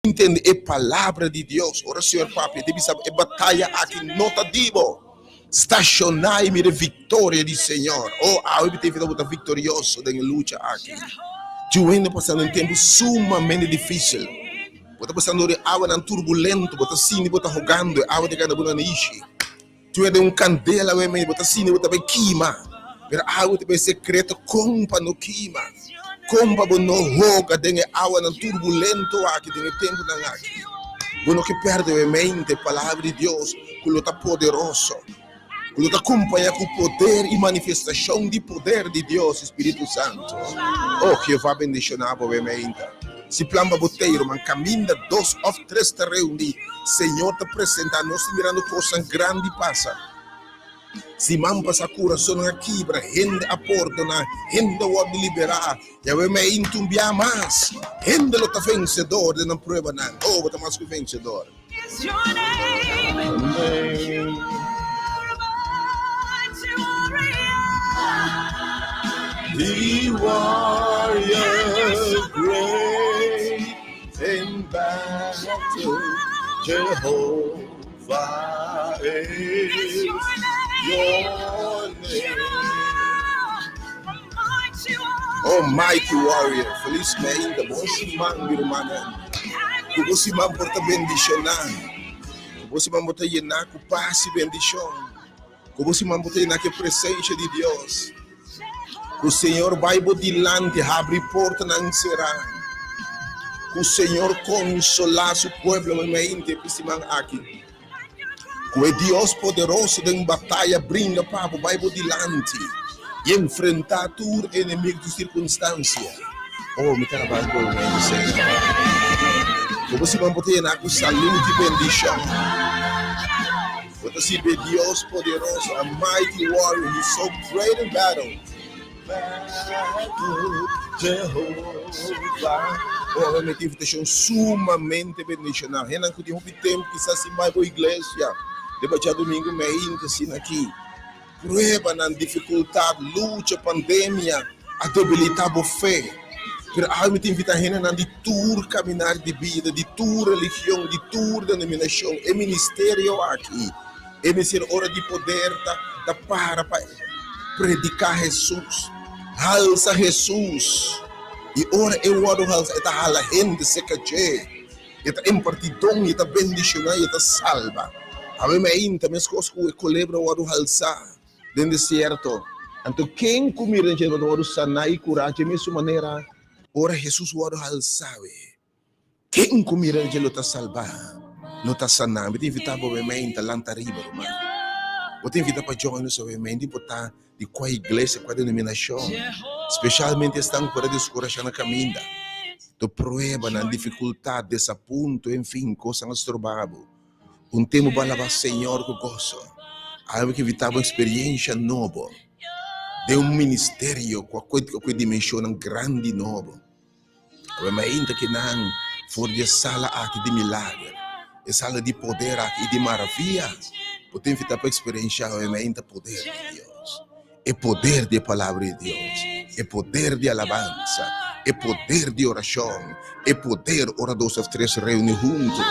Intende e palabra di Dios. Ora Señor papia, te bisa e bataya aki no ta di bo. Stashoná i mira e viktoria di Señor. Oh, awe mi ta invitá bo ta viktorioso den e lucha aki. Tin hende pasando un tempu sumamente difísil. Bo ta pasando dor e awanan turbulento, bo ta sinti bo ta hogando, e awa ta keda bo nanishi. Tin hende un kandela awe mei, bo ta sinti bo ta bai kima. Pero awe ta bai sekreto kon pa no kima, kon pa bo no hoga den e awanan turbulento aki, den e tempunan aki. Bo no ke pèrdè awe mente palabra di Dios ku lo ta poderoso, ku lo ta kompañá ku poder i manifestashon di poder di Dios, e Spiritu Santu. Oh, Jehová bendishoná bo awe meinta. Si plan pa bo tei, ruman, kaminda dos òf tres ta reuní, Señor ta presentá. Nos ta mirando kosnan grandi pasa. Siman pasá kurasonnan a kibra, hende a pordoná, hende a wòrdu liberá. Yahweh mei intumbiá mas. Hende lo ta vensedor den nan pruebanan. Oh, bo ta mas ku vensedor. The warrior great in battle, Jehovah is your name. Oh, mighty warrior, felis meinta, bon siman, mi rumannan. Ku bo siman por ta bendishoná. Ku bo siman por ta yená ku pas i bendishon. Ku bo siman por ta yená ku e presensia di Dios. Ku Señor bai bo dilanti, habri portanan será. Ku Señor konsolá su pueblo meimeinti e siman aki. Ku e Dios poderoso den bataya bringa pa bo, bai bo dilanti i enfrentá tur enemigu, tur sirkunstansia. Oh, mi ta alabá bo nomber, Señor. Ku bo siman bo ta yená ku salud i bendishon. Bo ta sirbi e Dios poderoso, a mighty warrior, he's so great in battle. Battle, Jehovah. Oh, mi tin invitashon sumamente bendishonal. Hendenan ku tin hopi tempu kisas sin bai bo iglesia, riba djadumingu meinta asina aki. Pruebanan, difikultat, lucha, pandemia a debilitá bo fe. Pero awe mi ta invitá hendenan di tur kaminar di bida, di tur religion, di tur denominashon, e ministerio aki, e mester ora di poder ta ta para pa prediká Hesus, halsa Hesus. I ora e wòrdu halsa, e ta hala hende serka dje, e ta impartí don, e ta bendishoná i e ta salba. Awe mi ainda meskos ku e kolebra wòrdu halsá den desierto. Anto ken ku mira den dje lo ta wòrdu saná i kurá dje mesun manera. Ora Hesus wòrdu halsá, we, ken ku mira den dje lo ta salbá, lo ta saná. Mi ta invitá bo awe ta lanta riba, ruman. Bo ta invitá pa join nos awe mei, no importá di kua iglesia, kua denominashon, speshalmente esnan ku por a deskurashá na kaminda, tur pruebanan, difikultat, desapunto, enfin, kosnan a stroba bo. Un tempu bo a laba Señor ku goso. Algu ki invitá bo eksperiencia nobo den un ministerio ku a kue dimenshonnan grandi nobo. Awe mainta ki nan for di e sala aki di milager, e sala di poder aki i di maravia, bo ta invitá pa eksperenshá awe mainta poder di Dios. E poder di e Palabra di Dios, e poder di alabansa, e poder di orashon, e poder ora dos òf tres reuni huntu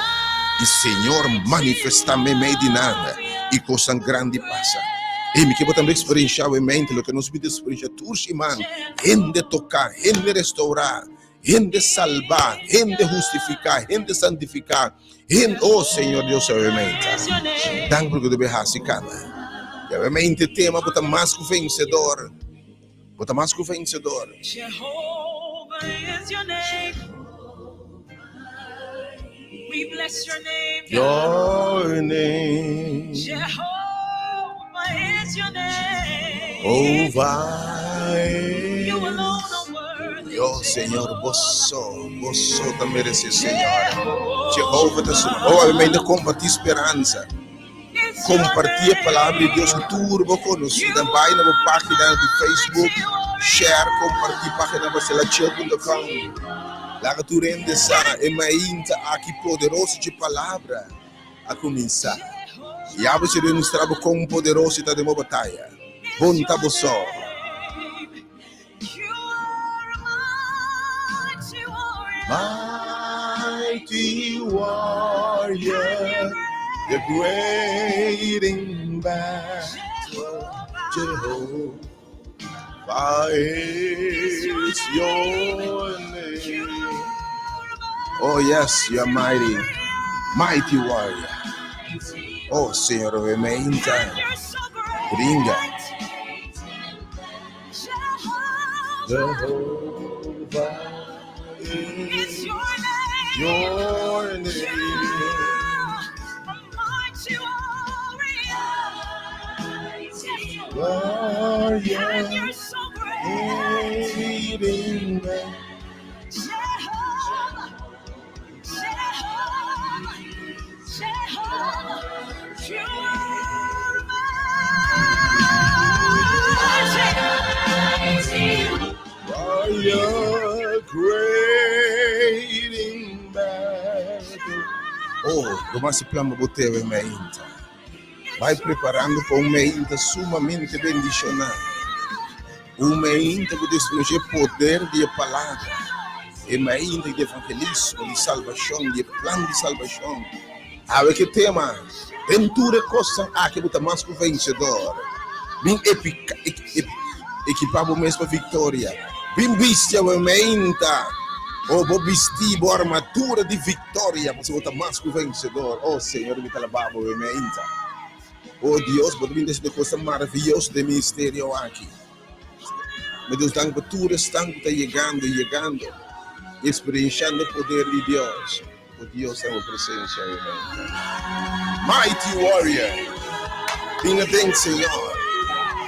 i Señor manifestá meimei di nan i kosnan grandi pasa. Ei, mi ke bo tambe eksperenshá awe mente loke nos bida eksperenshá tur siman, hende toká, hende restourá, hende salbá, hende hustifiká, hende santifiká, hende, oh Señor Dios awe mente. Danki pa loke bo a hasi kaba. I awe mente tema bo ta mas ku vensedor. Bo ta mas ku vensedor. Jehovah is your name. We bless your name. Your name. Jehovah is your name. Jehovah You is. alone are worthy. Yo, Señor, bo so, bo so ta merece, Señor. Jehovah ta su. Oh, a mi compartí speransa. Compartí e palabra di Dios ku tur bo konosínan. Bai na bo página di Facebook, share, compartí página baselachil.com. Laga tur hende sa e mainta aki poderoso dje palabra a kuminsá. I abo si demostrá bo kon poderoso ta den bo bataya. Bon ta bo so. Mighty warrior, the great in battle, Jehovah is your name. Oh yes, you are mighty, mighty warrior. Oh Señor, obviamente. Bringa. Jehovah is your name. Warrior, great in battle. Warrior, great in battle. Oh, Ruman si plama bo teve meinta. Bai preparando pa un meinta sumamente bendishoná. Un meinta ku desconoce e poder di e palabra. E meinta di evangelismo, di salbashon, di e plan di salbashon. Awe ke tema, Den tur e kosnan aki bo ta mas ku vensedor. Bin ekipá bo mes pa viktoria. Bin bisti awe meinta. O bo bisti bo armadura di viktoria, pasobra bo ta mas ku vensedor. O Señor, mi ta alabá bo awe meinta. O Dios, bo ta bin ta hasi kosnan maravioso den ministerio aki. Mi Dios, danki pa tur esnan ku ta yegando, yegando, i eksperenshando e poder di Dios. O Dios, ta bo presensia awe mainta. Mighty warrior, bin aden, Señor.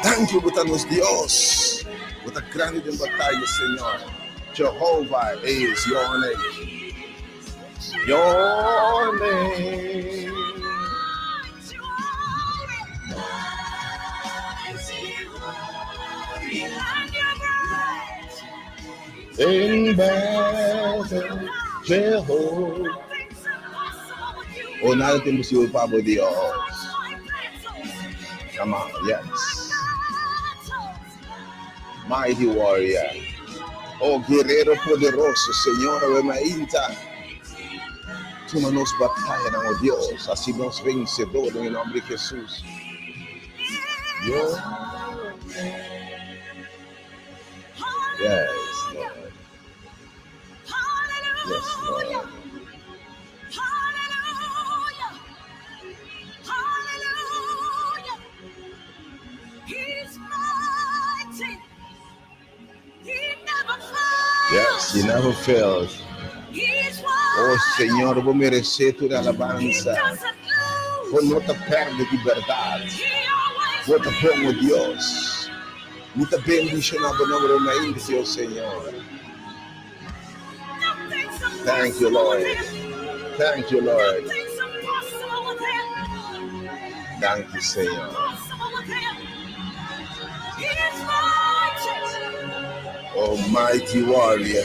Danki bo ta nos Dios. Bo ta grandi den bataya, Señor. Jehovah is your name. Your name. In battle, Jehovah. Oh, nada ta imposible pa bo, Dios. Come on, yes. Mighty warrior. Oh, guerrero poderoso, Señor, awe mainta. Tuma nos batayanan, oh Dios, hasi nos vencedor den e nomber di Jesus. Your Yes, Lord. Yes, Lord. Yes, he never fails. Oh Señor, bo meresé tur alabansa. Bo no ta perde di berdad. Bo ta bon, oh Dios. Mi ta bendiciona bo nomber ainda, oh Señor. Thank you, Lord. Thank you, Lord. Thank you, Señor. Oh, mighty warrior.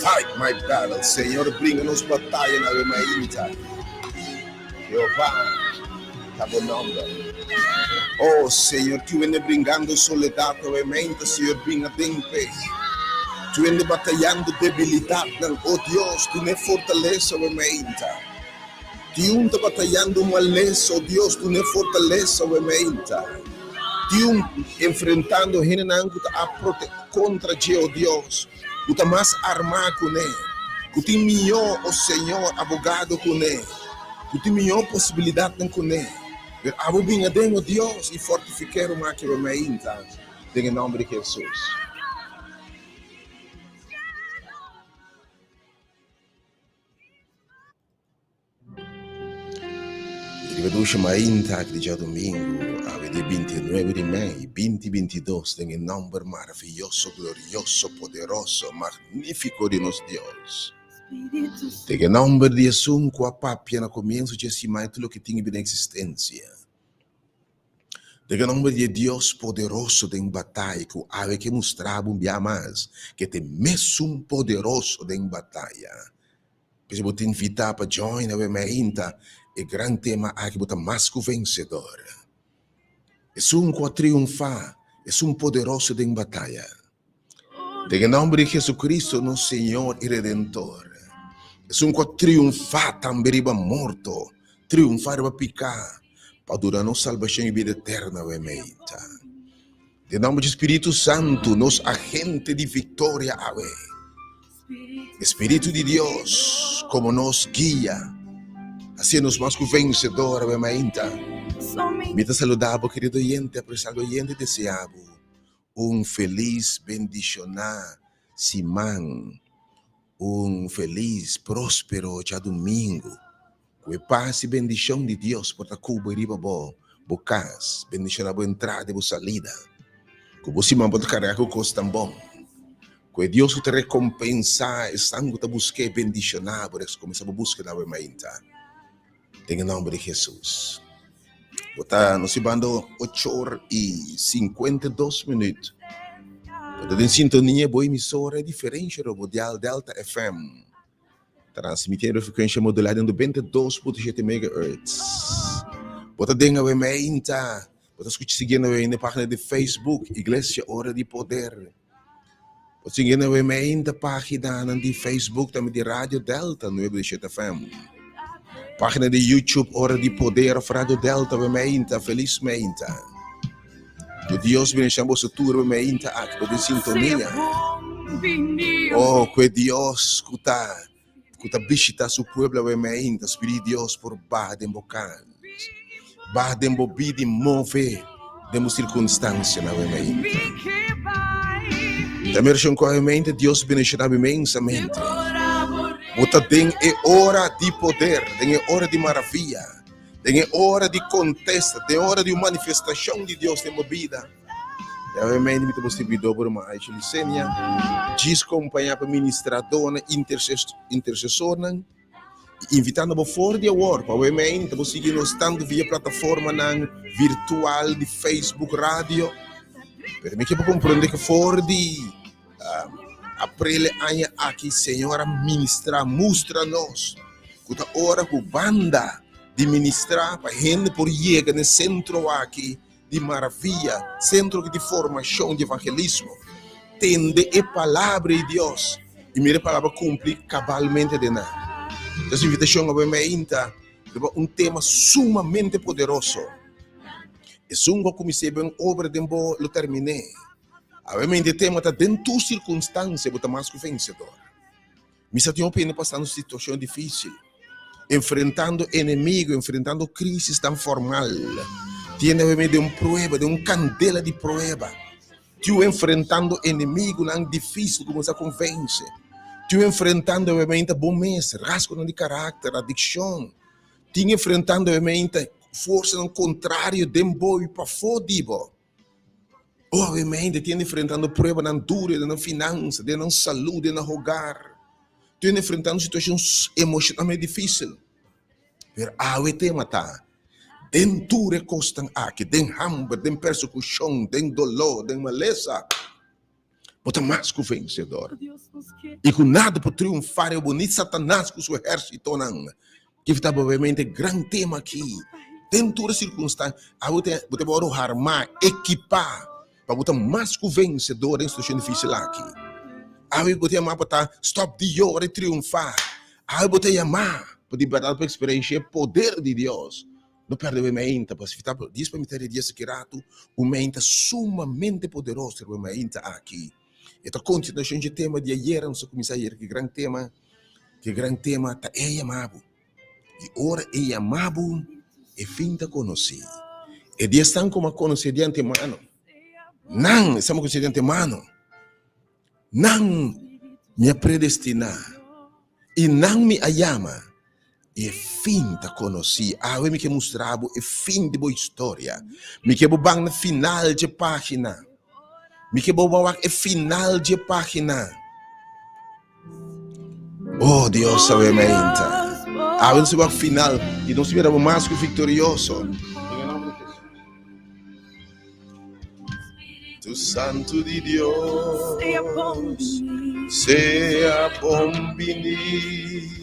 Fight my battle, Señor. Bringa nos bataya na mainta. Jehová, ta bo nomber. Oh, Señor, tur hende bringando soledad awe mainta, Señor, bringa den p'e. Tur hende batayando debilidadnan, oh Dios, dun'e fortalesa awe mainta. Tin un ta batayando malesa, oh Dios, dun'e fortalesa awe mainta. Tin un enfrentando hendenan ku ta a prote kontra dje, oh Dios, ku ta mas armá kuné, ku tin mihó, oh Señor, abogado kuné, ku tin mihó posibilidatnan kuné. Pero abo bin aden, o Dios, i fortifiké ruman aki awe mainta, den e nòmber di Hesus. Riba dushi mainta aki di djadumingu, awe di bintinuebe di mei, binti bintidos, den e nòmber maravioso, glorioso, poderoso, magnífiko di nos Dios. Den e nòmber di esun ku a papia na komienso dje siman i tur loke tin bini eksistensia. Den e nòmber di e Dios poderoso den bataya ku awe ke mustra bo un bia mas ke ta e mesun poderoso den bataya. P'esei bo ta invitá pa join awe meinta e gran tema aki bo ta mas ku vensedor. Esun ku a triunfá, esun poderoso den bataya. Den e nòmber di Jesucristo, nos Señor i Redentor. Esun ku a triunfá tambe riba morto, triunfá riba piká, pa duna nos salbashon i bida eterno awe meinta. Den nòmber di Spiritu Santu, nos agente di viktoria awe. E Spiritu di Dios komo nos guia, hasié nos mas ku vensedor awe mainta. Mi ta saludá bo, kerido oyente, apresiado oyente, deseá bo un felis, bendishoná siman, un felis, próspero djadumingu. Ku e pas i bendishon di Dios por ta ku bo i riba bo, bo kas, bendishoná bo entrada i bo salida. Ku bo siman por ta kargá ku kos tan bon. Ku e Dios ku ta rekompensá esnan ku ta busk'é bendishoná bo, rekompensá bo buskeda awe mainta. Den e nòmber di Hesus. Bo ta nos hibando ochor i 52 minüt. Bo ta den sintonia bo emisora e diferensha robo dial Delta FM. Transmitiendo frekuensha modulá den 92.7 megahertz. Bo ta den awe meinta. Bo ta skucha siguiendo awe na página di Facebook Iglesia Ora di Poder. Bo ta siguiendo awe meinta páginanan di Facebook tambe di Radio Delta 97 FM. Página di YouTube Ora di Poder of Radio Delta awe meinta. Felis meinta. Ku Dios bendicion boso tur awe meinta aki bo den sintonia. Oh, ku e Dios ku ta ku ta bishita su pueblo awe meinta, Spirit di Dios por baha den bo kas, baha den bo bida i move den bo sirkunstansianan awe meinta. Ta mi orashon ku awe meinta Dios bendiciona bo inmensamente. Bo ta den e ora di poder, den e ora di maraviya. Den e ora di kontesta, den e ora di un manifestashon di Dios den bo bida. I obviamente mi ta bo sirbidó bo ruman Aisha Licenia, djis kompañá pa ministradónan, intersesornan, i invitando bo for di awor pa obviamente bo sigui nos tantu via plataformanan virtual di Facebook Radio, pero mi ke bo komprende ku for di aprel e aña aki Señor a ministrá, mustra nos ku ta ora ku banda di ministrá pa hende por yega na e sentro aki di maravia, sentro aki di formashon di evangelismo, tende e palabra di Dios i mira e palabra kumpli kabalmente den nan. Entonces invitashon awe meinta riba un tema sumamente poderoso. Esun ku a kumins'é ben obra den bo lo termin'é. Awe-mente e tema ta Den tur sirkunstansia bo ta mas ku vensedor. Mi sa tin hopi hende pasando situashon difísil, enfrentando enemigo, enfrentando krísis tan formal. Tin hende awe-mente den un prueba, den un kandela di prueba. Tin enfrentando enemigunan difísil ku bo sa kon vense. Tin enfrentando awe-mente bo mes, rasgonan di karakter, adikshon. Tin enfrentando awe-mente forsanan kontrario den bo i pafó di bo. Obviamente tin enfrentando pruebanan duro den nan finansa, den nan salud, den nan hogar. Tin enfrentando situacion emocionalmente dificil. Pero awe tema ta, den tur e cosnan aki, den hamber, den persecucion, den dolor, den malesa, bo ta mas cu vencedor. Y cu nada por triunfa riba bo, ni Satanas cu su ehercitonan. Kico ta obviamente gran tema aki. Den tur circunstancia, abo te, bo te wòrdu harmá, ekipá, pa bo ta mas ku vencedor den situacion dificil aki. Awe bo ta yamá pa ta stop di yora i triunfá. Awe bo ta yamá pa di berdad pa experiencia e poder di Dios. No perde bo meinta, pasobra ta dies pa mitad di dies aki ratu, un meinta sumamente poderoso riba e meinta aki. E ta continuacion dje tema di ayera, nos a cuminsa ayer ki gran tema, ki gran tema ta E yama bo. I ora E yama bo, e fin ta conoci. E di esnan cu a conoce di antemano, nan, esnan cu a conoce di antemano, nan mi a predestina, i nan mi a yama. I e fin ta konosí. Awe mi ke mustra bo e fin di bo historia. Mi ke bo ban na final dje página. Mi ke bo ban wak e final dje página. Oh Dios, awe mainta. Awe nos wak final i nos mira bo mas ku viktorioso. Tu Santu di Dios, sea bon bini.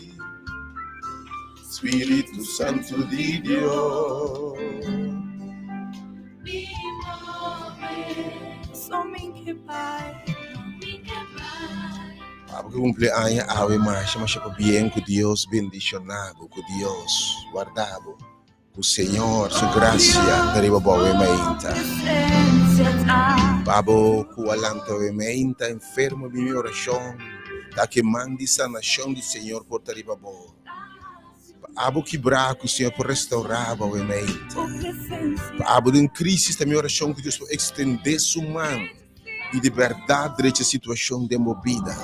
Spiritu Santu di Dios. Abo ku kumpli aña awe masha masha pabien ku Dios bendishoná bo, ku Dios warda bo, ku Señor su grasia ta riba bo awe mainta. Pa abo ku a lanta awe mainta enfermo bin mi orashon ta ke man di sanashon di Señor por ta riba bo. Pa abo kibrá ku Señor por restaurá bo awe mainta. Pa abo den krisis ta mi orashon ku Dios por ekstendé su man. i di bèrdat drecha situashon den bo bida.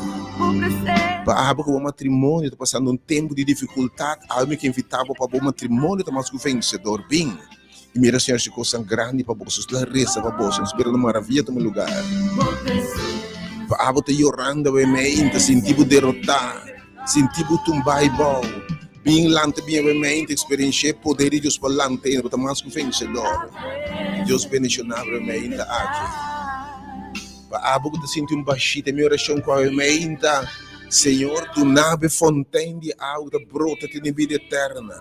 Pa abo ku bo matrimonio ta pasando un tempu di difikultat, awe mi ke invitá bo pa bo matrimonio ta mas ku vensedor. Bin i mira Señor hasi kosnan grandi pa boso. Nos ta resa pa boso, nos spera un maravia tuma lugar. Pa abo ta yorando awe mei i ta sinti bo derotá, sinti bo tumbá i bou, bin lanta bin awe mei i ta eksperenshia e poder di Dios pa lanta i bo ta mas ku vensedor. Dios bendishoná bo awe mei ta aki. Pa abo ku ta sinti un bashita, mi orashon ku awe mei ta, Señor, duna bo e fontein di awa ku ta brota te den bida eterna.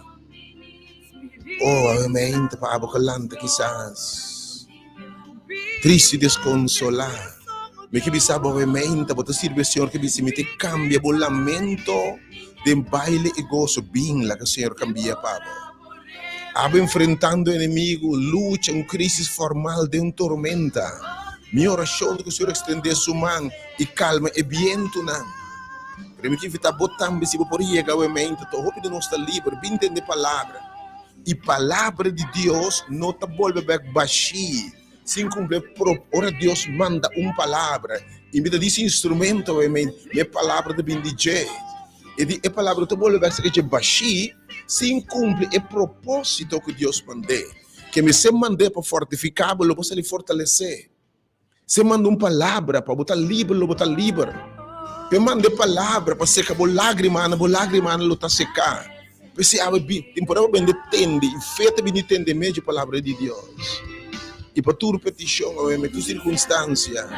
Oh, awe mei ta pa abo ku lanta kisas tristu i deskonsolá. Mi ke bisa bo awe mei ta bo ta sirbi e Señor ke bisa mi te kambia bo lamento den baile i goso. Bin laga Señor kambia pa bo. Abo enfrentando enemigu, lucha, un krisis formal den un tormenta. Mi orashon ta ku Señor ekstendé su man i kalma e bientunan. Pero mi ke invitá bo tambe si bo por yega awe meinta ta hopi di nos ta liber bin tende palabra i palabra di Dios no ta bolbe bek bashí sin kumpli e prop ora Dios manda un palabra i mi ta di si instrumento awe meinta mi e palabra ta bin di dje e di e palabra no ta bolbe bek saka dje bashí sin kumpli e proposito ku Dios mand'é ke mester mand'é pa fortifiká bo lo bo sali fortalesé. Se manda un palabra pa bo ta liber, lo bo ta liber. Pe manda e palabra pa seka bo lágrimanan, bo lágrimanan lo ta seká. P'esei awe bin, temporada bo bende tende i fe ta bini tende medio palabra di Dios. I pa tur petishon awe me tur sirkunstansia,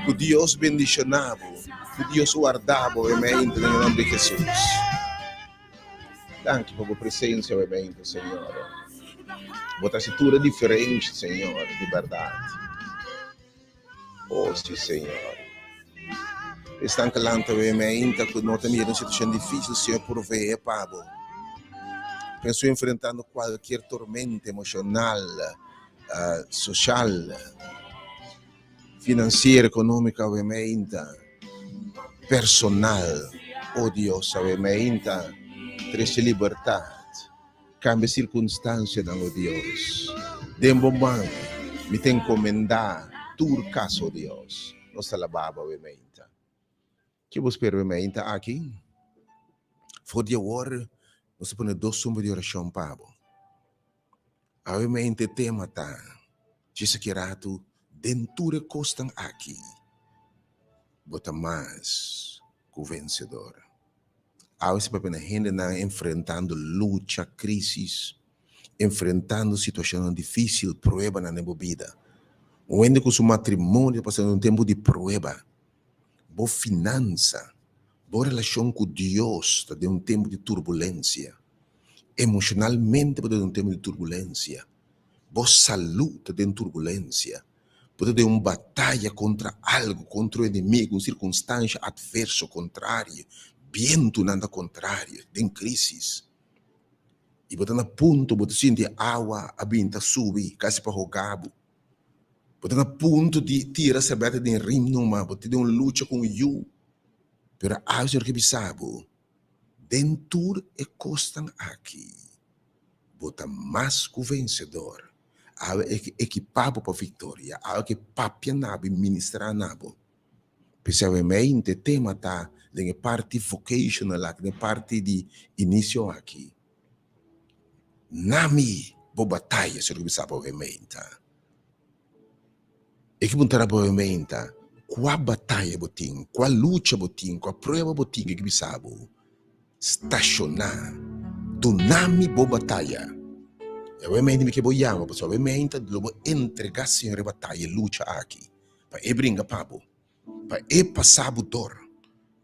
ku Dios bendishoná bo, ku Dios warda bo awe meinta den e nomber di Hesus. Danki pa bo presensia awe meinta, Señor. Bo ta hasi tur e diferensha, Señor, di bèrdat. Oh, si, Señor. Esnan ku lanta awe meinta ku no ta mira un situashon difísil, Señor proveé pa bo. Penso enfrentando kualkier tormenta emoshonal, soshal, finansiero, ekonómiko awe meinta, personal. Oh Dios, awe meinta trese libertat. Kambia sirkunstansianan, o Dios. Den bo man mi ta enkomendá tur kas, o Dios. Nos ta alabá bo awe meinta. Ke bo spera awe meinta aki? For di awor nos ta pone dos sumba di orashon pa bo. Awe meinta e tema ta, Djis aki ratu den tur e kosnan aki, bo ta mas ku vensedor. Awe si papia na hendenan enfrentando lucha, crisis, enfrentando situacionnan dificil, pruebanan den bo bida. Un hende cu su matrimonio ta pasando un tempo di prueba. Bo finansa, bo relacion cu Dios ta den un tempo di turbulencia. Emocionalmente bo ta den un tempo di turbulencia. Bo salud ta den turbulencia. Bo ta den un bataya kontra algu, kontra un enemigu, un sirkunstansha atverso, kontrario, bientunan ta kontrario, den krísis. I bo ta na punto, bo ta sinti e awa a bin ta subi kasi pa hoga bo. Bo ta na punto di tira serbèta den rim numa, bo ta den un lucha ku un yu. Pero awe Señor ke bisa bo, den tur e kosnan aki, bo ta mas ku vensedor. Awe e ke ekipá bo pa viktoria. Awe ke papia na bo i ministrá na bo. P'esei awe mente e tema ta den e parti vocational aki, den e parti di inisio aki. Na mi bo bataya, Señor ke bisa bo awe mente. E ke puntra bo awe mente, kua bataya bo tin, kua lucha bo tin, kua prueba bo tin ke bisa bo? Stashoná, duna mi bo bataya. I awe mente mi ke bo yama, pasobra awe mente lo bo entregá Señor e bataya, e lucha aki, pa E bringa pa bo, pa E pasá bo dor.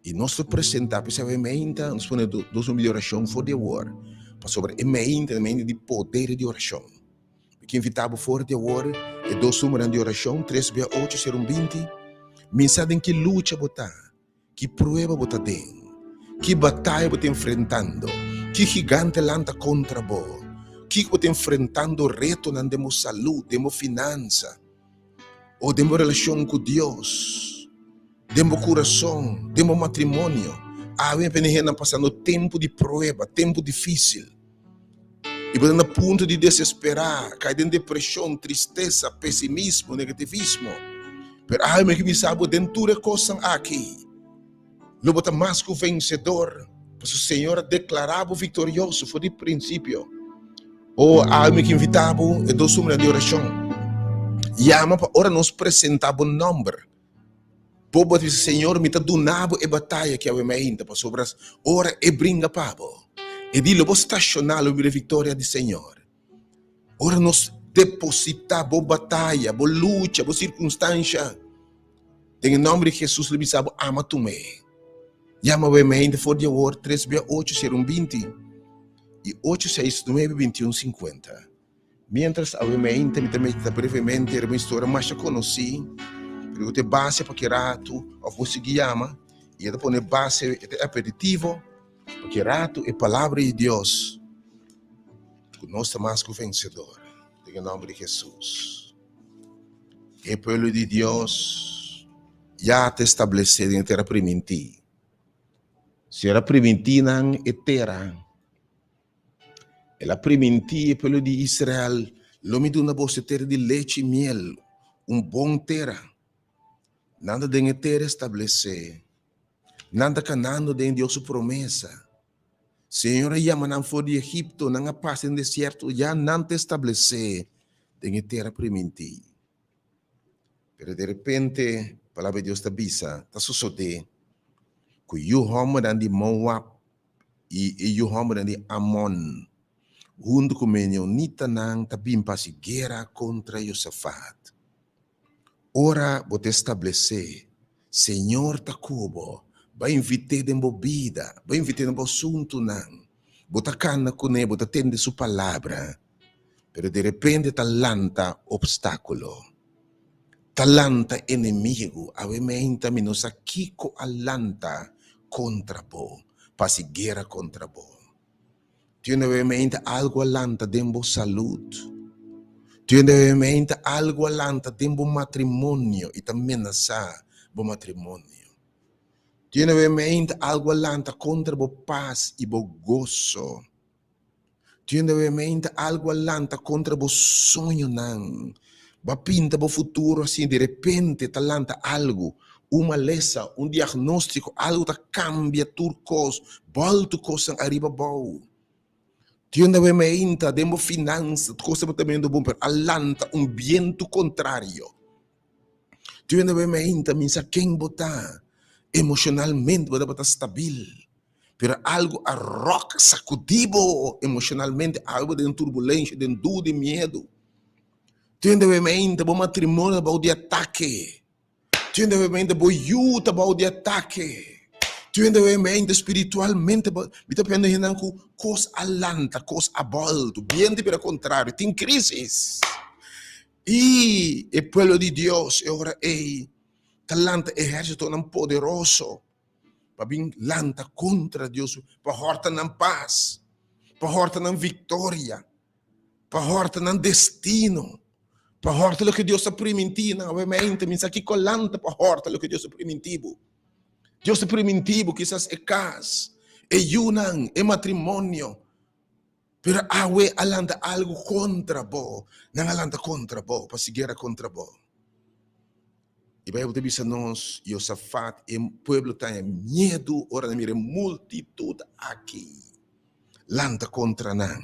I nos ta presentá p'esei awe mente, nos pone dos homber di orashon for di awor, pasobra e mente ta mente di poder di orashon. Mi ke invitá bo for di awor, e dos numbernan di orashon, tres bia ocho, sero un binti. Mi sa den ki lucha bo ta. Ki prueba bo ta den? Ki bataya bo ta enfrentando? Ki gigante lanta kontra bo? Kiko bo ta enfrentando retonan den bo salud, den bo finansa, o den bo relashon ku Dios, den bo kurason, den bo matrimonio? Awe mi hendenan pasando tempu di prueba, tempu difisil. I bo ta na punto di desesperá, kai den depreshon, tristesa, pesimismo, negativismo. Pero awe mi ke bisa bo den tur e kosnan aki, lo bo ta mas ku vensedor, pasobra Señor a deklará bo viktorioso for di prinsipio. O awe mi ke invitá bo e dos numero di orashon. Yama pa ora nos presentá bo nòmber. Bo bo ta bisa, Señor, mi ta duna bo e bataya ki awe mainta, pasobra ora e bringa pa bo, e di lo bo stashoná, lo bira viktoria di Señor. Ora nos depositá bo bataya, bo lucha, bo sirkunstansha, den e nòmber di Jesus lo bisa bo, ama tum'é. Yama awe mainta for di awor, tres bia ocho sero un 20 i ocho seis nuebe 21 50. Mientras awe mente mi ta medita brevemente riba un historia masha konosí, pero ku ta e base pa ki ratu òf bo sigui yama, i e ta pone base, e ta aperitivo pa ki ratu e Palabra di Dios ku nos ta mas ku vensedor den e nòmber di Hesus. E pueblo di Dios ya ta establesé den e tera primintí. Señor a primintí nan e tera. El a primintí e pueblo di Israel, Lo mi duna boso e tera di lechi i miel, un bon tera. Nan ta den e tera establesé. Nan ta kanando den Dios su promesa. Señor a yama nan for di Egipto, nan a pasa den desierto, ya nan ta establesé den e tera primintí. Pero de repente, Palabra di Dios ta bisa, ta sosodé ku yu hòmbernan di Moab i e yu hòmbernan di Amon, huntu ku meonitanan, ta bin pa hasi guera kontra Josafat. Ora bo ta establesé, Señor ta ku bo, bo a invit'é den bo bida, bo a invit'é den bo asuntunan, bo ta kana kuné, bo ta tende su palabra, pero derepente ta lanta opstákulo, ta lanta enemigu. Awe meinta mi no sa kiko a lanta kontra bo, pa hasi guera kontra bo. Tin awe meinta algu a lanta den bo salud. Tin awe meinta algu a lanta den bo matrimonio i ta menasá bo matrimonio. Tin awe meinta algu a lanta kontra bo pas i bo goso. Tiendewemente algu a lanta kontra bo soñonan. Bo a pinta bo futuro asina, di repente ta lanta algu, un malesa, un diagnóstiko, algu ta kambia tur kos, bòltu kosnan ariba abou. Tiendewemente den bo finansa tur kos tabata mendo bon, pero a lanta un bientu kontrario. Tiendewemente mi sa ken bo ta, emoshonalmente bo tabata stabil. Pero algu a ròk, sakudí bo emoshonalmente, algu den turbulensha, den duda i miedu. Tende wemente bo matrimonio ta bou di atake. Tende wemente bo yu ta bou di atake. Tende wemente spiritualmente bo, mi ta pende hendenan ku kos a lanta, kos a bòltu, bientu bira kontrario, tin krísis. I e pueblo di Dios e ora ei ta lanta ehérsitonan poderoso. pa bin lanta kontra Dios, pa hòrta nan pas, pa hòrta nan viktoria, pa hòrta nan destino, pa hòrta loke Dios a primintí nan. Awe mente mi sa kiko lanta pa hòrta loke Dios a primintí bo. Dios a primintí bo kisas e kas, e yunan, e matrimonio, pero awe a lanta algu kontra bo, nan a lanta kontra bo pa hasi guera kontra bo. E Bijbel ta bisa nos, Josafat i e pueblo taña miedu ora nan mira e multitut aki lanta kontra nan.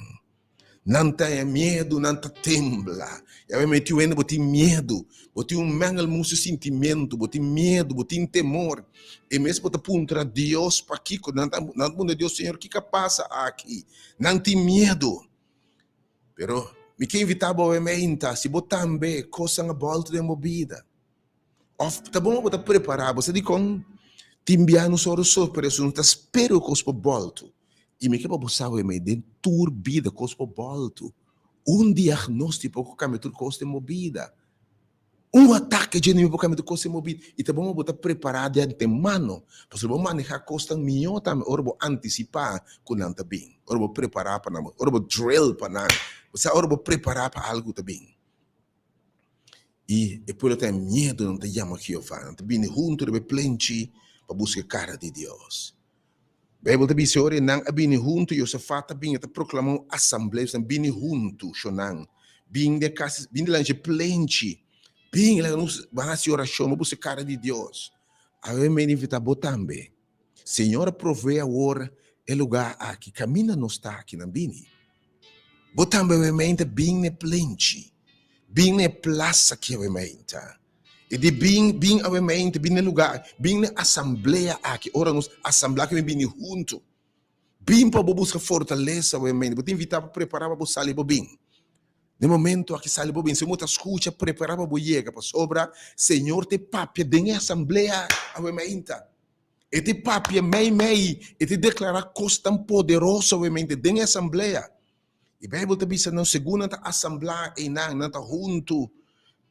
Nan taña miedu, nan ta tembla. I awe meti hende bo tin miedu, bo tin un mengelmoes di sintimentu, bo tin miedu, bo tin temor. E mes bo ta puntra Dios pakiko, nan ta nan ta puntra Dios, Señor, kiko a pasa aki? Nan tin miedu. Pero mi ke invitá bo awe meinta, si bo tambe kosnan a bòlta den bo bida, òf ta bon bo ta prepará, bo sa dikon tin bia nos ora sorpreso, nos ta spera ku kos por bòltu. I mi ke pa bo sa awe mei, den tur bida kos por bòltu. Un diagnóstiko por kambia tur kos den bo bida. Un atake. Atake dje enemigo por kambia tur kos den bo bida. I ta bon pa bo ta prepará di antemano, pasobra bo manehá kosnan mihó tambe ora bo antisipá ku nan ta bin, ora bo prepará pa nan, ora bo drill pa nan, osea ora bo prepará pa algu ta bin. I e pueblo ta den miedu, nan ta yama Jehová, nan ta bini huntu riba e plenchi pa buska e kara di Dios. Beibel ta bisa, Ora nan a bini huntu, Josafat a bini, e ta proklama un asamblea, bisa nan, Bini huntu, shonnan, bin den kas, bin dilanti dje plenchi, bin laga nos ban hasi orashon, ban buska e kara di Dios. Awe mi a invitá bo tambe. Señor a proveé awor e lugá aki, kaminda nos ta aki, nan bini. Bo tambe awe meinta bin na e plenchi, bin na e plasa aki awe meinta. E di bin, bin awe meinta, bin na e lugá, bin na e asamblea aki, ora nos asamblea aki bini huntu. Bin pa bo buska fortalesa awe meinta. Bo ta invitá pa prepará pa bo sali bo bin. Na e momento aki sali bo bin. Si bo ta skucha, prepará pa bo yega, pasobra Señor ta papia den e asamblea awe meinta. E ta papia meimei, e ta deklará kosnan poderoso awemente den e asamblea. E Beibel ta bisa nos, segun nan ta asamblá einan, nan ta huntu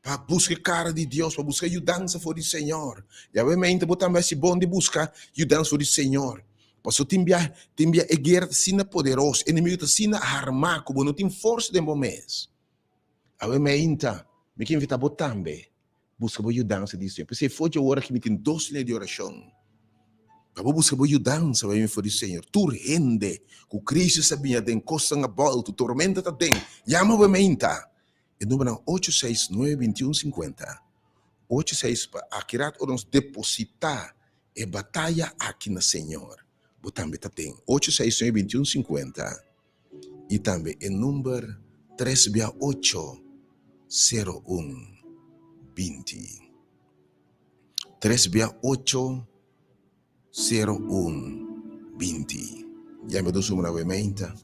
pa buska e kara di Dios, pa buska yudansa for di Señor. I awemente bo tambe hasi bon di buska yudansa for di Señor. Pasobra tin bia, tin bia e guera ta asina poderoso, e enemigu ta asina harmá ku bo no tin forsa den bo mes. Awemente, mi ke invitá bo tambe Buska bo yudansa di Señor. P'esei for dje ora ki mi tin dos lei di orashon, pa bo buska bo yudansa pa bini for di Señor. Tur hende ku krisis a bini aden, kosnan a bòltu, tormenta ta den, yama bo meinta. E numbernan ocho seis nuebe bintiun sinkuenta, ocho seis pa akirat ora nos depositá e bataya aki na Señor, bo tambe ta den. Ocho seis nuebe bintiun sinkuenta. I tambe e number tres bia ocho sero un 20. Tres bia ocho sero un 20. Yama dos number awe meinta.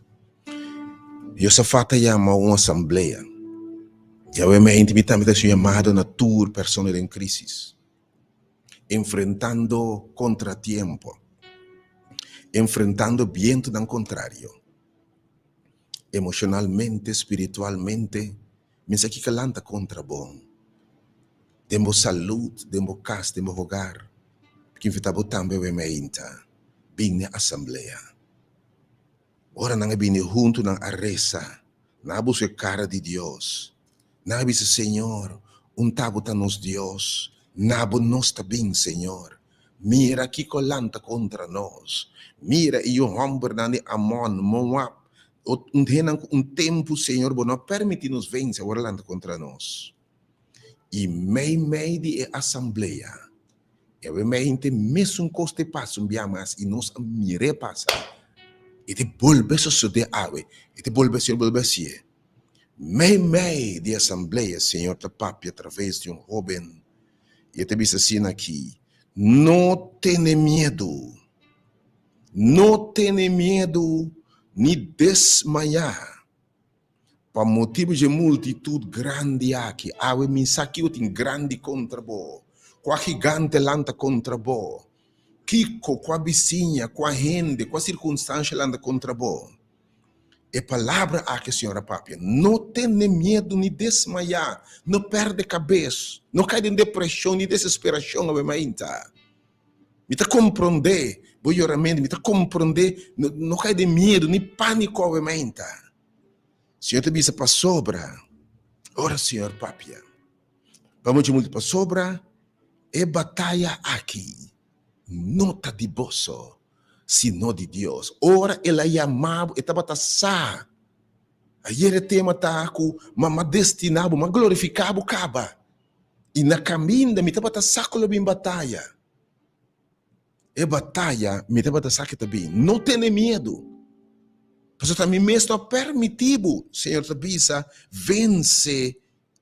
Josafat a yama un asamblea. I awe meinta mi tambe ta hasi un yamado na tur persona den crisis. Enfrentando contratiempo, enfrentando bientonan contrario, emocionalmente, spiritualmente, mi sa kiko lanta contra bo, den bo salud, den bo cas, den bo hogar, mi ke invita bo tambe awe mainta, bin na e asamblea. Ora nan a bini huntu nan a resa, nan a buska e cara di Dios. Nan a bisa, Señor, un ta bo ta nos Dios, na bo nos ta bin, Señor. Mira kiko lanta kontra nos. Mira e yu hòmbernan di Amon, Moab, un hendenan ku un tempu, Señor, bo no a permití nos vense, awor a lanta kontra nos. I meimei di e asamblea, e awe-meinte mesun kos ta pasa un bia mas i nos a mir'é pasa. I ta bolbe sosodé awe, i ta bolbe Señor bolbe hasié. Meimei di asamblea Señor ta papia atraves di un hóben i e ta bisa asina aki, No tene miedu, no tene miedu ni desmayá pa motibu dje multitut grandi aki. Awe mi sa kiko tin grandi kontra bo, kua gigante lanta kontra bo, kiko, kua bisiña, kua hende, kua sirkunstansha lanta kontra bo. E palabra aki Señor a papia, No tene miedu ni desmayá, no pèrdè kabes, no kai den depreshon ni desesperashon awe mainta. Mi ta komprondé bo yoramentu, mi ta komprondé, no kai den miedu ni pániko awe mainta. Señor ta bisa pasobra, ora Señor papia, pa mucha multi pasobra e bataya aki no ta di boso, sino di Dios. Ora el a yama bo, e tabata sa. Ayer e tema ta ku ma m'a destina bo, m'a glorifiká bo kaba. I na kaminda mi tabata sa ku lo bin bataya. E bataya mi tabata sa ke ta bin. No tene miedu, pasobra ta mi mes no a permití bo, Señor ta bisa, vense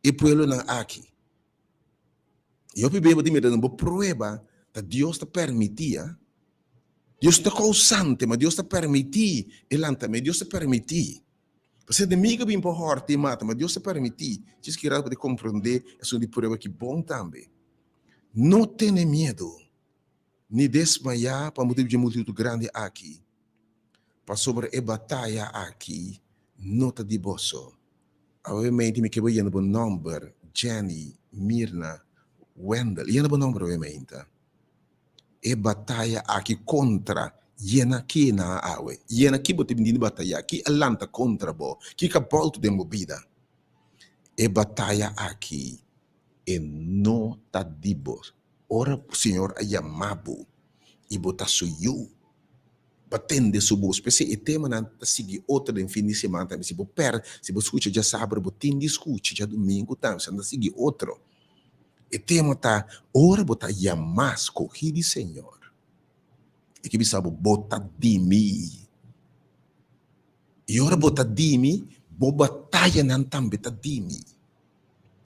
e pueblonan aki. I hopi bes bo tin mira den bo prueba ta Dios ta permití, a. Dios no ta kousante, ma Dios ta permití e lantamentu, Dios ta permití. Pasobra enemigo a bin pa hòrta i mata, ma Dios ta permití. Djis ki rato bo ta komprondé esun di prueba ki bon tambe. No tene miedu, ni desmayá pa motibu dje multitud grandi aki, pasobra e bataya aki no ta di boso. Awe menti mi ke bo yena bo nòmber, Jenny, Mirna. Wendel, yena bo nomber awe meinta. E bataya aki kontra yena ki na awe. Yena ki bo ta bini bataya, ki a lanta kontra bo, ki ka bolto den bo bida. E bataya aki e no ta di bo. Ora Señor a yama bo i bo ta su yu, pa tende su bos. P'esei e temanan ta sigui otro den fin di siman tambe. Si bo pèrdè, si bo skucha djasabra, bo tin di skucha djadumingu tambe, esnan ta sigui otro. E tema ta, Ora bo ta yamá skohí di Señor, e ke bisa bo, Bo ta di mi. I ora bo ta di mi, bo batayanan tambe ta di mi.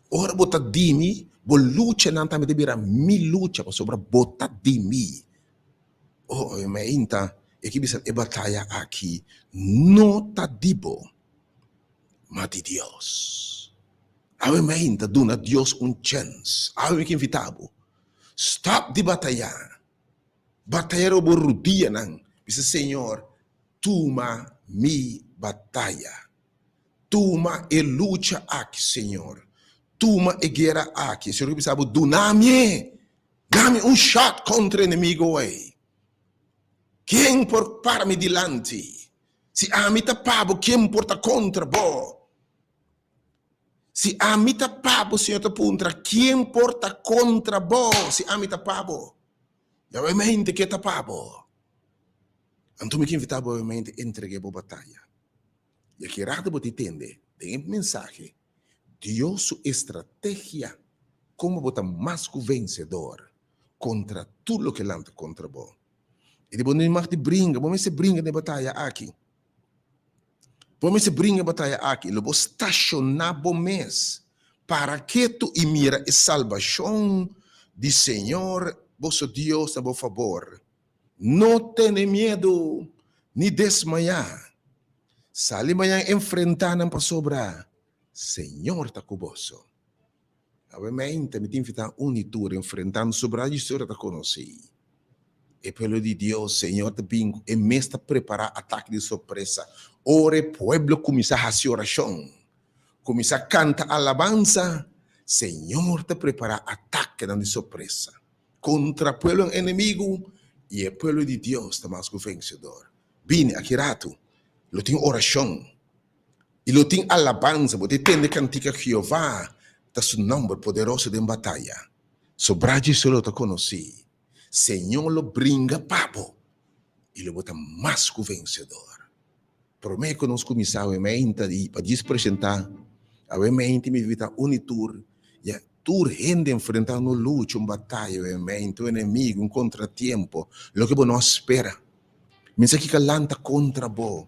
Ora bo ta di mi, bo luchanan tambe ta bira mi lucha, pasobra bo ta di mi. Oh, e meinta, e ke bisa e bataya aki no ta di bo, ma di Dios. Awe meinta duna Dios un chèns. Awe mi ke invitá bo, stòp di batayá. Bataya riba bo rudianan. Bisa, Señor, tuma mi bataya. Tuma e lucha aki, Señor. Tuma e guera aki. Señor ke bisa bo, duna mi e. Dami un shot kontra enemigo ei. Ken por para mi dilanti? Si ami ta pa bo, ken por ta kontra bo? Si ami ta pa bo, Señor ta puntra, ken por ta kontra bo? Si ami ta pa bo, Yahweh ke ta pa bo. Anto mi ke invita bo obviamente entrega bo bataya. I aki rato bo ta tende den e mensahe Dios su estrategia komo bo ta mas ku vensedor kontra tur loke lanta kontra bo. I di bo no mag di bringa, bo mester bringa den e bataya aki. Bo mester bringa e bataya aki, lo bo stashoná bo mes para ketu i mira e salbashon di Señor boso Dios na bo fabor. No tene miedu ni desmayá. Sali mañan enfrentá nan pasobra Señor ta ku boso. Awe mainta mi ta invitá un i tur enfrentá nos sobra di historia ta konosí. E pueblo di Dios, Señor ta bin ku e mes ta prepará atake di sorpresa. Ora e pueblo kuminsá hasi orashon, kuminsá kanta alabansa, Señor ta prepará atakenan di sorpresa kontra pueblonan enemigu i e pueblo di Dios ta mas ku vensedor. Bini aki ratu, lo tin orashon i lo tin alabansa. Bo ta tende kantika Jehová ta su nòmber poderoso den bataya. Sobrá dje lo ta konosí. Señor lo bringa pa bo i lo bo ta mas ku vensedor. Promé ku nos kuminsá awe meinta di pa djis presentá, awe meinta mi invitá un i tur, ya tur hende enfrentá un lucha, un bataya awe meinta, un enemigu, un kontratiempo, loke bo no a spera. Mi sa kiko a lanta kontra bo,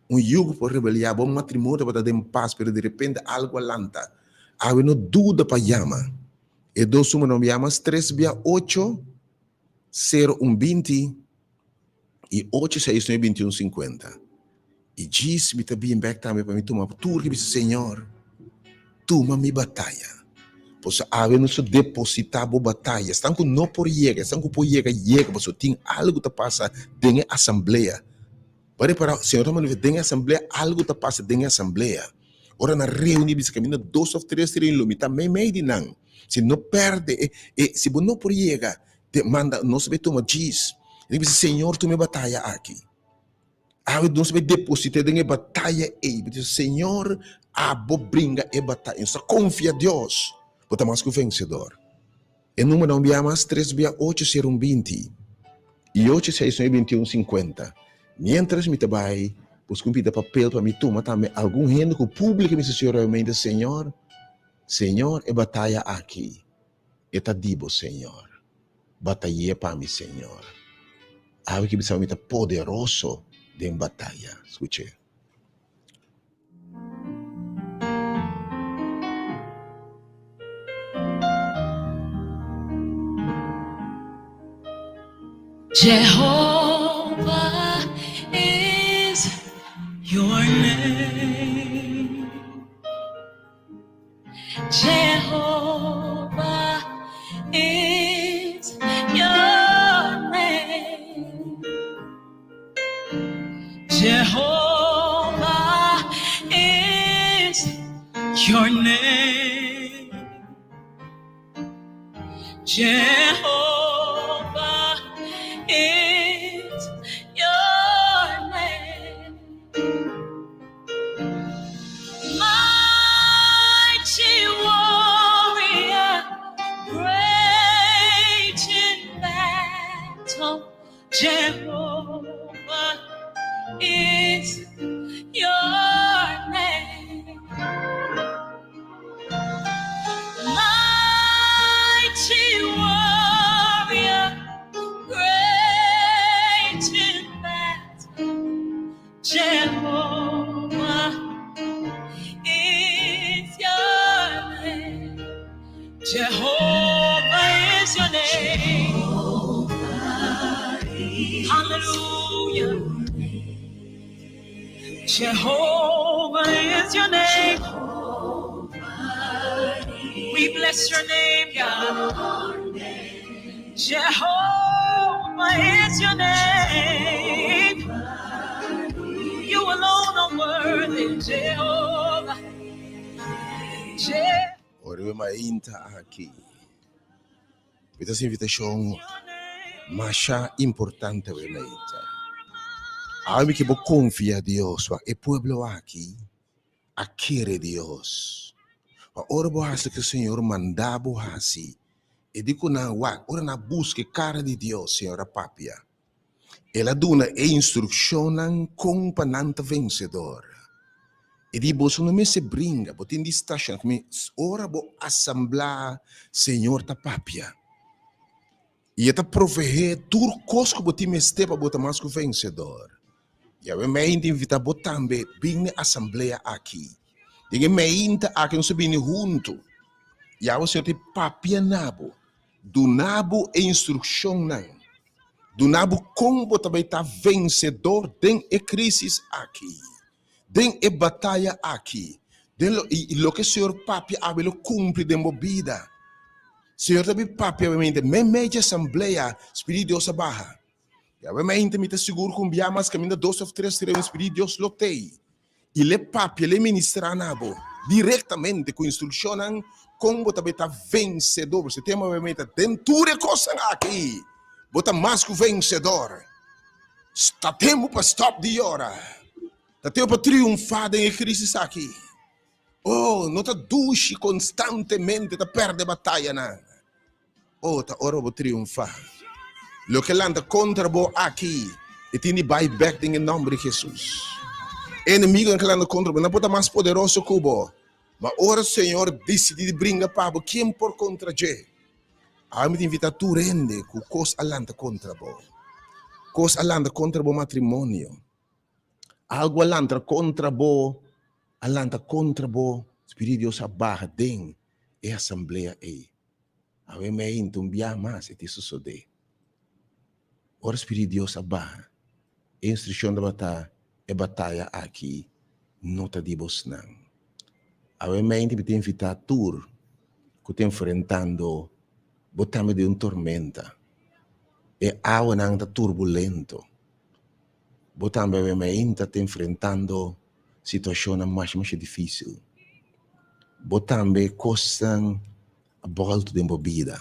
un yugo por rebeliá, bo matrimonio tabata den pas, pero direpente algu a lanta. Awe no duda pa yama. E dos numeronan yama es tres bia ocho, sero un binti i ocho seis nuebe binti un sinkuenta. I djis mi ta bin bek tambe pa mi tuma tur ki bisa, Señor, tuma mi bataya. Pasobra awe nos ta depositá bo bataya. Esnan ku no por yega, esnan ku por yega, yega, pasobra tin algu ta pasa den e asamblea. Bo a repará, Señor ta manifestá den e asamblea, algu ta pasa den e asamblea. Ora nan reuní bisa kaminda dos òf tres ta reuní, lo mi ta meimei di nan. Si no pèrdè e, e, si bo no por yega, te manda nos bai tuma djis. I bisa, Señor, tuma e bataya aki. Awe nos bai deposit'é den e bataya ei. Bo bisa, Señor, abo bringa e bataya. Nos ta konfia Dios. Bo ta mas ku vensedor. E numeronan bia mas tres bia ocho sero un binti i ocho seis nuebe binti un sinkuenta. Miéntras mi ta bai buska un pida papel pa mi tuma tambe algun hende ku públiko mi sa realmente, Señor, Señor, e bataya aki e ta di bo, Señor. Batay'é pa mi, Señor. Awe ki bisa mi ta poderoso den bataya. Skuch'é. Jehovah is your name. Jehovah is your name. Jehovah is your name. Jehovah is your name. Mighty warrior, great in battle, Jehovah is your name. Mighty warrior, great in battle, Jehovah is your name. Jehovah is your name. Hallelujah. Jehovah is your name. We bless your name, God. Jehovah is your name. You alone are worthy, Jehovah. Jehovah. Ora e mainta aki. Mi ta invitashon masha importante awe mainta. Awe mi ke bo konfia Dios, wak e pueblo aki a kere Dios. Pa ora bo hasi loke Señor manda bo hasi, e di ku nan wak, ora nan buska e kara di Dios, Señor a papia. El a duna e instrukshonnan kon pa nan ta vensedor. E di, Boso no mester bringa, bo tin di stashon ku mi ora bo asamblá, Señor ta papia. I e ta proveé tur kos ku bo tin mester pa bo ta mas ku vensedor. Yahweh meinta invitá bo tambe bin n'e asamblea aki. Den e meinta aki nos ta bini huntu. Yahweh Señor ta papia na bo, duna bo e instrukshonnan, duna bo kon bo ta bai ta vensedor den e krisis aki, den e bataya aki, den lo, i loke Señor papia awe lo kumpli den bo bida. Señor ta bin papia awe meinta, meimei dje asamblea, Spiritu di Dios a baha. Yahweh mainta mi ta sigur ku un bia mas kaminda dos òf tres reun Spiritu di Dios lo tei i l'e papia, l'e ministrá na bo direktamente ku instrukshonnan kon bo ta bai ta vensedor. Pasobra e tema Yahweh mainta den tur e kosnan aki bo ta mas ku vensedor. Ta tempu pa stòp di yora. Ta tempu pa triunfá den e krisis aki. Oh, no ta dushi konstantemente ta pèrdè batayanan. Oh, ta ora bo triunfá. Loke lanta kontra bo aki, e tin di bai bèk den e nòmber di Hesus. E enemigonan ke lanta kontra bo, nan por ta mas poderoso ku bo, ma ora Señor disidí di bringa pa bo, ken por kontra dje? Awe mi ta invitá tur hende ku kos a lanta kontra bo, kos a lanta kontra bo matrimonio, algu a lanta kontra bo, a lanta kontra bo, Spiritu di Dios a baha den e asamblea ei. Awe meinta un bia mas e tin sosodé. Ora Spiritu di Dios a baha, e instrukshon tabata, E bataya aki no ta di bosnan. Awe meinta mi ta invitá tur ku ta enfrentando bo tambe den un tormenta. E awanan ta turbulento. Bo tambe awe meinta ta enfrentando situashonnan masha masha difísil. Bo tambe kosnan a bòltu den bo bida.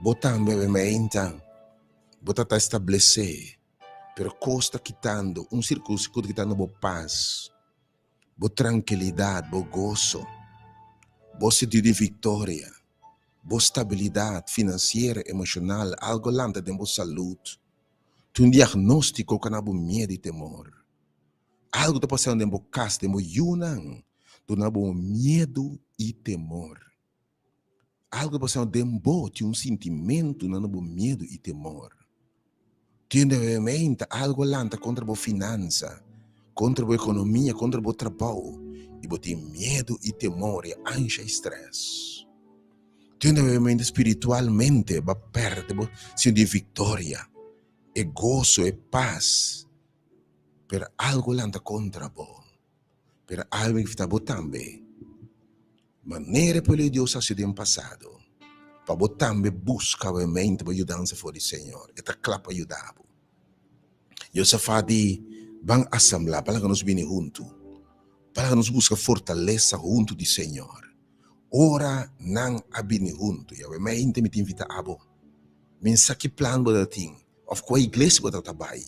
Bo tambe awe meinta bo ta ta establesé, pero kos ta kitando, un sirkunstansia ku ta kitando bo pas, bo trankilidat, bo goso, bo sentido di viktoria, bo stabilidat finansiero, emoshonal, algu a lanta den bo salud. Tin un diagnóstiko ku a na bo miedu i temor. Algu ta pasando den bo kas, den bo yunan, duna bo miedu i temor. Algu ta pasando den bo, tin un sintimentu duna bo miedu i temor. Tin de repente algu a lanta kontra bo finansa, kontra bo ekonomia, kontra bo trabou, i bo tin miedu i temor i ansha i strès. Tin de repente spiritualmente bo a pèrdè bo sinti di viktoria, e goso, e pas. Pero algo lanta kontra bo. Pero algo invitá bo tambe. Manera e pueblo di Dios hasi den pasado, pa bo tambe buska awemente bo yudansa for di Señor. E ta kla pa yuda bo. Josafat di, Ban asamblá, pa laga nos bini huntu, pa laga nos buska fortalesa huntu di Señor. Ora nan a bini huntu, Yahweh, mi hende mi ta invita abo. Mi no sa ki plan bo ta tin of kua iglesia bo ta ta bai,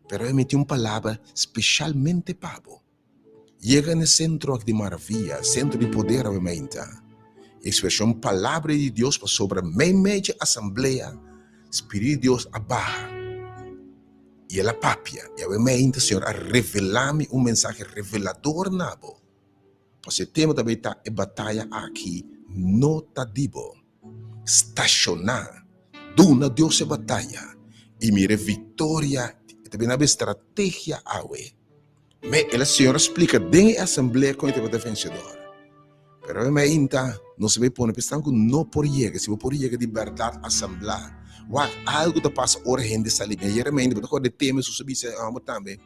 pero mi tin un palabra speshalmente pa bo. Yega na e sentro aki di maravia, sentro di poder awe mainta. E ekspreshon palabra di Dios pasobra meimei dje asamblea, Spiritu di Dios a baha i el a papia. I awe mainta Señor a revelá mi un mensahe revelador na bo. Pasobra e tema ta bay ta e bataya aki no ta di bo. Stashoná, duna Dios e bataya i mira e viktoria. E ta bini awe strategia awe. Me el Señor a splika den e asamblea kon e tabata vensedor. Pero awe mainta nos a bay pone pa esnan ku no por yega. Si bo por yega di bèrdat asamblá, wak algu ta pasa ora hende sali bin. Ayera mainta bo ta kòrda e tema Hesus a bisa e hòmber tambe.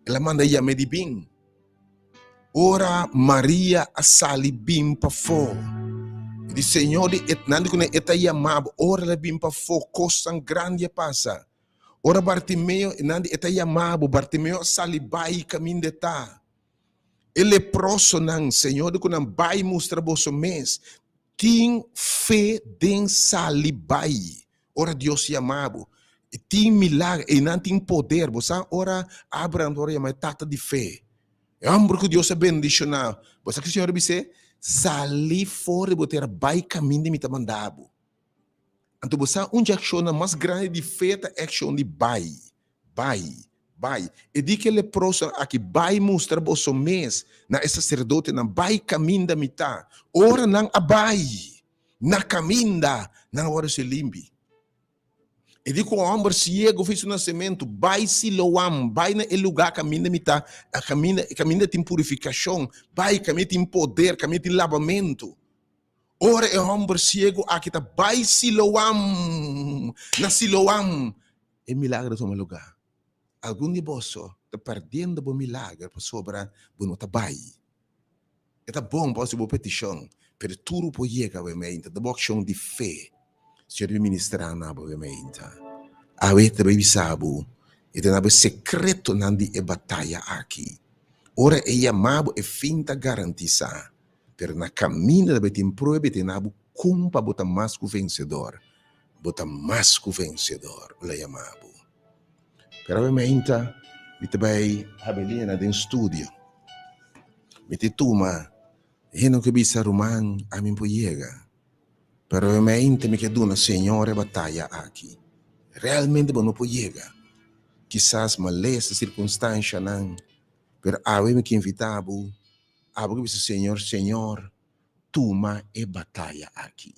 El a manda yam'é di bin. Ora Maria a sali bin pafó, e di, Señor, di e, nan di kuné, e ta yamá bo. Ora el a bin pafó, kosnan grandi a pasa. Ora Bartimeo, nan di, e ta yamá bo, Bartimeo a sali bai kaminda e ta. E leprosonan, Señor di ku nan, bai mustra boso mes. Tin fe den sali bai ora Dios yama bo. Tin milager, einan tin poder. Bo sa ora Abraham tabata yama e tata di fe. E homber ku Dios a bendishoná. Bo sa ki Señor a bis'é? Sali for di bo tera, bai kaminda mi ta manda bo. Anto bo sa un dje akshonnan mas grandi di fe ta e akshon di bai, bai, bai. E di ku e leprosonan aki, Bai mustra boso mes na e saserdotenan, bai kaminda mi ta. Ora nan a bai na kaminda, nan a wòrdu hasi limpi. E di ku un hòmber siegu for su nasementu, Bai Siloam, bai na e lugá kaminda mi ta, kaminda kaminda tin purifikashon, bai kaminda tin poder, kaminda tin labamentu. Ora e hòmber siegu aki ta bai Siloam, na Siloam, e milager a tuma lugá. Algun di boso ta perdiendo bo milager pasobra bo no ta bai. E ta bon pa hasi bo petishon, pero tur bo por yega awe meinta ta bo akshon di fe. Señor ta bin ministrá na bo awe meinta. Awe ta bai bisa bo, e ta na bo e sekretonan di e bataya aki. Ora e yama bo, e fin ta garantisá. Pero na kaminda ta bai tin prueba i te na bo kon pa bo ta mas ku vensedor. Bo ta mas ku vensedor, lo yama bo. Pero awe meinta mi ta bai Abelina den studio. Mi ta tuma hende ku bisa ruman ami por yega. Pero awe meinta mi ke duna Señor e bataya aki. Realmente bo no por yega. Kisas malesa, sirkunstanshanan, pero awe mi ke invita bo. Abo ke bisa Señor, Señor, tuma e bataya aki.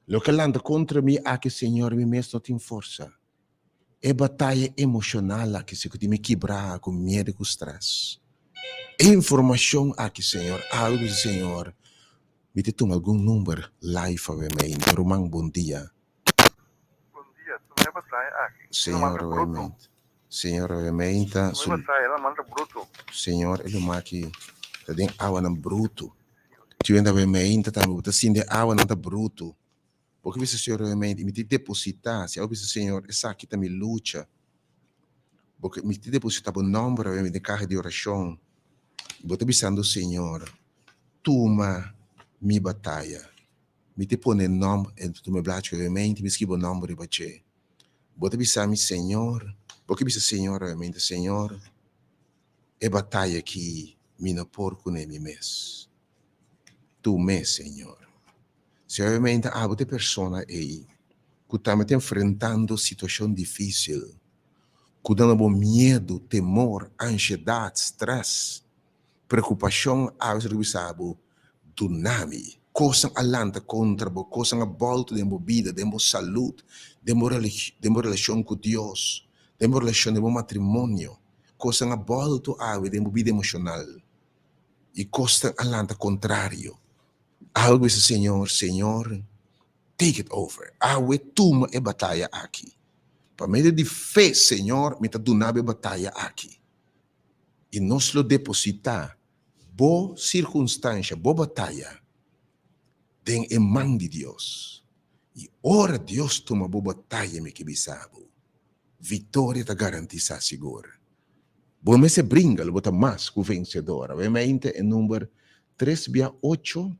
Loke lanta kontra mi aki, Señor, mi mes no tin forsa. E bataya emoshonal aki si ku tin mi kibrá ku miedu ku strès. E informashon aki, Señor, abo ke bisa Señor, mi ta tuma algun number live awe meinta. Ruman, bon dia. Bon dia, tuma e bataya aki. Señor, awe meinta. Señor obviamente su Señor e lumaki ta den awanan brutu. Ti wenda obviamente tambe bo ta sinti e awanan ta brutu. Bo ke bisa Señor obviamente mi ti deposita, si abo bisa Señor esaki ta mi lucha. Bo ke mi ti deposita bo nomber obviamente den kaha di orashon. Bo ta bisando Señor tuma mi bataya. Mi ti pone nomber, tuma e blachi obviamente mi skibi bo nomber riba dje. Bo ta bisa mi, Señor, bo ke bisa Señor realmente, Señor, e bataya aki mi no por kuné mi mes. Tum'é, Señor. Si obviamente abo ta e persona ei ku tambe ta enfrentando situashon difísil, ku ta duna bo miedu, temor, anshedat, strès, Preokupashon awe ta bisa bo, Duna mi. Kosnan a lanta kontra bo, kosnan a bòltu den bo bida, den bo salud, den bo den bo relashon ku Dios, den bo relashon den bo matrimonio. Kosnan a bòltu awe den bo bida emoshonal i kosnan a lanta kontrario. Awe bo bisa Señor, Señor, take it over. Awe tuma e bataya aki. Pa medio di fe, Señor, mi ta duna bo e bataya aki. I nos lo depositá bo sirkunstansha, bo bataya, den e man di Dios. I ora Dios tuma bo bataya, mi ke bisa bo, viktoria ta garantisá sigur. Bo mester bringa, lo bo ta mas ku vensedor. Awe mente e number tres bia ocho.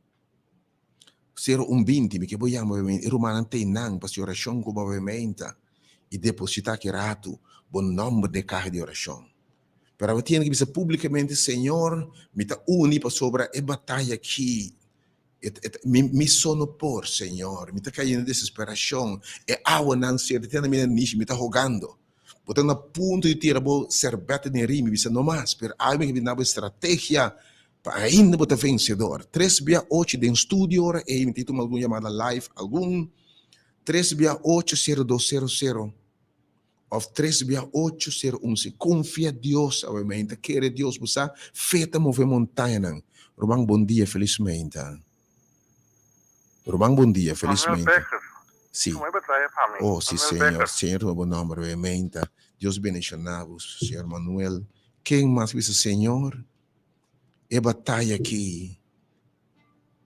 01 20, mi ke bo yama e rumannan ta einan pa hasi orashon ku bo meinta i depositá ki ratu bo nòmber den e kaha di orashon. Pero abo tiene ke bisa públikamente, Señor, mi ta uni pasobra e bataya aki mi mi so no por, Señor. Mi ta kai den desesperashon. E awanan sierto te na mi nanishi, mi ta hogando. Bo ta na punto di tira bo serbèt den ri, mi bisa no mas, pero awe mi ke brinda bo e strategia pa ainda bo ta vensedor. Tres bia ocho den studio ora ei, mi ta tuma algun yamada live, algun tres bia ocho sero dos sero sero òf tres bia ocho sero un. Si konfia Dios awe meinta, kere Dios, bo sa fe ta move montañanan. Ruman bon dia, felis meinta. Ruman bon dia, felis Manuel meinta. Becker, Si. tuma e bataya pa mi. Oh, si Manuel Señor, Becker. Señor tuma bo nomber awe meinta. Dios bendiciona bo, Señor Manuel. Ken mas bisa Señor? E bataya aki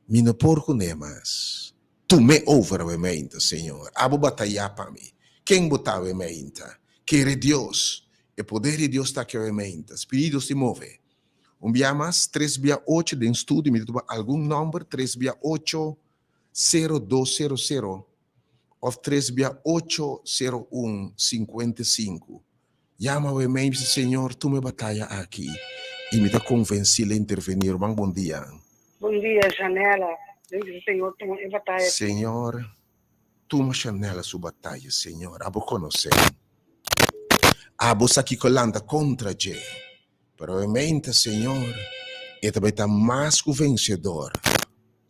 mi no por kuné mas. Tum'é over awe meinta, Señor. Abo batayá pa mi. Ken bo ta awe meinta? Kere Dios. E poder di Dios ta aki awe meinta. Spiritu di Dios tin move. Un bia mas, tres bia ocho den studio mi ta tuma algun nomber, tres bia ocho, sero dos sero sero of tres bia ocho, sero un, sinkuenta i sinku. Yama awe mei bisa Señor tuma e bataya aki y mi ta convenci lo interveni. Ruman bon dia. Bon dia Janela, mi bisa Señor tuma e bataya aki. Señor tuma Janela su bataya Señor abo conoce abo sa kico lanta contra dje pero awe meinta Señor e ta bay ta mas cu vencedor.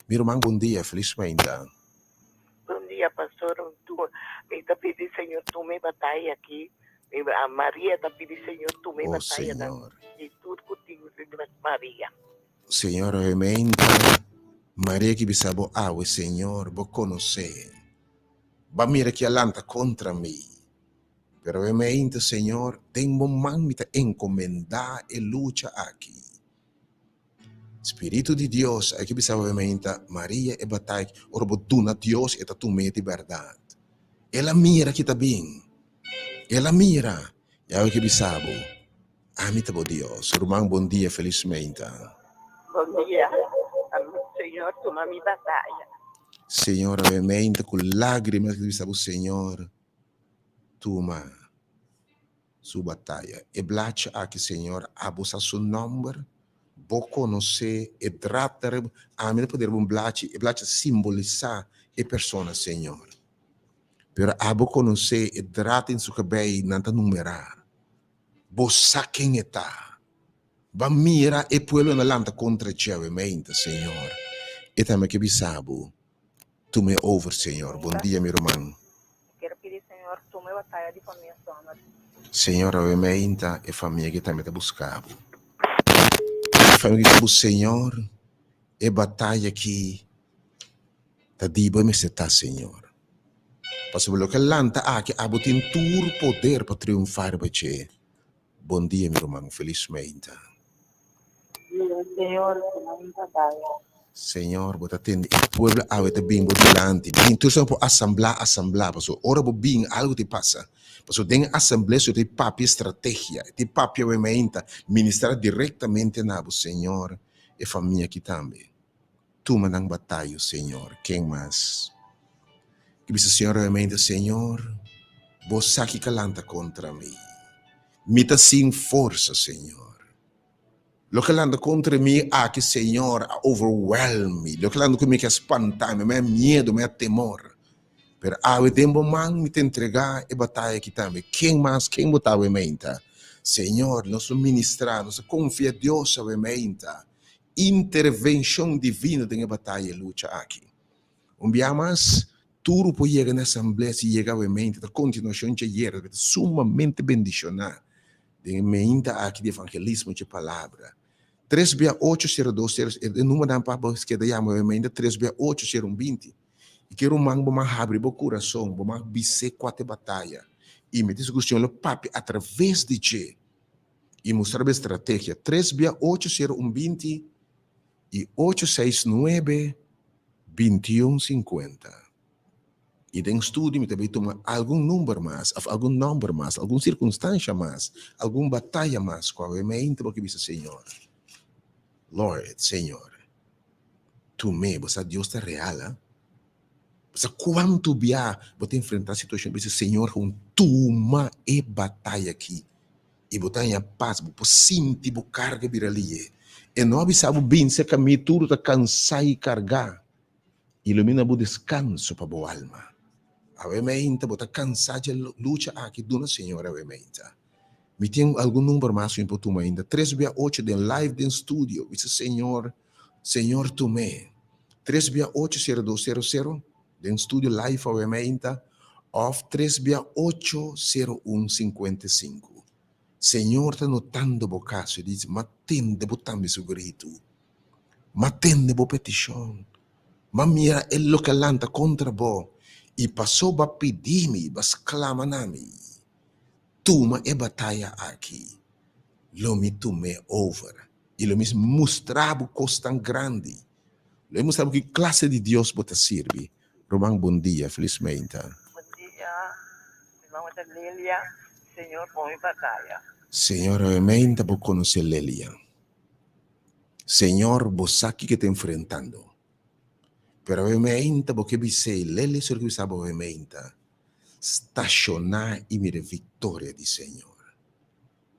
Mi ruman bon dia feliz meinta. Bon dia pastor mi ta pidi señor tuma e bataya aki mi Maria ta pidi señor tuma e Oh bataya nan señor. di tur cu tin riba Maria. Señor obviamente Maria ki bisa bo awe señor bo conoce ba mira ki a lanta contra mi pero obviamente señor den bo man mi ta encomenda e lucha aki. Spiritu di Dios a ke bisa bo mainta, Maria e batay ora bo duna Dios e ta tum'é di bèrdat. El a mira ki ta bin. El a mira. I awe ke bisa bo, Ami ta bo Dios. Ruman bon dia felis mainta. Bon dia. Señor tuma mi bataya. Señor awe mainta ku lágrimas ke bisa bo Señor tuma. Su bataya. E blachi aki, Señor, abo sa su nomber, Bo konosé e draad riba, ami ta pone riba un blachi, e blachi ta simbolisá e persona, Señor. Pero abo konosé e draad den su kabei, nan ta numerá. Bo sa ken e ta. Ba mira e pueblo na lanta kontra dje awe meinta, Señor. E tambe ke bisa bo, Tum'é over, Señor. Bon dia, mi ruman. Quiero pidi Señor tuma e bataya di famia Sommer. Señor awe meinta e famia ki tambe ta buska bo. E famia ki ta bu Señor e bataya ki ta di bo e mester ta Señor. Pasobra loke a lanta aki abo tin tur poder pa triunfa riba dje. Bon dia mi ruman felis meinta. Señor tuma mi bataya. Señor bo ta tende e pueblo awe ta bin bo dilanti bin tur esnan por asamblá asamblá pasobra ora bo bin algo tin pasa pasobra den e asamblea su tin papia estrategia tin papia awe meinta ministrá direktamente na bo Señor e famia aki tambe tuma nan batayo Señor ken mas ki bisa Señor awe meinta Señor bo sa ki ka lanta kontra mi mi ta sin forsa Señor. Loke lanta kontra mi aki, Señor, a overwhelm mi. Loke lanta ku mi aki a spanta mi, mi a miedu, mi a temor. Pero awe den bo man mi ta entregá e bataya aki tambe. Ken mas, ken bo ta awe meinta? Señor, nos lo ministrá, nos a konfia Dios awe meinta. Intervenshon divino den e bataya e lucha aki. Un bia mas, tur por yega na asamblea si yega awe meinta, ta kontinuashon djayer, ta sumamente bendishoná. Den e meinta aki di evangelismo dje palabra. Tres bia ocho sero dos sero, e numbernan pa bo keda yama e meinta tres bia ocho sero un binti. I ke ruman bo man habri bo kurason, bo man bis'é kua ta e bataya. I mi ta sigur Señor lo papia atraves di dje i mustra bo e strategia. Tres bia ocho sero un binti i ocho seis nuebe bintiun sinkuenta. I den studio mi ta bay tuma algun number mas, of algun nomber mas, algun circunstancia mas, algun bataya mas cu awe mente bo ke bisa Señor, Lord, Señor, tum'é, bo sa Dios ta real, ha? Bo sa kuantu bia bo ta enfrentá situashon i bisa, Señor, gewoon tuma e bataya aki. I bo ta haña pas, bo por sinti bo karga bira lihe. E no a bisa bo, Bin serka mi tur ta kansá i kargá, i lo mi na bo deskanso pa bo alma. Awe meinta bo ta kansá dje lucha aki, duna Señor awe meinta. Mi tin algun number mas ku mi por tuma ainda, tres bia ocho den live den studio, bisa Señor, Señor tum'é. Tres bia ocho sero dos sero sero den studio live awe meinta òf tres bia ocho sero un sinkuenta i sinku. Señor ta notando bo kaso i dici, M'a tende bo tambe su gritu. M'a tende bo petishon. M'a mira e loke a lanta kontra bo i paso b'a pidi mi, b'a sklama na mi. Tuma e bataya aki, lo mi tum'é over i lo mi mustra bo kos tan grandi. Lo mi mustra bo ki klase di Dios bo ta sirbi. Ruman bon dia, felis meinta. Bon dia, mi nomber ta Lelia, Señor pon mi bataya. Señor awe meinta bo konosé Lelia. Señor bo sa kiko e ta enfrentando. Pero awe meinta bo ke bis'é, Lelia sor ke bisa bo awe meinta, stashoná i mira e viktoria di Señor.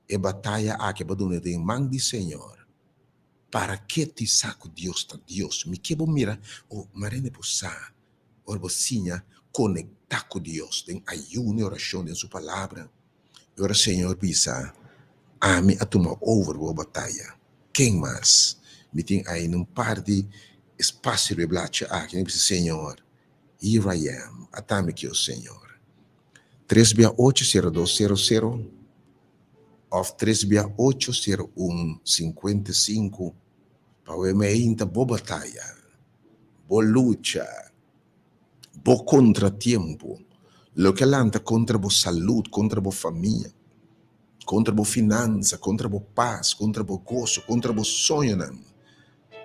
E bataya aki bo duna den man di Señor. Para ke ti sa ku Dios ta Dios? Mi ke bo mira, o marende bo sa, ora bo siña konektá ku Dios den ayuno i orashon, den Su Palabra. I ora Señor bisa, Ami a tuma over bo bataya. Ken mas? Mi tin ainda un par di espasio riba e blachi aki. Mi bisa, Señor, here I am. Atami ki, o Señor. Tres bia ocho sero dos sero sero òf tres bia ocho sero un sinkuenta i sinku pa wei meinta bo bataya, bo lucha, bo kontratiempo, loke a lanta kontra bo salud, kontra bo famia, kontra bo finansa, kontra bo pas, kontra bo goso, kontra bo soñonan,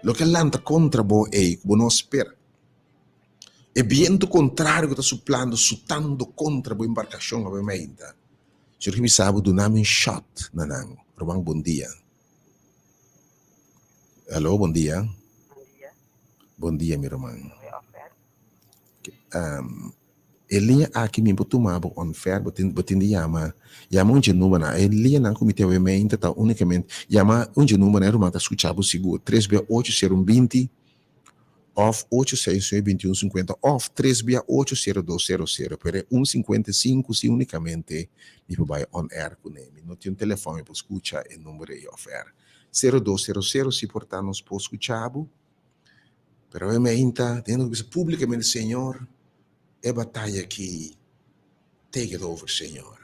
loke a lanta kontra bo ei ku bo no a spera. E bientu kontrario ku ta suplando, sutando kontra bo embarkashon awe meinta. Señor ke bisa bo duna mi un shot na nan. Ruman bon dia. Alo bon dia. Bon dia. Bon dia mi ruman. E liña aki mi por tuma bo on fair bo tin bo tin di yama yama un dje numbernan e liñanan ku mi tin awe meinta ta unikamente yama un dje numbernan e ruman ta skucha bo sigur tres bia ocho sero un binti òf ocho seis nuebe binti un sinkuenta òf tres bia ocho sero dos sero sero pero e un sinkuenta i sinku si unikamente mi por bai on air kuné mi no tin un telefòn mi por skucha e number ei off air sero dos sero sero si por ta nos por skucha bo pero awe meinta den nos bisa públikamente señor e bataya aki take it over señor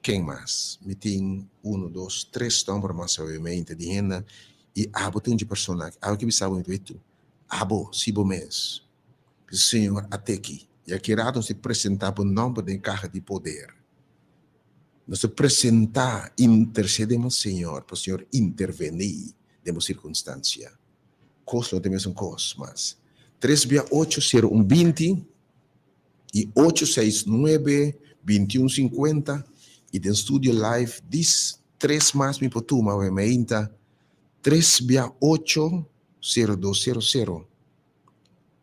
ken mas mi tin uno dos tres nomber mas awe meinta di hende I abo ta un dje persona aki. Abo ke bisa bo mi ta tu. Abo, si bo mes. Bisa Señor, ate aki. I aki rato nos ta presenta bo nomber den kaha di poder. Nos ta presenta, intercede mas Señor, pa Señor interveni den bo circunstancia. Kos no ta e mesun kos mas. Tres bia ocho sero un binti i ocho seis nuebe binti un sinkuenta i den studio live dis Tres mas mi por tuma awe meinta, tres bia ocho sero dos sero sero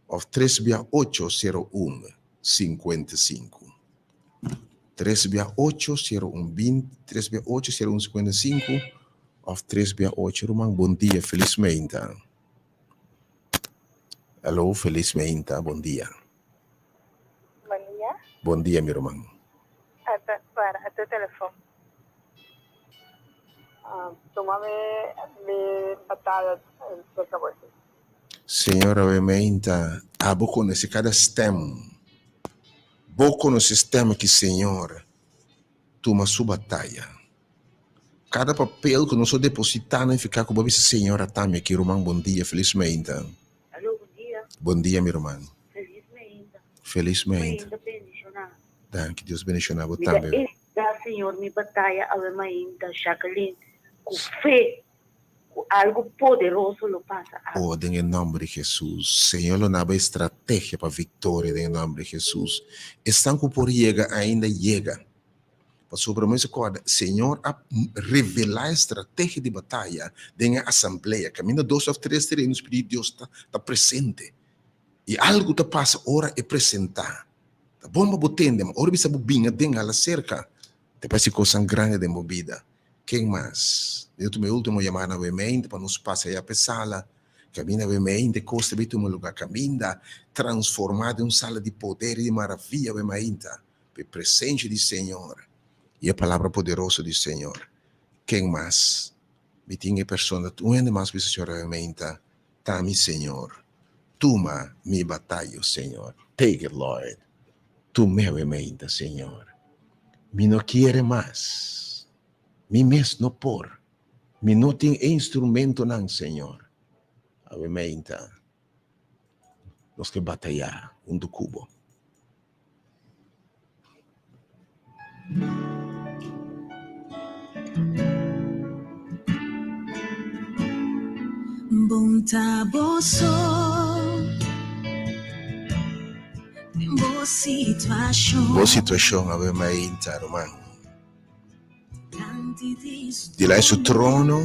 of tres bia ocho sero un sinkuenta i sinku. Tres bia ocho sero un binti, tres bia ocho sero un sinkuenta i sinku of tres bia ocho. Ruman bon dia, felis meinta. Alo, felis meinta, bon dia. Bon dia. Bon dia mi ruman. Ata para ata telefon. Tuma mi mi bataya cerca bo. Señor obviamente abo conoce cada stem. Bo conoce stem aki Señor. Tuma su bataya. Cada papel cu nos a deposita na fica cu bo bisa Señor ata mi aki ruman bon dia feliz meinta. Alo, bon dia. Bon dia mi ruman. Feliz meinta. Feliz meinta. Meinta bendiciona. Danki, Dios bendiciona bo Mi ta tambe. esta Señor mi bataya awe mainta Jacqueline cu fe cu algo poderoso lo pasa awe. Oh, den e nomber di Jesus. Señor lo naba estrategia pa victoria den e nomber di Jesus. Esnan cu por yega ainda yega. Pasobra mi sa kòrda, Señor a revelá e strategia di bataya den e asamblea. Kaminda dos òf tres ta reuni, Spiritu di Dios ta presente. I algu ta pasa ora e presentá. Ta bon pa bo tende, ma ora bisa bo bin aden hala serka, ta parse kosnan grandi den bo bida. Ken mas? Mi ta tuma e ultimo yamada na Wemeinte pa nos pasa ya pa e sala. Kaminda Wemeinte kos ta bin tuma luga. Kaminda transformá den un sala di poder i di maravia Wemeinte pa e presensia di Señor i e palabra poderoso di Señor. Ken mas? Mi tin e persona, un hende mas bisa Señor Wemeinte. Ta mi Señor. Tuma mi batayo, Señor. Take it, Lord. Tum'e we meinta, Señor. Mi no kiere mas. Mi mes no por. Mi no tin e instrumentonan, Señor. Awe meinta, nos ke batayá huntu ku bo. Bon ta bo so den bo situashon. Bo situashon awe mainta, ruman. Dilai su trono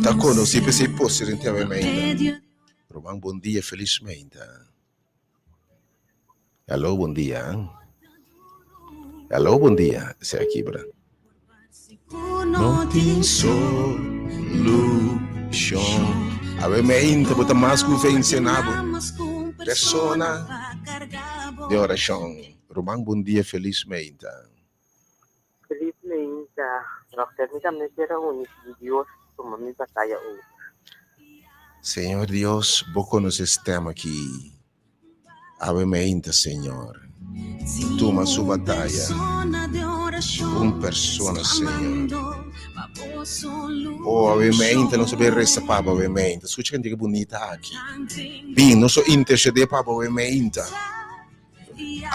ta konosí p'esei poster den te awe mainta. Ruman, bon dia, felis mainta. Aló, bon dia. Aló, bon dia. Esei a kibra. No tin solushon. Awe meinta bo ta mas ku vense na bo persona den orashon. Ruman, bon dia, felis meinta. Felis meinta. Dokter, mi tambe kier a uni pidi Dios tuma mi bataya over. Señor Dios, bo conoce stem aki. Awe meinta, Señor. Tuma su bataya. Un persona, Señor. Oh, awe meinta nos a bay reza pa bo awe meinta. Scucha cantica bunita aki. Bin, nos a intercede pa bo awe meinta.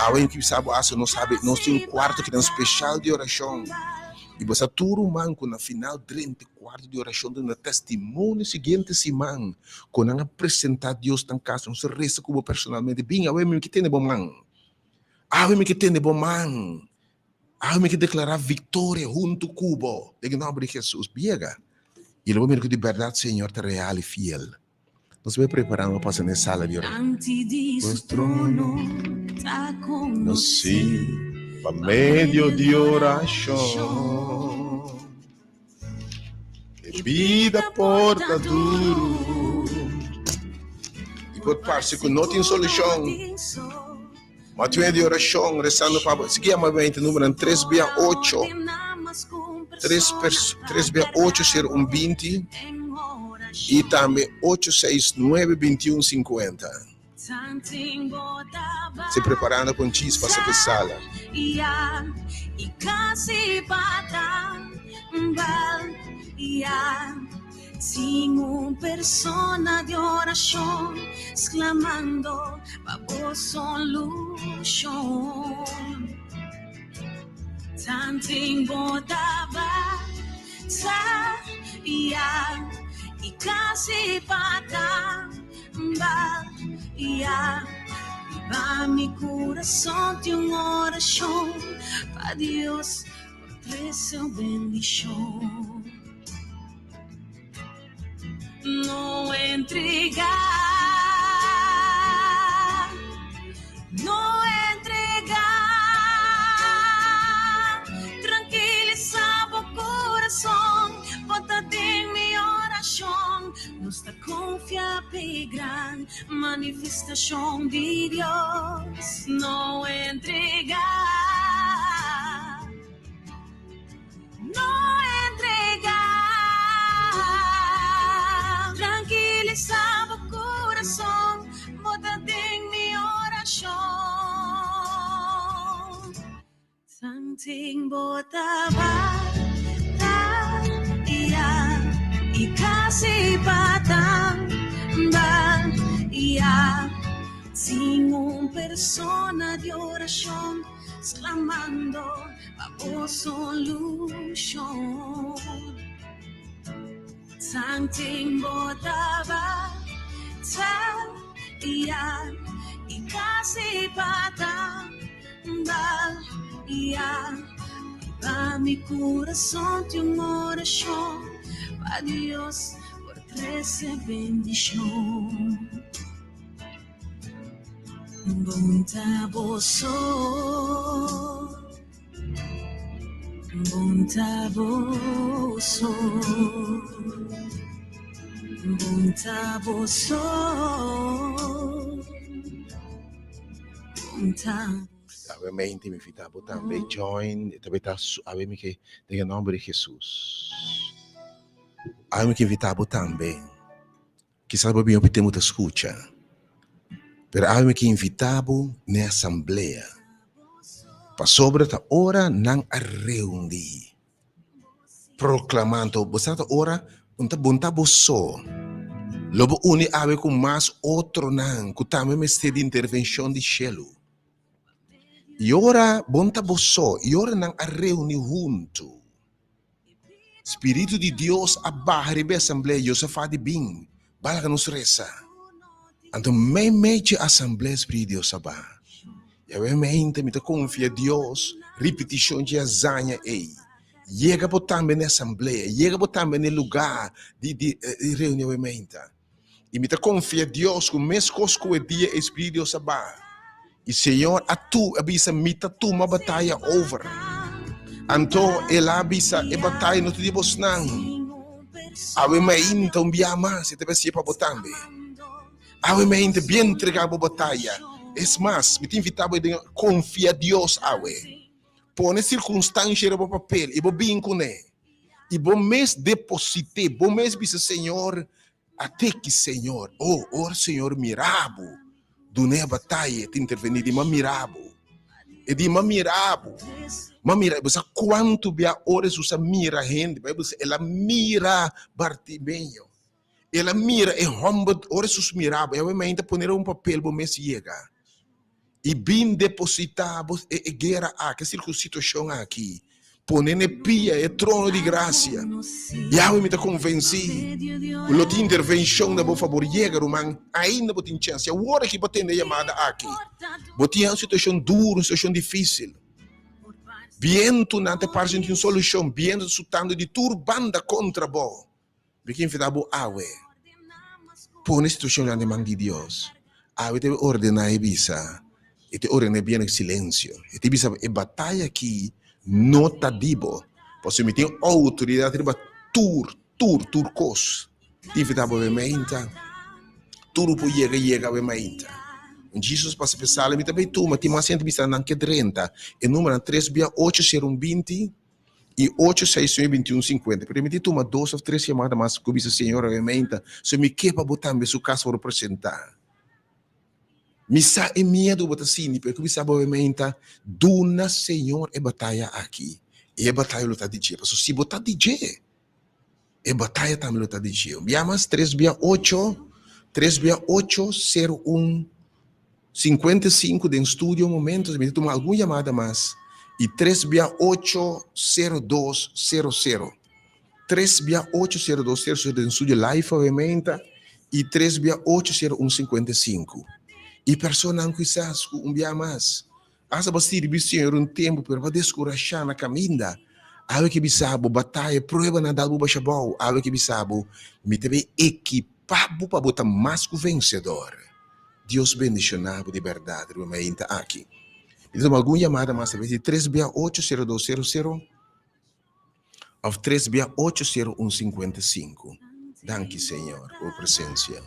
Awe kisa bo hasi nos sabi nos tin un cuarto kinan special di oracion y bo sa tur ruman cu na final drenta e cuarto di oracion ta duna testimonio siguiente siman cu nan a presenta Dios nan caso nos a reza cu bo personalmente bin awe mi ke tene bo man awe mi ke tene bo man awe mi ke declara victoria hunto cu bo den e nomber di Jesus biega y lo bo mira cu di berdad Señor ta real y fiel. Nos bai preparando pa pasa na e sala di oracion. Su trono ta conocí pa medio di oracion. E bida por ta duro y por parce cu no tin solucion. Ma tin di oracion rezando pa bo. Sigui yama mente numeronan tres bia ocho, tres tres bia ocho sero un binti y tambe ocho seis nuebe bintiun sinkuenta. Se preparando con chis pa sete sala. Sin un persona di orashon sklamando pa bo solushon. Tanten bo ta bataya i kasi pa tambaya. Riba mi kurason tin un orashon pa Dios por trese un bendishon. No entrega, no entrega. Tranquilisa bo corazón, bota den mi oración. Nos ta confia p'e gran manifestación di Dios. No entrega. No entrega. Tranquilisa bo corazón, bo ta den mi oracion. Tanten bo ta bataya y casi pa tambaya. Sin un persona di oracion sclamando pa bo solucion. Tanten bo ta bataya y casi pa tambaya. Riba mi curason tin un oracion pa Dios por trece bendicion. Bon ta bo so. Bon ta bo so. Bon ta bo so. Bon ta Awe mente mi invita bo tambe join e tambe ta awe mi ke den e nomber di Jesus. Awe mi ke invita bo tambe. Kisas bo bin hopi tempu ta skucha, pero awe mi ke invitá bo n'e asamblea, pasobra ta ora nan a reuní proklamando, bo sa ta ora un ta bon ta bo so, lo bo uni awe ku mas otronan ku tambe mester di intervenshon di shelu. I ora bon ta bo so, i ora nan a reuní huntu. Spiritu di Dios a baha riba e asamblea, Josafat di bin, ba laga nos resa. Anto meimei dje asamblea Spiritu di Dios a baha. Yahweh mente mi ta konfia Dios, ripitishon dje hazaña ei. Yega bo tambe na e asamblea, yega bo tambe na e lugá di di reuni Yahweh mente. I mi ta konfia Dios ku meskos ku e dia ei Spiritu di Dios a baha i Señor a tu a bisa mi ta tuma bataya over. Anto el a bisa e bataya no ta di bosnan. Awe mainta un bia mas e ta basié pa bo tambe. Awe mainta bien entrega bo bataya. Es mas, mi ta invitá bo den konfia Dios awe. Pone sirkunstansha riba bo papel i bo bin kuné. I bo mes deposit'é, bo mes bisa, Señor, at'é ki, Señor. Oh, ora Señor mira bo, dun'é bataya, e ta intervení, di, M'a mira bo. E di, M'a mira bo. M'a mira bo. Sa kuantu bia ora Hesus a mira hende? Beibel bisa, El a mira Bartimeo. El a mira e hòmber, ora Hesus mira bo, e awe mainta pone riba un papel bo mes yega i bin depositá bo e e guera aki, e situashon aki, pone na e pia e trono di grasia. Yahweh mi ta konvensí ku lo tin intervenshon na bo fabor. Yega, ruman, ainda bo tin chèns. Si awor aki bo tende e yamada aki, bo tin un situashon duru, un situashon difísil. Bientunan ta parse no tin solushon, bientu ta sutando di tur banda kontra bo. Mi ke invitá bo awe, pone situashon nan den man di Dios. Awe ta ordená e bisa, e ta ordená e bia na silensio. E ta bisa e bataya aki no ta di bo, pasobra mi tin outoridat riba tur, tur, tur kos. Ta invitá bo awe mainta, tur por yega, yega awe mainta. Jesus pasa pa e sala, mi ta bai tuma, tin mas hende bisa nan ke drenta. E numeronan tres bia ocho sero un binti. I ocho seis nuebe bintiun sinkuenta. Pero mi tin tuma dos of tres yamada mas ku bisa Señor obviamente so mi ke pa bo tambe su kas wòrdu presentá. Mi sa e miedu bo ta sinti pero ku bisa bo obviamente duna Señor e bataya aki i e bataya lo ta di dje pasobra si bo ta di dje e bataya tambe lo ta di dje. Un bia mas tres bia ocho tres bia ocho sero un 55 den studio momentos mi ta tuma algun yamada mas y tres bia ocho sero dos sero sero tres bia ocho sero dos sero sero den studio live obviamente y tres bia ocho sero un 55 y personanan quizás cu un bia mas hasta bo sirbi Señor un tempo pero bo a descurasha na caminda awe ke bisa bo bataya prueba nan dal bo basha abou awe ke bisa bo mi ta bay ekipa bo pa bo ta mas cu vencedor. Dios bendiciona bo di berdad riba mainta aki. Mi ta tuma algun yamada mas a bes di tres bia ocho sero dos sero sero of tres bia ocho sero un sinkuenta sinku. Danki Señor pa bo presencia.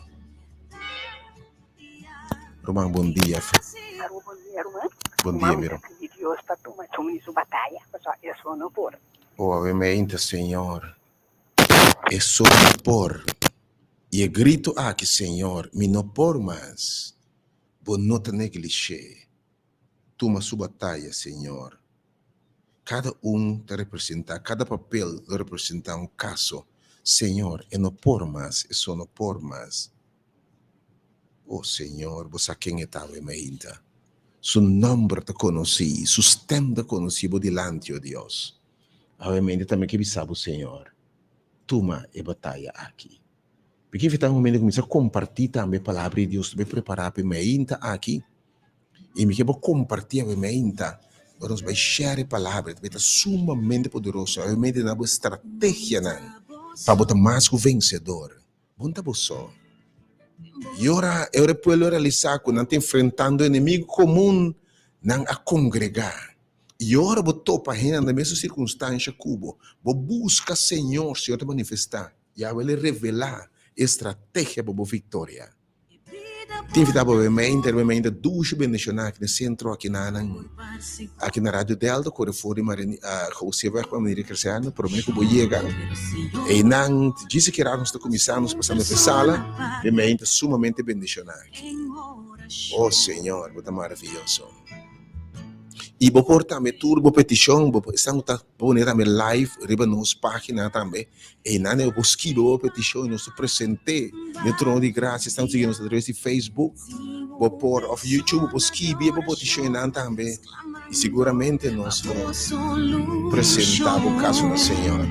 Ruman bon dia. Bon dia ruman. Bon dia mi ruman. Pidi Dios pa tuma tuma di su bataya pasobra eso no por. Oh awe mainta Señor. Eso no por. I e gritu aki, Señor, mi no por mas. Bo no ta neglish'é. Tuma su bataya, Señor. Kada un ta representá, kada papel lo representá un kaso. Señor, e no por mas, eso no por mas. O Señor, bo sa ken e ta awe mainta. Su nòmber ta konosí, su stèm ta konosí bo dilanti, o Dios. Awe mainta tambe ke bisa bo, Señor, tuma e bataya aki. Mi ke invitá un momento kuminsá kompartí tambe e palabra di Dios tambe prepará pa e mainta aki. I mi ke bo kompartí awe mainta, ora nos bai share e palabra, e ta sumamente poderoso. Awe mainta na bo estrategianan pa bo ta mas ku vensedor. Bon ta bo so. I ora e ora e pueblo a realisá ku nan ta enfrentando enemigu komun, nan a kongregá. I ora bo topa hende den mesun sirkunstansha ku bo, bo buska Señor, Señor ta manifestá. Yahweh lo revelá e strategia pa bo viktoria. Te invitá bo mente, bo mente dushi bendishoná aki na sentro, aki na nan, aki na Radio Delta, kore for di Maria, Joseweg pa Maria Cristiano, promé ku bo yega. Einan, djis aki rato nos ta kuminsá, nos pasando pa e sala, bo mente sumamente bendishoná aki. Oh Señor, bo ta maraviyoso. I bo por tambe tur bo petishon, bo por esnan ku ta pone tambe live riba nos página tambe, einan bo por skibi bo petishon i nos ta present'é den trono di grasia. Esnan ku sigui nos atraves di Facebook bo por òf YouTube bo por skibi bo petishon einan tambe i siguramente nos lo presentá bo kaso na Señor.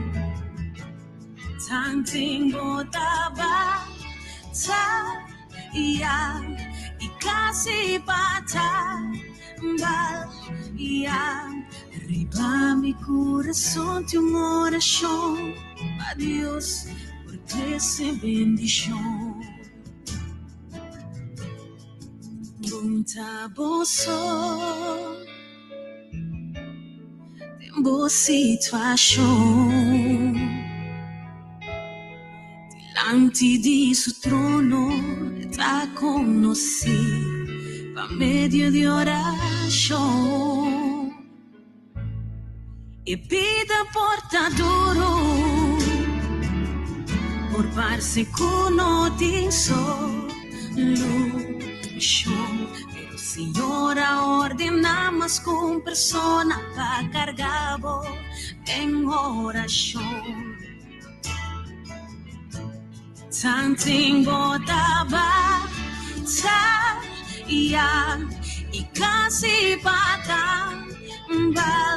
Dilanti di su trono e ta konosí pa medio di orashon. E bida por ta duru, por parse ku no tin solushon, pero Señor a ordená mas ku un persona pa karga bo den orashon. Tanten bo ta bataya i kasi pa tambaya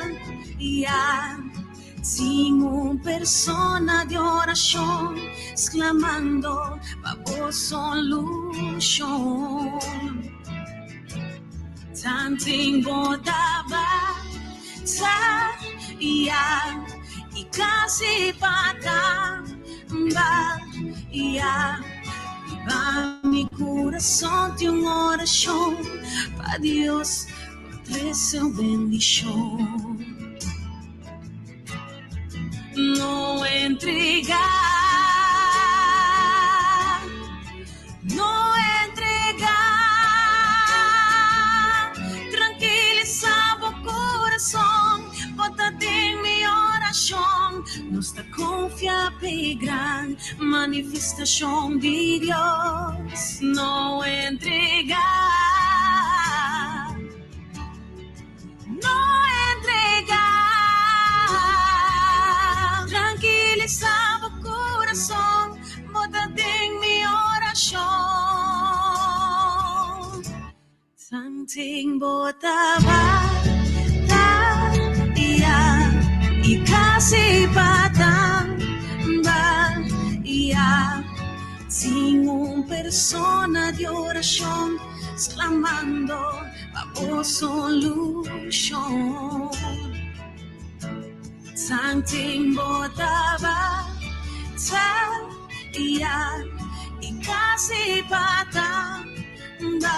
Tin un persona di orashon sklamando pa bo solushon. Tanten bo ta bataya i kasi pa tambaya Riba mi kurason tin un orashon pa Dios por trese un bendishon. No entregá, no entregá. Trankilisá bo kurason, bo ta den mi orashon. Nos ta konfia p'e gran manifestashon di Dios. No entregá. No entrega. Tranquilisa bo corazon, bo ta den mi oracion. Tanten bo ta bataya y casi pa tambaya. Tin un persona di oracion sclamando. Pa bo solushon. Tanten bo ta bataya i kasi pa tambaya.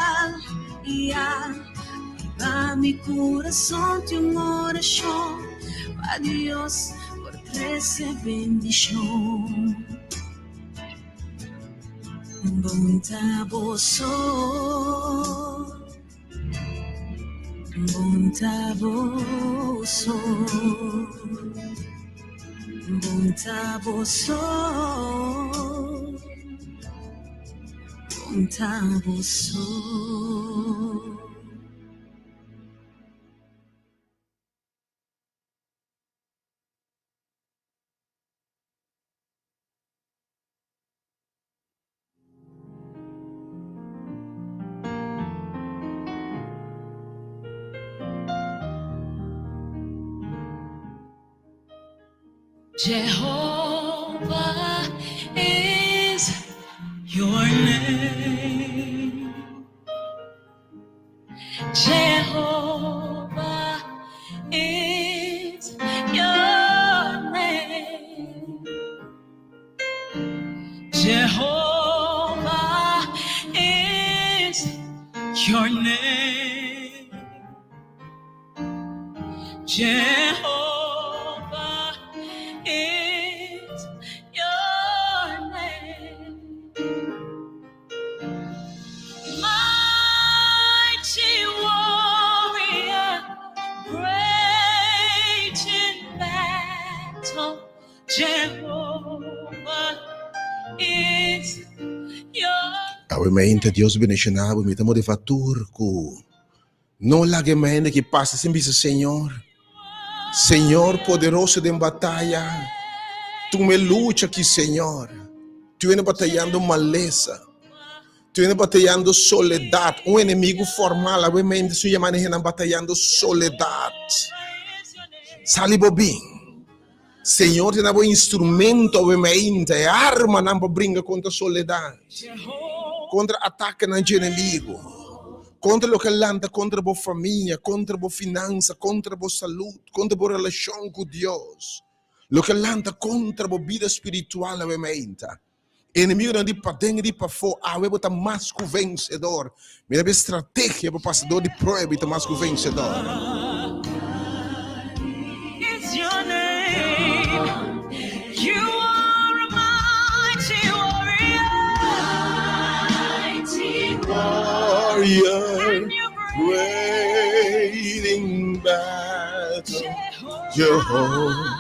Riba mi kurason tin un orashon pa Dios por trese bendishon. Bon ta boso. Bon ta boso. Bon ta boso. Bon ta boso. Jehovah is your name. Jehovah is your name. Jehovah Jehovah is your name. Mighty warrior, great in battle. Jehovah is your Awe mente Dios bendiciona bo, mi ta motiva tur cu no laga e mente ki pasa sin bisa Señor, Señor poderoso den bataya, tuma e lucha aki Señor. Tu hende batayando malesa, tu hende batayando soledad, un enemigo formal, awe mente su yama hendenan batayando soledad. Sali bo bin. Señor ta na bo instrumento awe mainta, e armanan pa bringa kontra soledat, kontra atakenan dje enemigo, kontra loke a lanta kontra bo famia, kontra bo finansa, kontra bo salud, kontra bo relashon ku Dios, loke a lanta kontra bo bida spiritual awe mainta. Enemigonan di paden i di pafó, awe bo ta mas ku vensedor. Mira bo estrategia pa pasa dor di prueba i ta mas ku vensedor. Is your name. You are a mighty warrior. Mighty Warrior, great in battle, Jehovah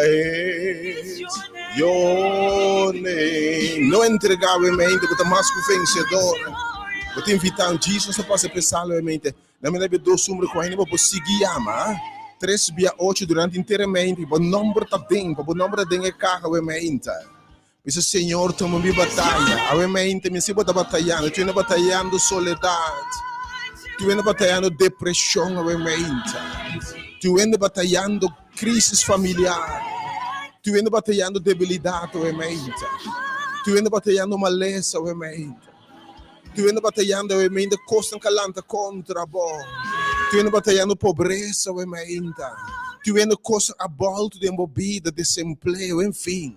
is your name. No entregá we mente, bo ta mas ku vensedor. Bo ta invitá Jesus a pasa p'e sala we mente. Na mi lebia dos numero ku ainda bo por sigui yama. Tres bia ocho durante inter e mente. Bo nomber ta den, pa bo nomber ta den e kaha we mente. Bisa Señor tuma mi bataya. Awe mente mi si bo ta batayando. Tu ena batayando soledad. Tu ena batayando depresion awe mente. Tu ena batayando crisis familiar. Tu ena batayando debilidad awe mente. Tu ena batayando malesa awe mente. Tu ena batayando awe mente cosnan ka lanta contra bo. Tu ena batayando pobresa awe mente. Tu ena cosnan a bolto den bo bida, desempleo, en fin.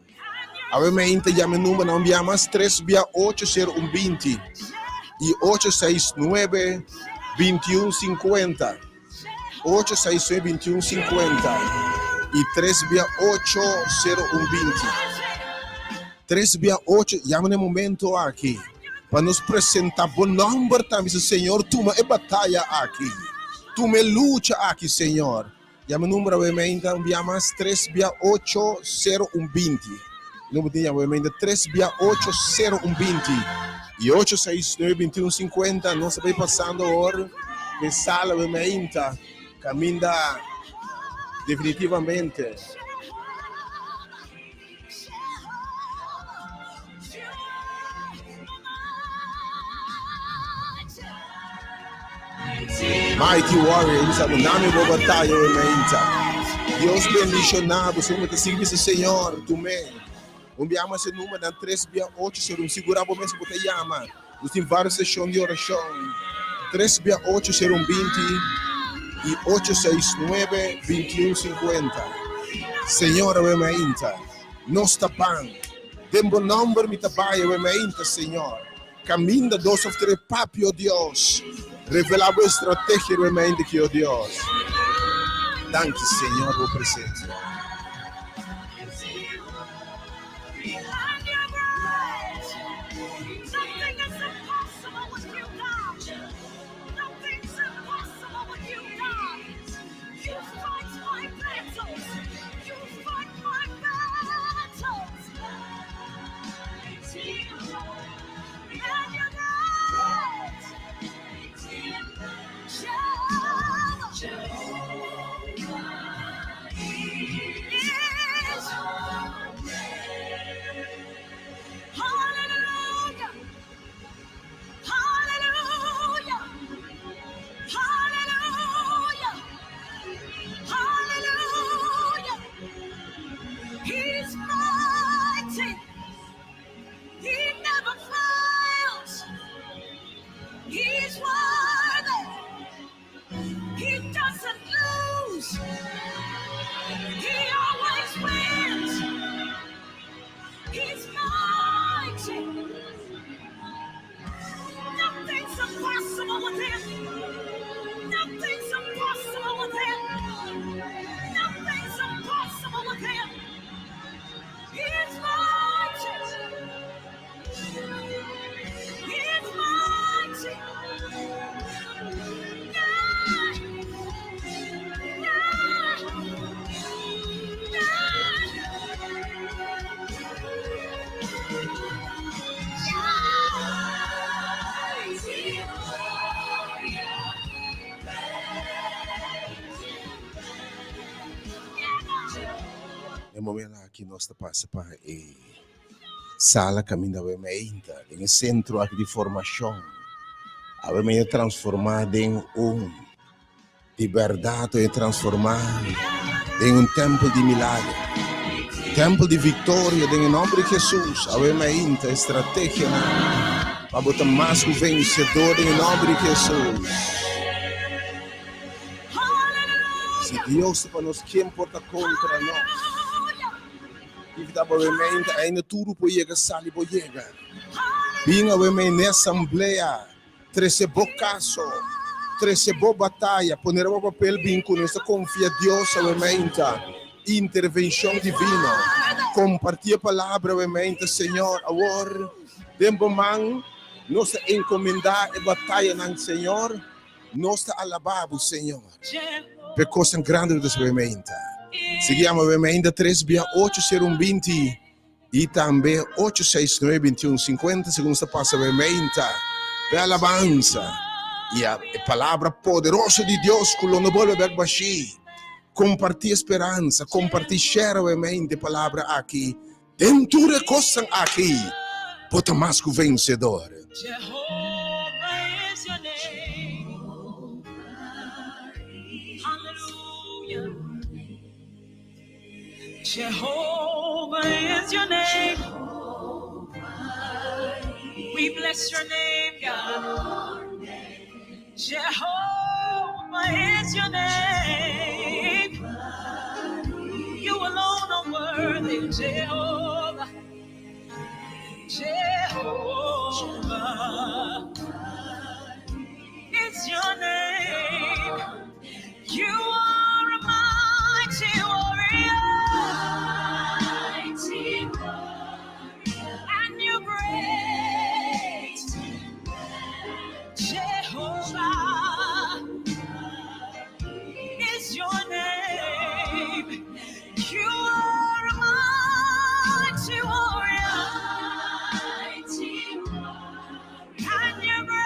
Awe mainta yama e numbernan un bia mas, tres bia ocho sero un binti i ocho seis nuebe bintiun sinkuenta. Ocho seis nuebe bintiun sinkuenta i tres bia ocho sero un binti. Tres bia ocho, yama na e momento aki pa nos presenta bo nomber tambe. Bisa, Señor, tuma e bataya aki. Tuma e lucha aki, Señor. Yama number awe meinta un bia mas tres bia ocho sero un binti. Number tin yama awe meinta tres bia ocho sero un binti i ocho seis nuebe binti un sinkuenta. Nos ta bai pasando awor den sala awe meinta kaminda definitivamente. Mighty Warrior, bisa bo nami bo bataya we mainta. Dios bendiciona bo, si bo ta sigui bisa Señor, tume. Un bia mas e number nan 3 bia 8 0 un sigura bo mes bo ta yama. Nos tin varios seshon di orashon. 3 bia 8 0 un 20 i 8 6 9 21 50. Señor awe mainta. Nos ta ban. Den bo nomber mi ta bai awe mainta, Señor. Caminda dos of tres papia, oh Dios. Revela bo estrategia awe mainta ki, oh Dios. Danki, Señor, bo presencia. momento aki nos ta pasa pa e sala kaminda awe meinta, den e sentro aki di formashon. Awe mei a transformá den un di bèrdat, a transformá den un tèmpel di milager, tèmpel di viktoria den e nòmber di Hesus. Awe meinta e strategianan pa bo ta mas ku vensedor den e nòmber di Hesus. Si Dios ta pa nos, ken por ta kontra nos? Kiko ta bo mente? Ainda tur por yega, sali bo yega. Bin awe mei n'e asamblea, trese bo kaso, trese bo bataya, pone riba papel, bin ku nos ta konfia Dios awe meinta. Intervenshon divino. Kompartí e palabra awe meinta, Señor, awor den bo man nos ta enkomendá e batayanan, Señor. Nos ta alabá bo, Señor, p'e kosnan grandi ku ta hasi meinta. Sigui yama bo meinta tres bia ocho sero un binti i tambe ocho seis nuebe binti un sinkuenta segun nos ta pasa bo meinta p'e alabansa i e palabra poderoso di Dios ku lo no bolbe bek bashí. Kompartí e speransa, kompartí share bo meinta e palabra aki. Den tur e kosnan aki bo ta mas ku vensedor. Jehovah is your name. Hallelujah. Jehovah is your name. We bless your name, God. Jehovah is your name. You alone are worthy, Jehovah. Jehovah is your name. You are a mighty warrior. Mighty warrior. And you're great. Jehovah is your name. You are a mighty warrior. Mighty warrior. And you're great.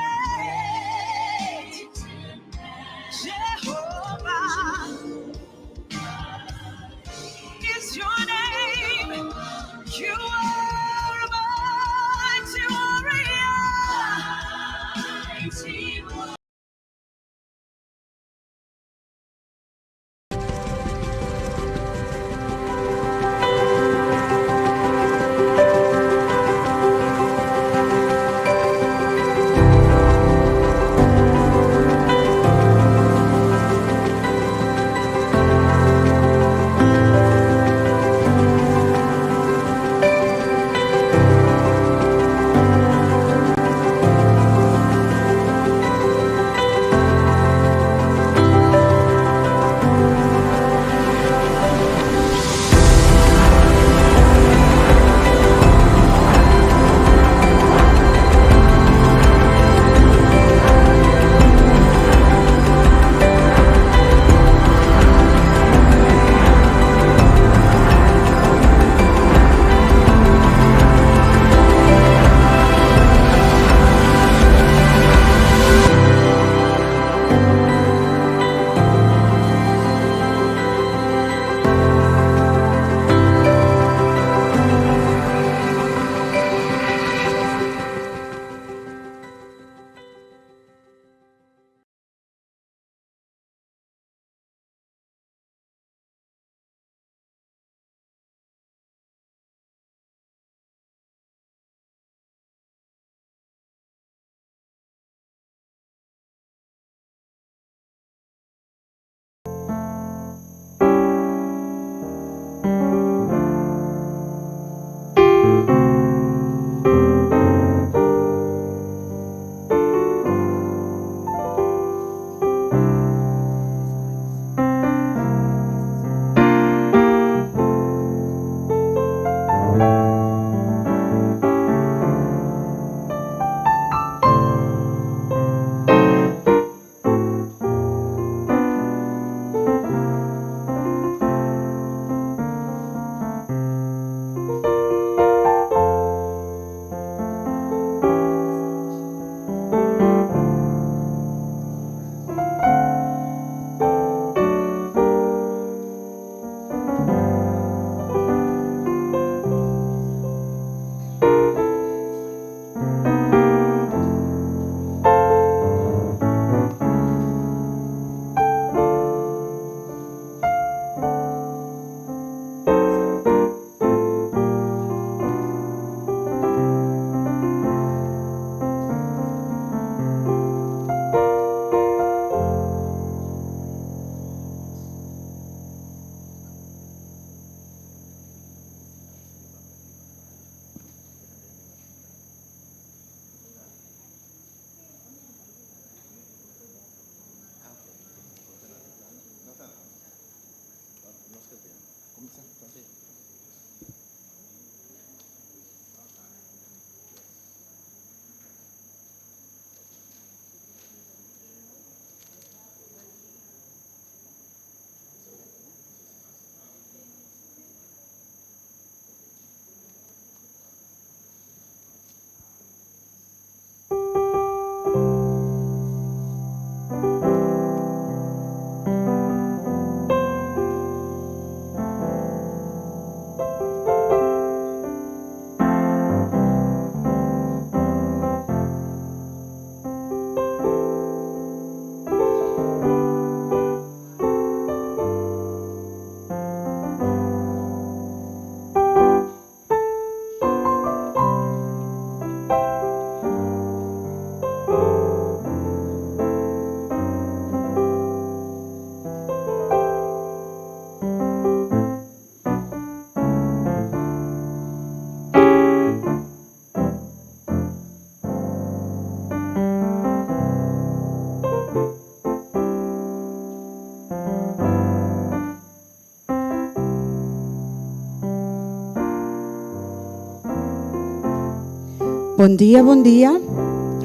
Bon dia, bon dia.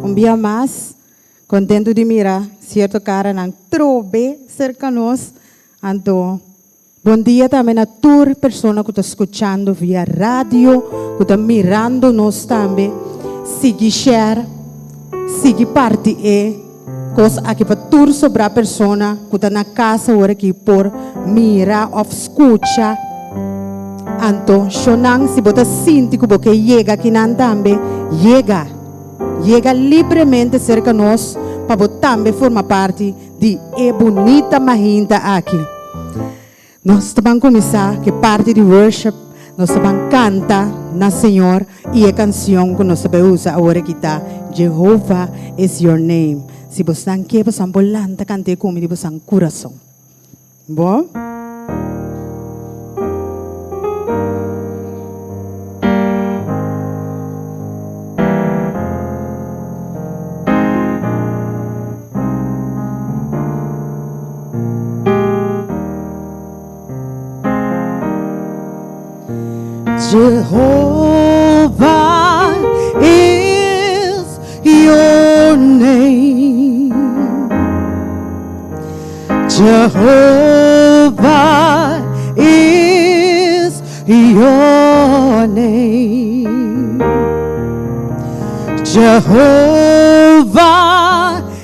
Un bia mas, kontentu di mira sierto karanan trobe serka nos. Anto, bon dia tambe na tur persona ku ta skuchando via radio, ku ta mirando nos tambe. Sigui share, sigui parti e kos aki pa tur sobrá persona ku ta na kas awor aki por mira òf skucha. Anto, shonnan, si bo ta sinti ku bo ke yega akinan tambe, yega. Yega libremente serka nos pa bo tambe forma parti di e bunita mahinta aki. Nos ta ban kuminsá ku e parti di worship. Nos ta ban kanta na Señor i e kansion ku nos ta bai usa awor aki ta Jehovah is Your Name. Si bosnan ke, bosan por lanta kant'é ku mi di bosan kurason. Bo? Jehovah is your name. Jehovah is your name. Jehovah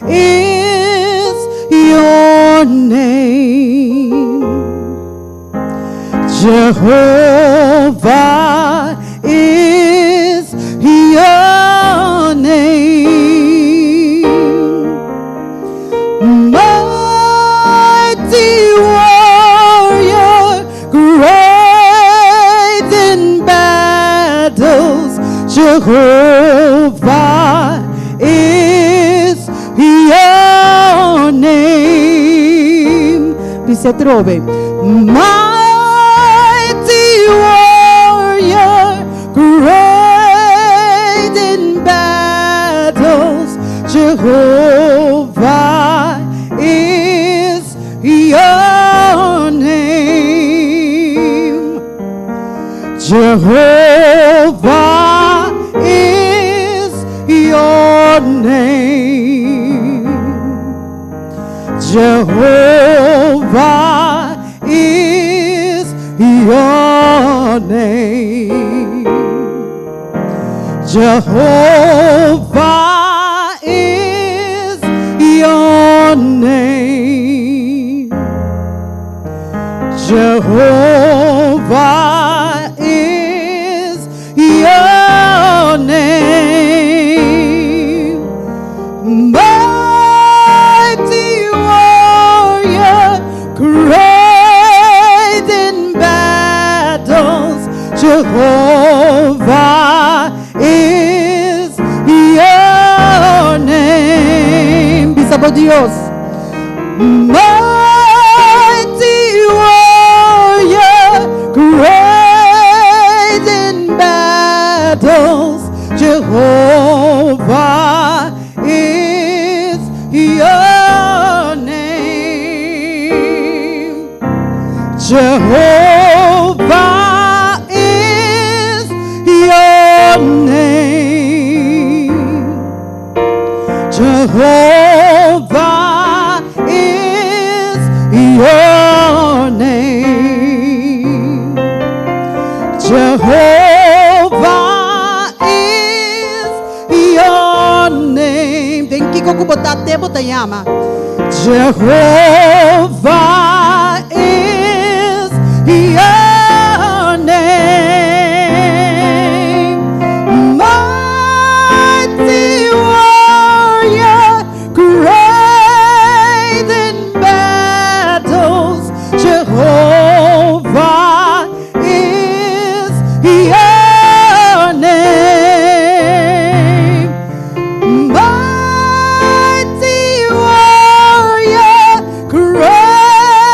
is your name. Jehovah is your name. Mighty warrior, great in battles, Jehovah is your name. Bisa trobe. Mighty warrior, great in battles, Jehovah is your name. Jehovah is your name. Jehovah is your name. Jehovah is your name. Jehovah is your name. Mighty warrior, great in battles, Jehovah is your name. Bisa bo Dios. Mighty warrior, great in battles, Jehovah is your name. Jehovah is your name. Jehovah is your name. Jehovah is your name. Den kiko ku bo ta te bo ta yama. Jehovah is your name. Mighty warrior, great in battles, Jehovah is your name. Mighty warrior, great.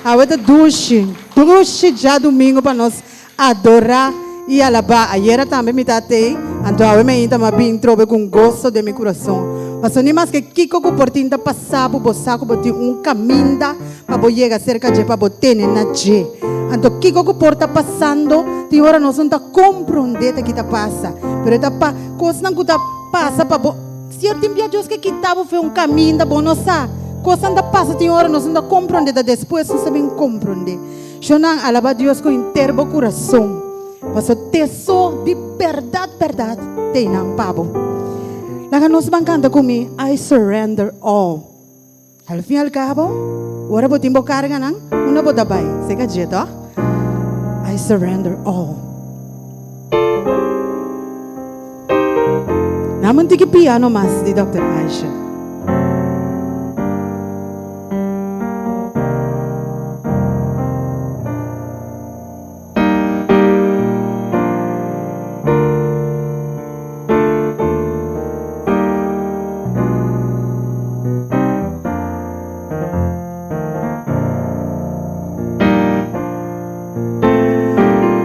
Awe ta dushi, dushi djadumingu pa nos adorá i alabá. Ayera tambe mi ta atei, anto awe mi ainda m'a bin trobe ku un goso den mi kurason. Pasobra ni maske kiko ku por tin ta pasá bo, bo sa ku bo tin un kaminda pa bo yega serka dje, pa bo tene na dje. Anto kiko ku por ta pasando, tin ora nos no ta komprondé ta ki ta pasa, pero e ta pa kosnan ku ta pasa pa bo. Sier tin bia Dios ke kita bo fe un kaminda bo no sa. Kosnan ta pasa tin ora nos no ta komprondé ta despues nos ta bin komprondé. Shonnan alaba Dios ku henter bo kurason paso te so di bèrdat bèrdat te nan pa bo. Laga nos ban kanta ku mi I surrender all. Al fin al kabo ora bo tin bo karganan unda bo ta bai? Seka dje tòg? I surrender all. Nan un tiki piano mas di Dòkter Aisha.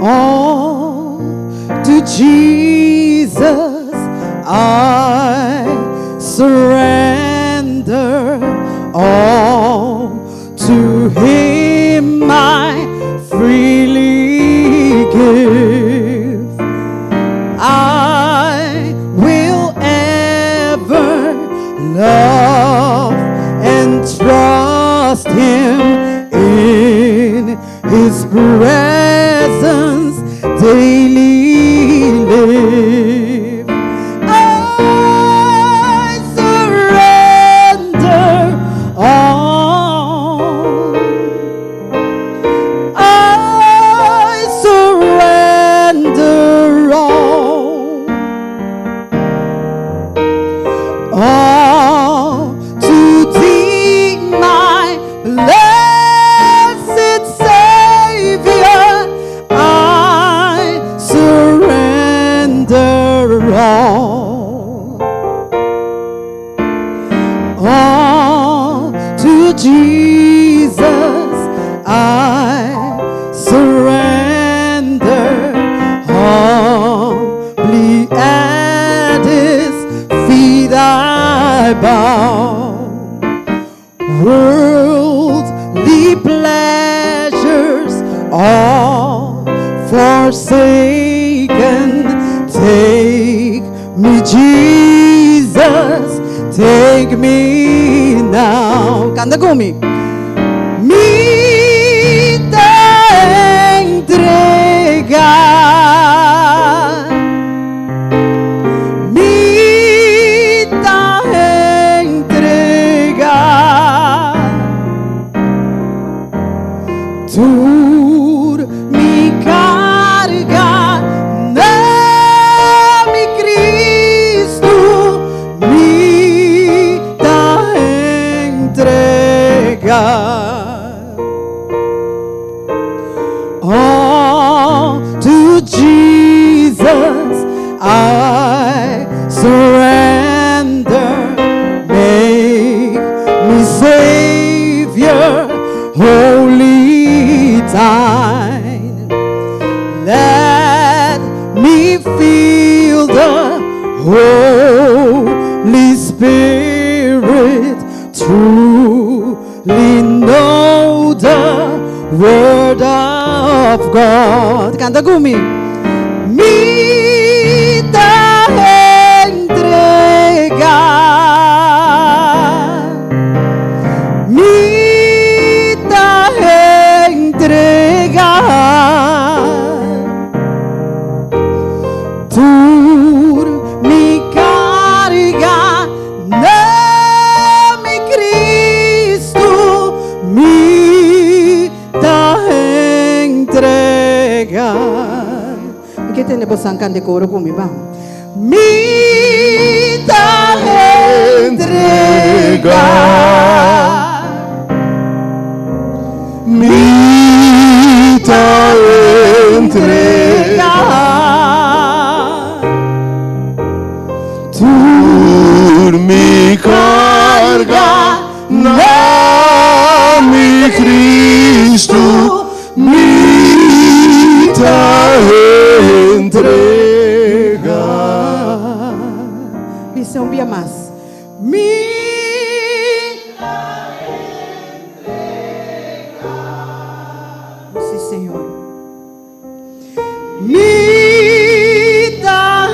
All to Jesus I surrender all to him I freely give I will ever love and trust him in his presence daily live. I surrender all. I surrender all. All to thee, my blessed Savior, I surrender all. All to Jesus I surrender. Humbly at His feet I bow. Worldly pleasures all forsaken. Take me, Jesus, take me now. Kanta ku mi. Mi ta entregá. Mi ta entregá. Tur mi carga na mi Cristo mi ta entregá. All to Jesus I surrender. Make me Savior, wholly thine. Let me feel the Holy Spirit truly know the word of God. Kanta ku mi. Mi ta entregá. Mi ta entregá. Tur mi carga Na mi Cristo mi ta entrega. Mi ke tende bosan kante koro ku mi, ban. Mi ta entrega. Mi ta entrega. Tur mi carga na mi Cristo. Bisa un bia mas. Mi ta entrega. Sí, Señor. Mi ta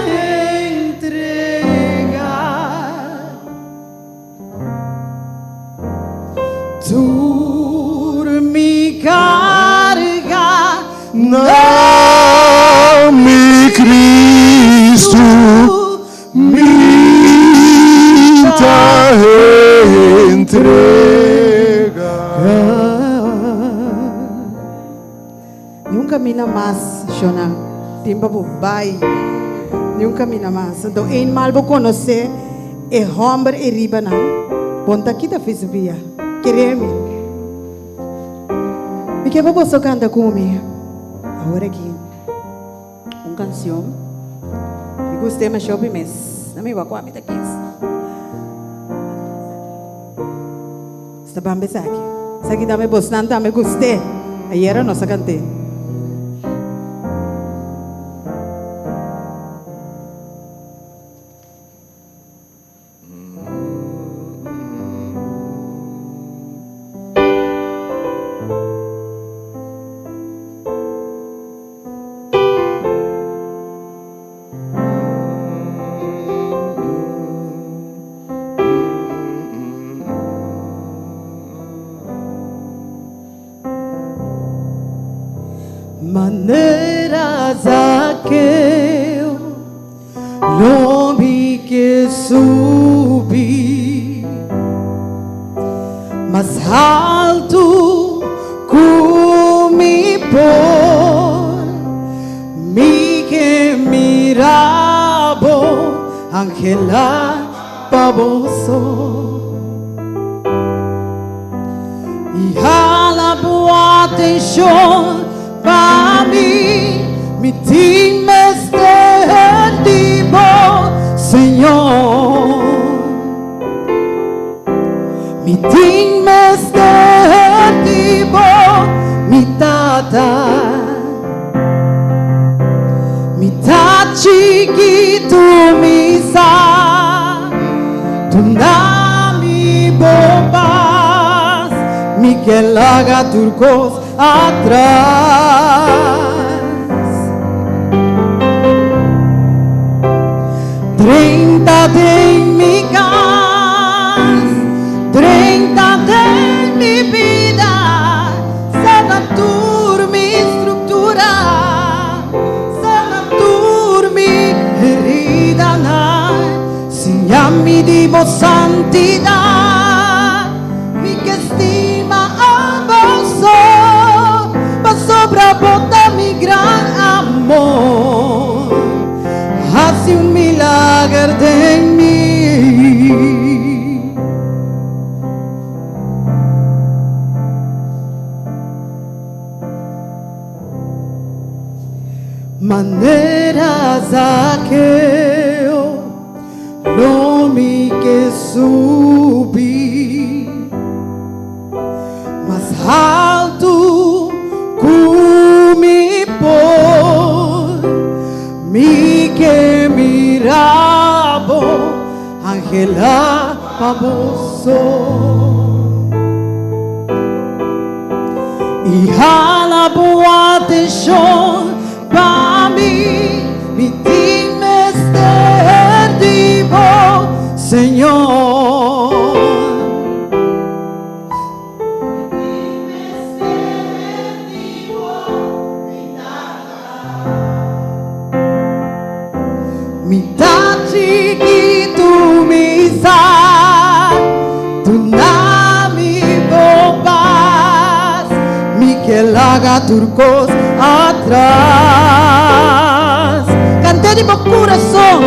entrega. Tur mi carga na mi Cristo mi ta entrega. Ni un camina mas, Shona. Tin pa bo bai. Ni un camina mas. Anto eenmaal bo conoce e homber e riba nan, bon ta kita fi su bia. Kere mi. Mi ke pa boso canta cu mi awor aki un cancion. Mi gusta e masha hopi mes. Na mi wak cua mi ta kies. Sta ban besaki. Esaki tambe bosnan tambe gust'é. Ayera nos a kant'é. Manera Zakeo lo mi ke subi mas haltu ku mi por. Mi ke mira bo anhela pa bo so I hala bo atenshon pa mi. Mi tin mester di bo, Señor. Mi tin mester di bo, mi Tata. Mi ta chikitu, mi sa. Duna mi bo pas. Mi ke laga tur kos atras. Drenta den mi kas, drenta den mi bida, sana tur mi struktura, sana tur mi heridanan, siña mi di bo santidat, mi ke stima abo so, pasobra bo ta mi gran amor. Hasi un milager den mi. Manera Zakeo lo mi ke subi mas haltu ku mi por. Mi ke mira bo anhela pa bo so. I hala bo atenshon pa mi, mi tin mester di bo, Señor. Mi tin mester di bo, mi Tata. Mi ta chikitu mi sa, duna mi bo pas, mi ke laga tur kos atras. Kant'é di bo kurason.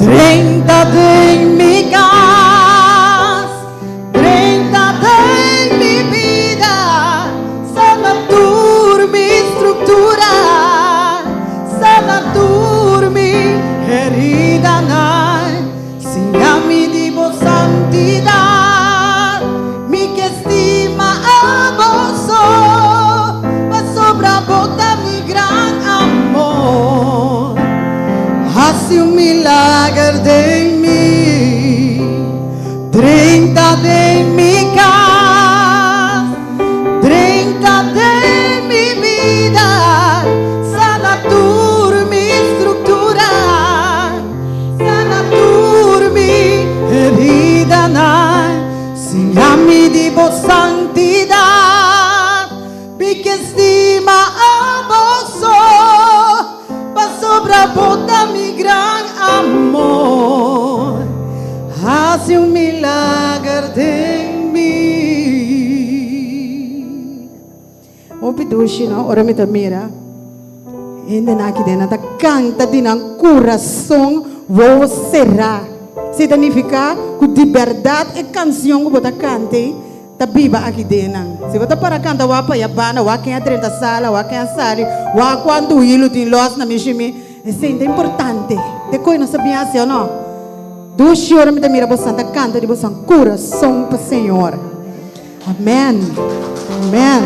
Drenta den mi kas. Drenta den mi bida, sana tur mi struktura, sana tur mi heridanan, siña mi di bo santidat, mi ke stima abo so, pasobra bo ta mi gran amor. Hasi un milager den mi, Drenta den mi kas, drenta den mi bida, Sana tur mi struktura, sana tur mi heridanan, Siña mi di bo santidat. Mi ke stima abo so, pasobra bo ta mi gran amor. Hasi un milager den mi. Hopi dushi no, ora mi ta mira hendenan aki den nan ta kanta di nan kurason wowo será. Esei ta nifiká ku di bèrdat e kansion ku bo ta kanta ei Ta biba aki den nan. Si bo ta para kanta wak pa ya banda, wak ken a drenta sala, wak ken a sali, wak kuantu hilu tin los na mi shimi, esei ta importante. Te koe nos ta bin hasi o no? Dushi ora mi ta mira bosan ta kanta di bosan kurason pa Señor. Amen. Amen.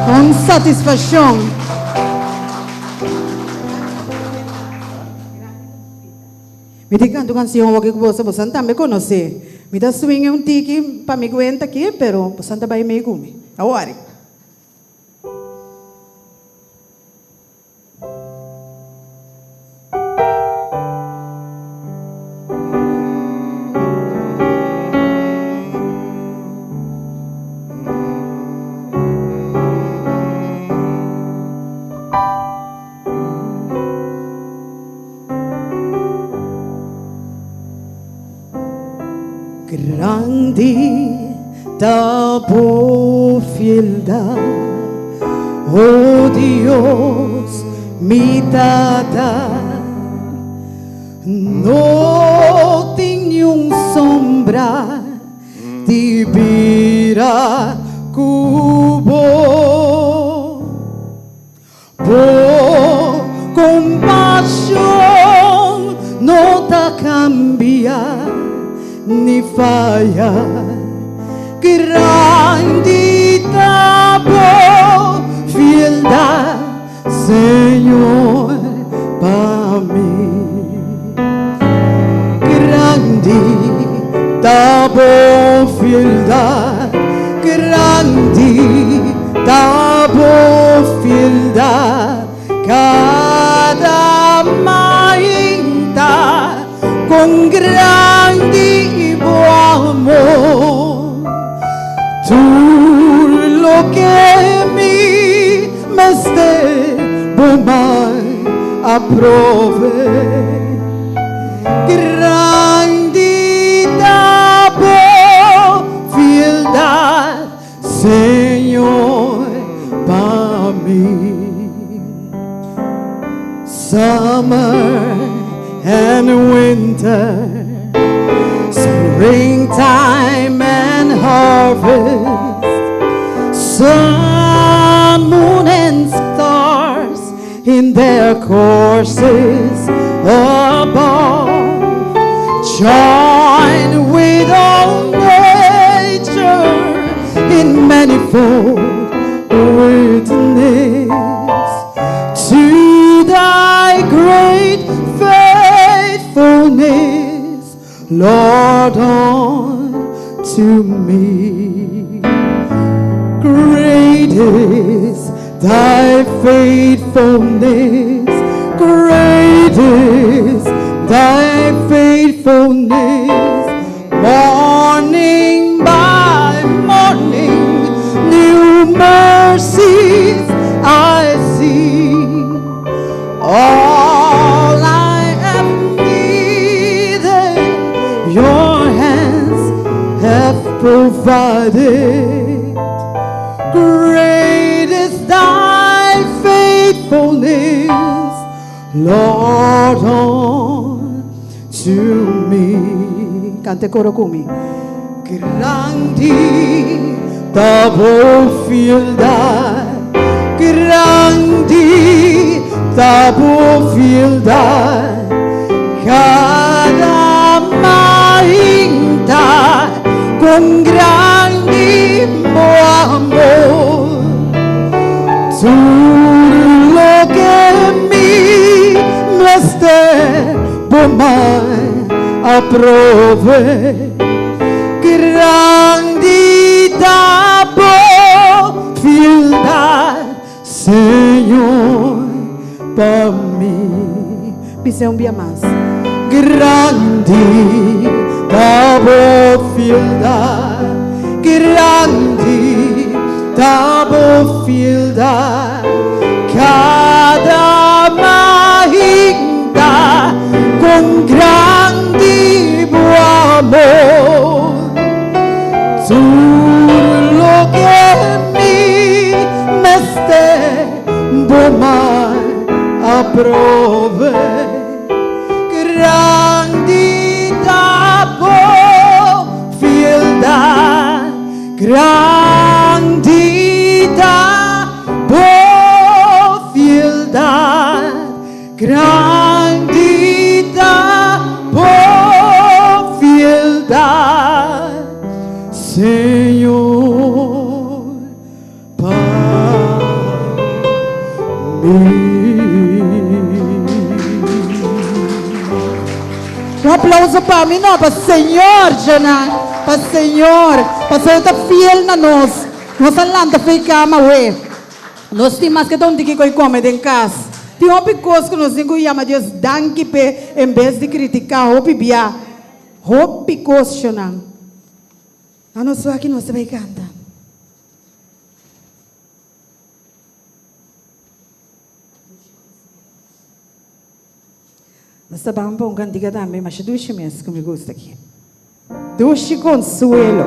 Un satisfashon. Mi tin kanta un kansion hopi ku boso, bosan tambe konosé. Mi ta swing e un tiki pa mi kuenta aki, pero bosan ta bai mei ku mi. Awor. Grandi ta bo fieldad, oh Dios, mi Tata. No tin niun sombra di bira ku bo. Bo kompashon no ta kambia ni faya. Grandi ta bo fieldat, Señor, pa mi. Grandi ta bo fieldat, grandi ta bo fieldat, kada mainta kon grandi bo amor. Tur loke mi mester bo man a prove. Grandi ta bo fieldad, Señor, pa mi. Summer and winter, springtime and harvest, sun, moon and stars in their courses above, join with all nature in manifold witness to thy great faithfulness, Lord, unto me. Great is thy faithfulness, great is thy faithfulness. Morning by morning, new mercies I see. All I have needed, your hands have provided. Great is thy faithfulness, Lord, unto mi. Kanta e koro ku mi. Grandi ta bo fieldat, grandi ta bo fieldat, kada mainta kon grandi bo amor. Tur loke mi mester. Bo man a prove. Grandi ta bo fieldat, Señor, pa mi. Bis'é un bia mas. Grandi ta bo fieldat, grandi ta bo fieldat, kada mainta kon grandi bo amor. Tur loke mi mester bo man a prove. Grandi ta bo fieldat, grandi ta bo fieldat, grandi ta bo fieldat, Señor, pa mi. Un aplauso pa mi no, pa Señor, djenan, pa Señor, pasobra e ta fiel na nos. Nos a lanta fei kama awe. Nos tin maske ta un tiki koi kome den kas. Tin hopi kos ku nos tin ku yama Dios danki p'e en bes di kritiká hopi bia. Hopi kos, djenan. Anos wak nos ta bai kanta. Nos ta ban pa un kantika tambe masha dushi mes ku mi gusta aki. Dushi Konsuelo.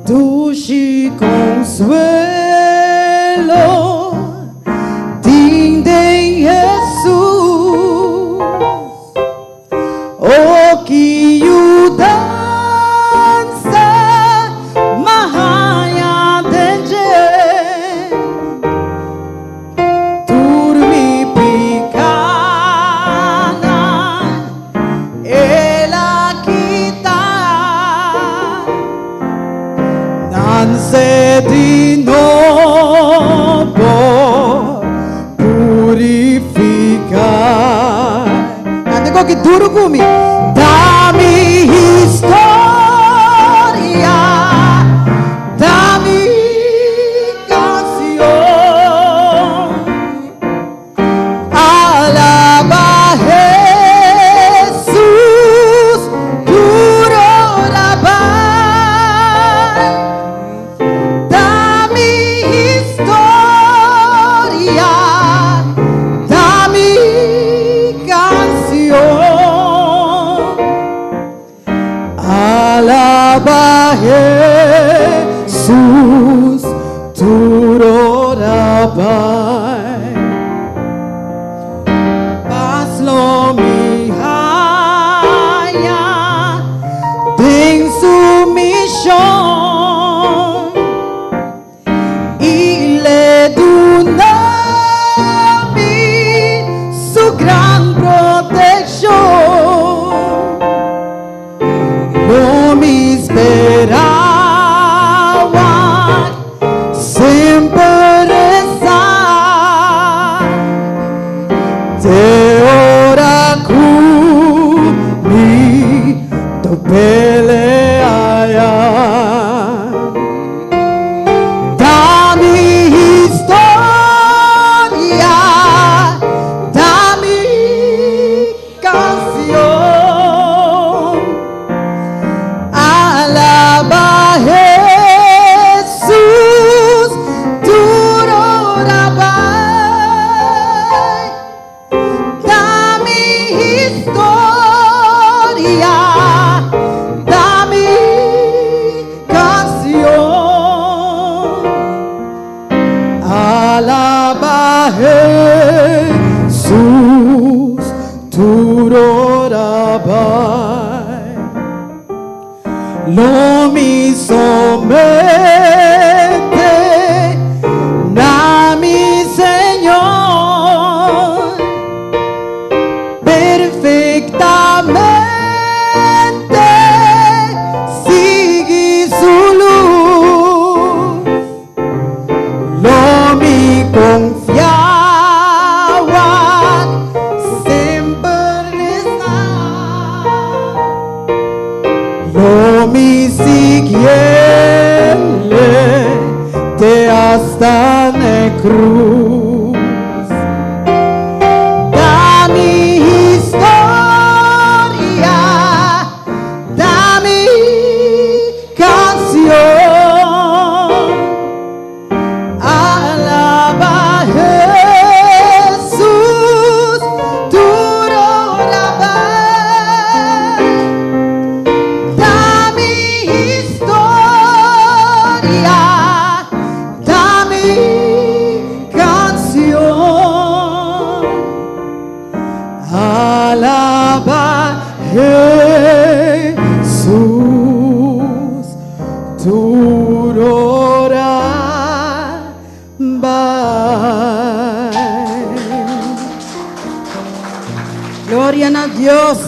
Dushi consuelo tin den Jesus. Oh ki yudansa m'a haña den dje. Tur mi pikánan El a kita. Nan se di nobo purifiká. Kanta koki duru ku mi. Ta mi historia, ta mi kansion. Alaba Hesus tur ora bai. Ta mi historia, ta mi canción. krus. Ta mi historia, ta mi kansion. Alaba Hesus tur ora bai. Ta mi historia, ta mi canción. Alaba Hesus tur ora bai. Gloria na Dios.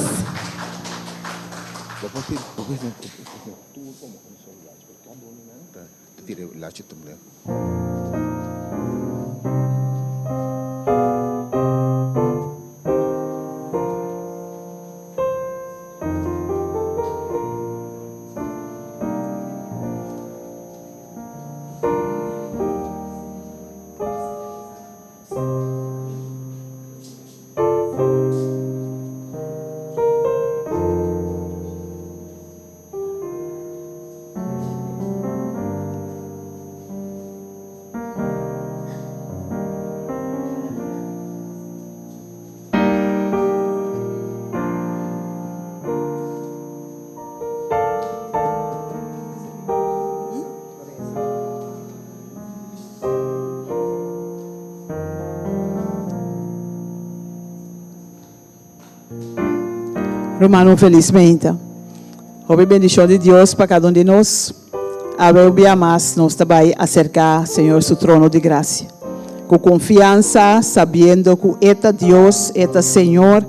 Ruman un felis meinta. Hopi bendishon di Dios pa kada un di nos. Awe un bia mas nos ta bai aserká Señor su trono di grasia ku konfiansa, sabiendo ku E ta Dios, E ta Señor,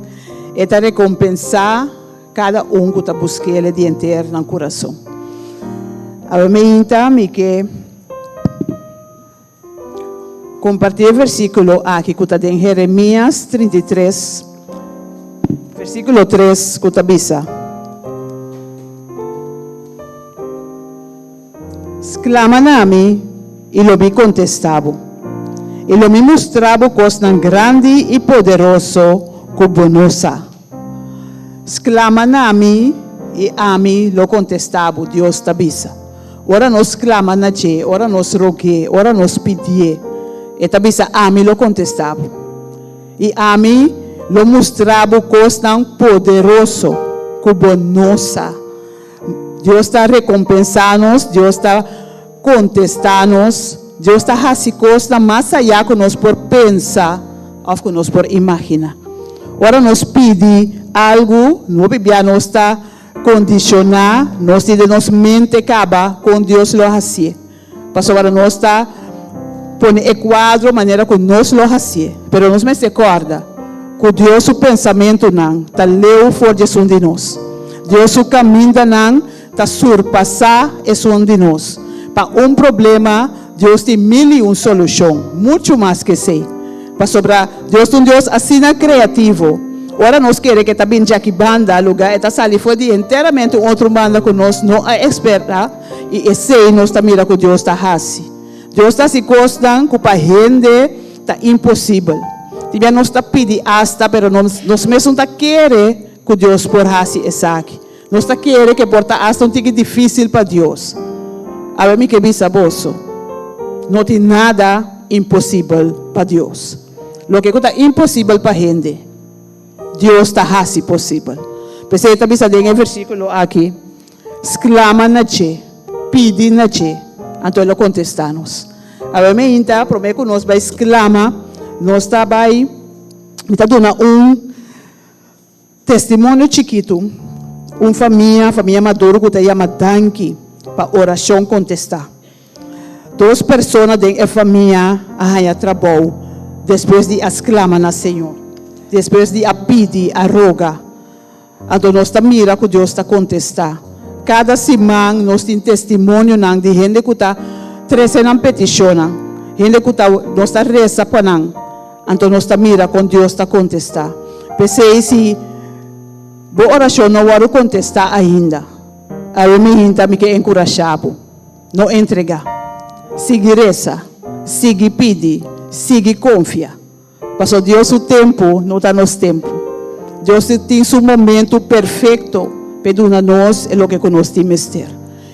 E ta rekompensá kada un ku ta busk'El di henter nan kurason. Awe meinta mi ke Kompartí e versíkulo aki ku ta den Jeremias 33, versíkulo 3 ku ta bisa, Sklama na mi, i lo mi kontestá bo, i lo mi mustra bo kosnan grandi i poderoso ku bo no sa. Sklama na mi, i ami lo kontestá bo, Dios ta bisa. Ora nos sklama na dje, ora nos rog'é, ora nos pidié, e ta bisa, Ami lo kontestá bo. I ami lo mustra bo kosnan poderoso ku bo no sa. Dios ta rekompensá nos, Dios ta kontestá nos, Dios ta hasi kosnan mas ayá ku nos por pensa òf ku nos por imaginá. Ora nos pidi algu, hopi bia nos ta Kondishoná nos tin den nos mente kaba kon Dios lo hasié. Pasobra nos ta pone e kuadro manera ku nos lo hasié. Pero nos mester kòrda ku Dios su pensamentunan ta leu for di esun di nos. Dios su kamindanan ta surpasá esun di nos. Pa un problema Dios tin mil i un solushon, muchu mas ku esei. Pasobra Dios ta un Dios asina kreativo. Ora nos kere ku e ta bin djaki banda, lugá e ta sali for di enteramente un otro banda ku nos no a ekspertá, i esei nos ta mira ku Dios ta hasi. Dios ta hasi kosnan ku pa hende ta imposibel. Tin bia nos ta pidi asta, pero nos nos mes no ta kere ku Dios por hasi esaki. Nos ta kere ku e por ta asta un tiki difísil pa Dios. Awe mi ke bisa boso, no tin nada imposibel pa Dios. Loke ku ta imposibel pa hende, Dios ta hasi posibel. P'esei e ta bisa den e versíkulo aki, Sklama na dje, pidi na dje, anto e lo kontestá nos. Awe meinta, promé ku nos bai sklama, nos ta bai, mi ta duna un. Testimonio chikitu, Un famia, famia Maduro ku ta yama danki pa orashon kontestá. Dos persona den e famia a haña trabou despues di a sklama na Señor, despues di a pidi, a roga. Anto nos ta mira ku Dios ta kontestá. Kada siman nos tin testimonionan di hende ku ta trese nan petishonnan, hende ku ta nos ta resa pa nan. Anto nos ta mira kon Dios ta kontestá. P'esei si bo orashon no wòrdu kontestá ainda, awe mi hinta mi ke enkurashá bo, no entregá. Sigui resa, sigui pidi, Sigui konfia. Pasobra Dios su tempu no ta nos tempu. Dios tin su momentu perfekto p'e duna nos e loke ku nos tin mester.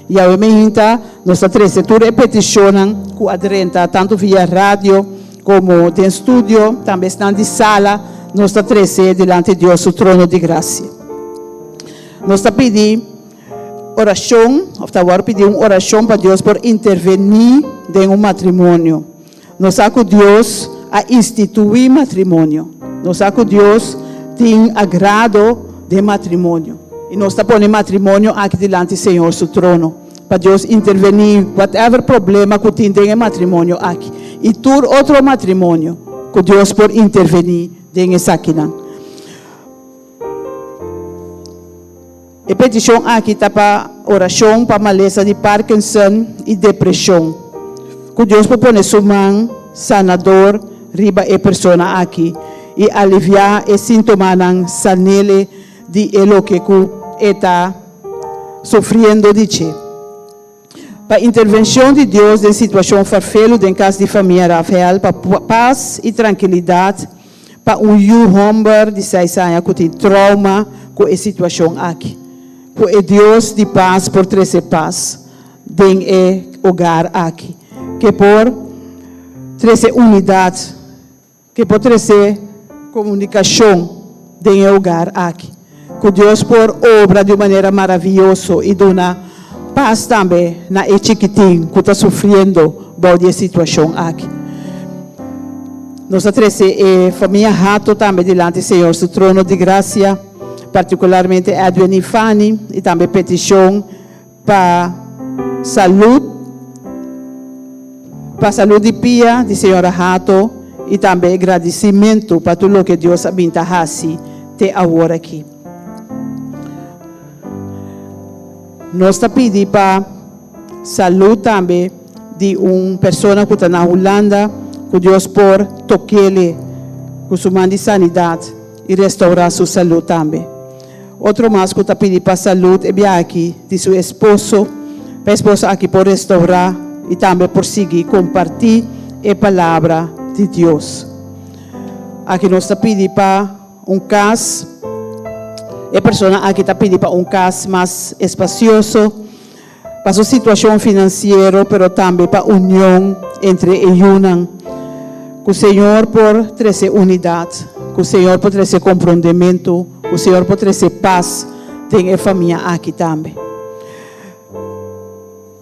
I awe meinta nos ta trese tur e petishonnan ku a drenta tantu via radio komo den studio, tambe esnan di sala, nos ta trese dilanti Dios su trono di grasia. Nos ta pidi orashon, òf ta wòrdu pidi un orashon pa Dios por intervení den un matrimonio. Nos sa ku Dios a instituí matrimonio. Nos sa ku Dios tin agrado den matrimonio. I nos ta pone matrimonio aki dilanti Señor su trono, pa Dios intervení whatever problema ku tin den e matrimonio aki i tur otro matrimonio ku Dios por intervení den esakinan. E petishon aki ta pa orashon pa malesa di Parkinson i depreshon. Ku Dios por pone su man sanador riba e persona aki i aliviá e sintomanan sanele di e loke ku e ta sufriendo di dje. Pa intervencion di Dios den situacion farfelu den cas di famia Rafael pa pas y trankilidad pa un yu homber di seis aña cu tin trauma cu e situacion aki. Cu e Dios di pas por trece pas den e hogar aki. Ke por trece unidad. Ke por trese komunikashon den e hogar aki. Ku Dios por obra di un manera maravioso i duna pas tambe na e chikitin ku ta sufriendo bou di e situashon aki. Nos a trese e famia Hato tambe dilanti Señor su trono di grasia, partikularmente Edwin i Fanny, i tambe petishon Pa salud pa salud di pia di señora Hato y tambe e gradicimento pa tur loke Dios a bin ta haci te awor aki. Nos ta pidi pa salud tambe di un persona cu ta na Hulanda cu Dios por tokele cu su man di sanidad y restaura su salud tambe. Otro mas cu ta pidi pa salud e biaha aki di su esposo, pa esposo aki por restaura y tambe por sigui comparti e palabra di Dios. Aki nos ta pidi pa un cas, e persona aki ta pidi pa un cas mas espacioso, pa su situacion financiero pero tambe pa union entre e yunan. Cu Señor por trece unidad, cu Señor por trece comprondemento, cu Señor por trece paz den e famia aki tambe.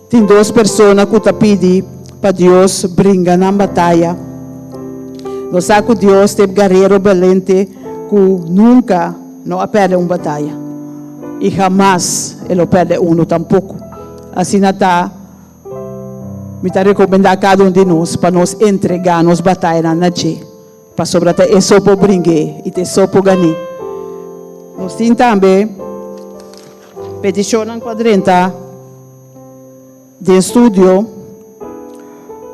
Tin dos persona cu ta pidi pa Dios bringa nan bataya. Nos sa cu Dios ta e garero balente cu nunca no a perde un bataya. I hamas e lo perde uno tampoco. Asina ta, mi ta recomenda cada un di nos pa nos entrega nos batayanan na dje, pasobra ta e so por bring'é i ta e so por gan'é. Nos tin tambe peticionnan cu a drenta den studio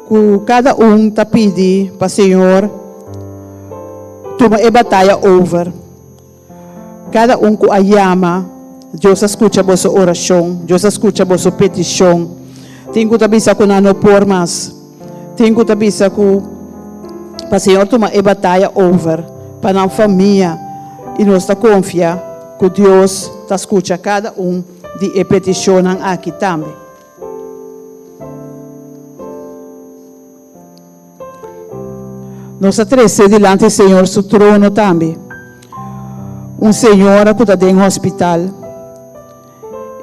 cu cada un ta pidi pa Señor tuma e bataya over. Kada un ku a yama, Dios a skucha boso orashon, Dios a skucha boso petishon. Tin ku ta bisa ku nan no por mas. Tin ku ta bisa ku pa Señor tuma e bataya over pa nan famia i nos ta konfia ku Dios ta skucha kada un di e petishonnan aki tambe. Nos a trese dilanti Señor su trono tambe un señora ku ta den hospital.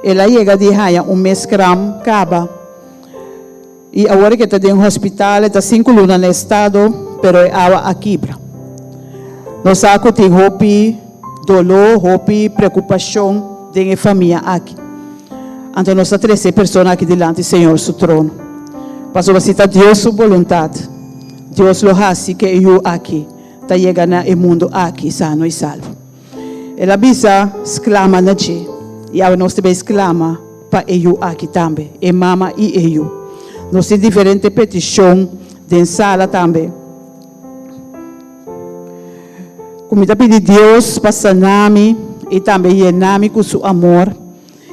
El a yega di haña un mes kram kaba i awor ke ta den hospital e ta sinku luna na estado pero e awa a kibra. Nos sa ku tin hopi doló, hopi preokupashon den e famia aki. Anto nos ta trese e persona aki dilanti Señor su trono. Pasobra si ta Dios su boluntat, Dios lo hasi ke e yu aki ta yega na e mundu aki sano i salvo. El a bisa sklama na dje, i awe nos ta bay sklama pa e yu aki tambe, e mama i e yu. Nos tin diferente petishon den sala tambe. Ku mi ta pidi Dios pa sana mi i tambe yena mi ku su amor.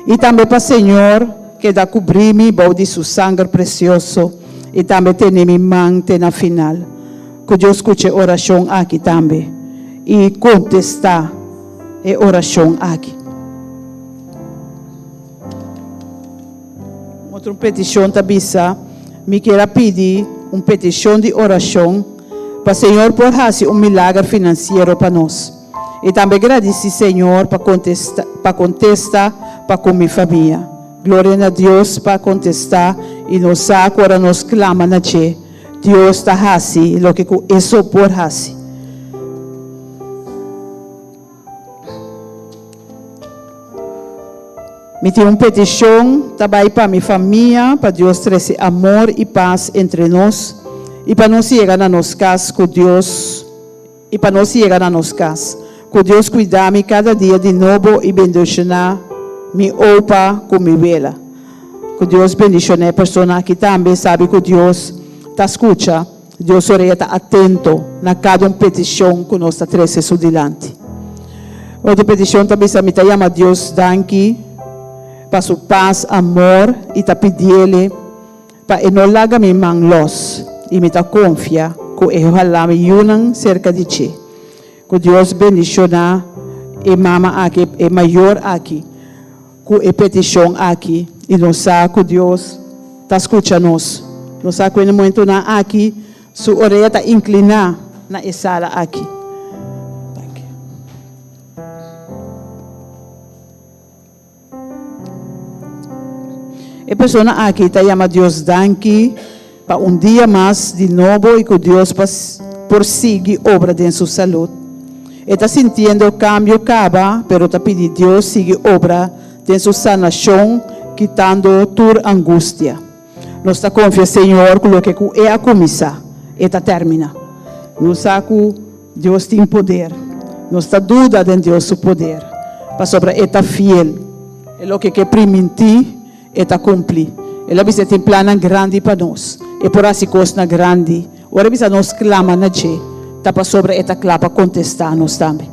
I tambe pa Señor keda kubrí mi bou di su sanger presioso i tambe tene mi man te na final. Ku Dios skucha e orashon aki tambe i kontestá e orashon aki. Un otro petishon ta bisa, Mi kier a pidi un petishon di orashon pa Señor por hasi un milager finansiero pa nos. I tambe gradisí Señor pa kontesta pa kontesta pa ku mi famia. Gloria na Dios pa kontestá i nos sa ku ora nos klama na dje, Dios ta hasi loke ku e so por hasi. Mi tin un petishon ta bai pa mi famia pa Dios trese amor i pas entre nos i pa nos yega na nos kas ku Dios i pa nos yega na nos kas. Ku Dios kuida mi kada dia di nobo i bendishoná mi opa ku mi wela. Ku Dios bendishoná e persona aki tambe sabi ku Dios ta skucha. Dios orea ta atento na kada un petishon ku nos ta trese su dilanti. Otro petishon ta bisa, Mi ta yama Dios danki pa su pas, amor i ta pidiele pa e no laga mi man lòs i mi ta konfia ku e hala mi yunan serka di dje. Ku Dios bendishoná e mama aki, e mayor aki ku e petishon aki i nos sa ku Dios ta skucha nos. Nos sa ku e momentunan aki su orea ta inkliná na e sala aki. Danki. E persona aki ta yama Dios danki pa un dia mas di nobo i ku Dios pa por sigui obra den su salud. E ta sintiendo kambio kaba pero ta pidi Dios sigui obra den su sanashon kitando tur angustia. Nos ta konfia Señor ku loke ku E a kuminsá, E ta terminá. Nos sa ku Dios tin poder. Nos ta duda den Dios su poder, pasobra E ta fiel. E loke ke primintí, E ta kumpli. El a bisa E tin plannan grandi pa nos. E por hasi kosnan grandi. Ora E bisa nos klama na dje, ta pasobra E ta kla pa kontestá nos tambe.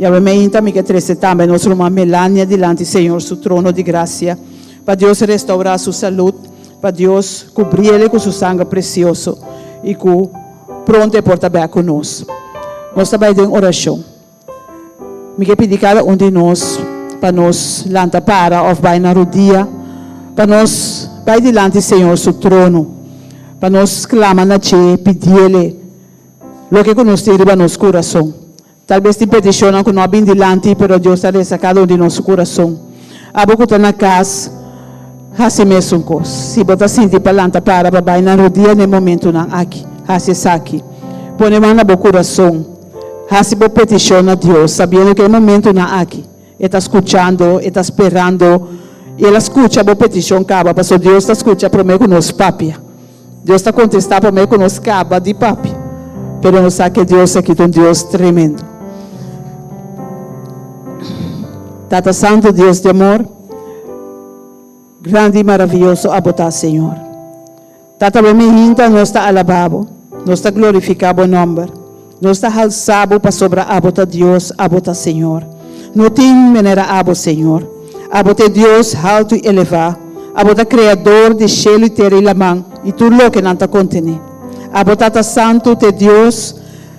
Yahweh meinta mi ke trese tambe nos ruman Melania dilanti Señor su trono di grasia. Pa Dios restaurá su salud, pa Dios cubriele cu su sanger precioso y cu pronto e por ta bek cu nos. Nos ta bay den oracion. Mi ke pidi cada un di nos pa nos lanta para of bay na rodia, pa nos bay dilanti Señor su trono, pa nos clama na dje, pidiele loke cu nos tin riba nos curason. Tal bes tin petishonnan ku no a bin dilanti, pero Dios ta resa kada un di nos su kurason. Abo ku ta na kas, hasi mesun kos. Si bo ta sinti pa lanta para pa bai na rodia na e momentunan aki, hasi esaki. Pone man na bo kurason. Hasi bo petishon na Dios, sabiendo ku e momentunan aki, E ta skuchando, E ta sperando, i El a skucha bo petishon kaba, pasobra Dios ta skucha promé ku nos papia. Dios ta kontestá promé ku nos kaba di papia. Pero nos sa ku e Dios aki ta un Dios tremendo. Tata Santu, Dios di amor, grandi i maravioso abo ta, Señor. Tata bo mihinta nos ta alabá bo, nos ta glorifiká bo nòmber, nos ta halsá bo pasobra abo ta Dios, abo ta Señor. No tin manera abo, Señor. Abo ta e Dios haltu i elevá, abo ta Kreador di shelu i tera i laman i tur loke nan ta kontené. Abo Tata Santu ta e Dios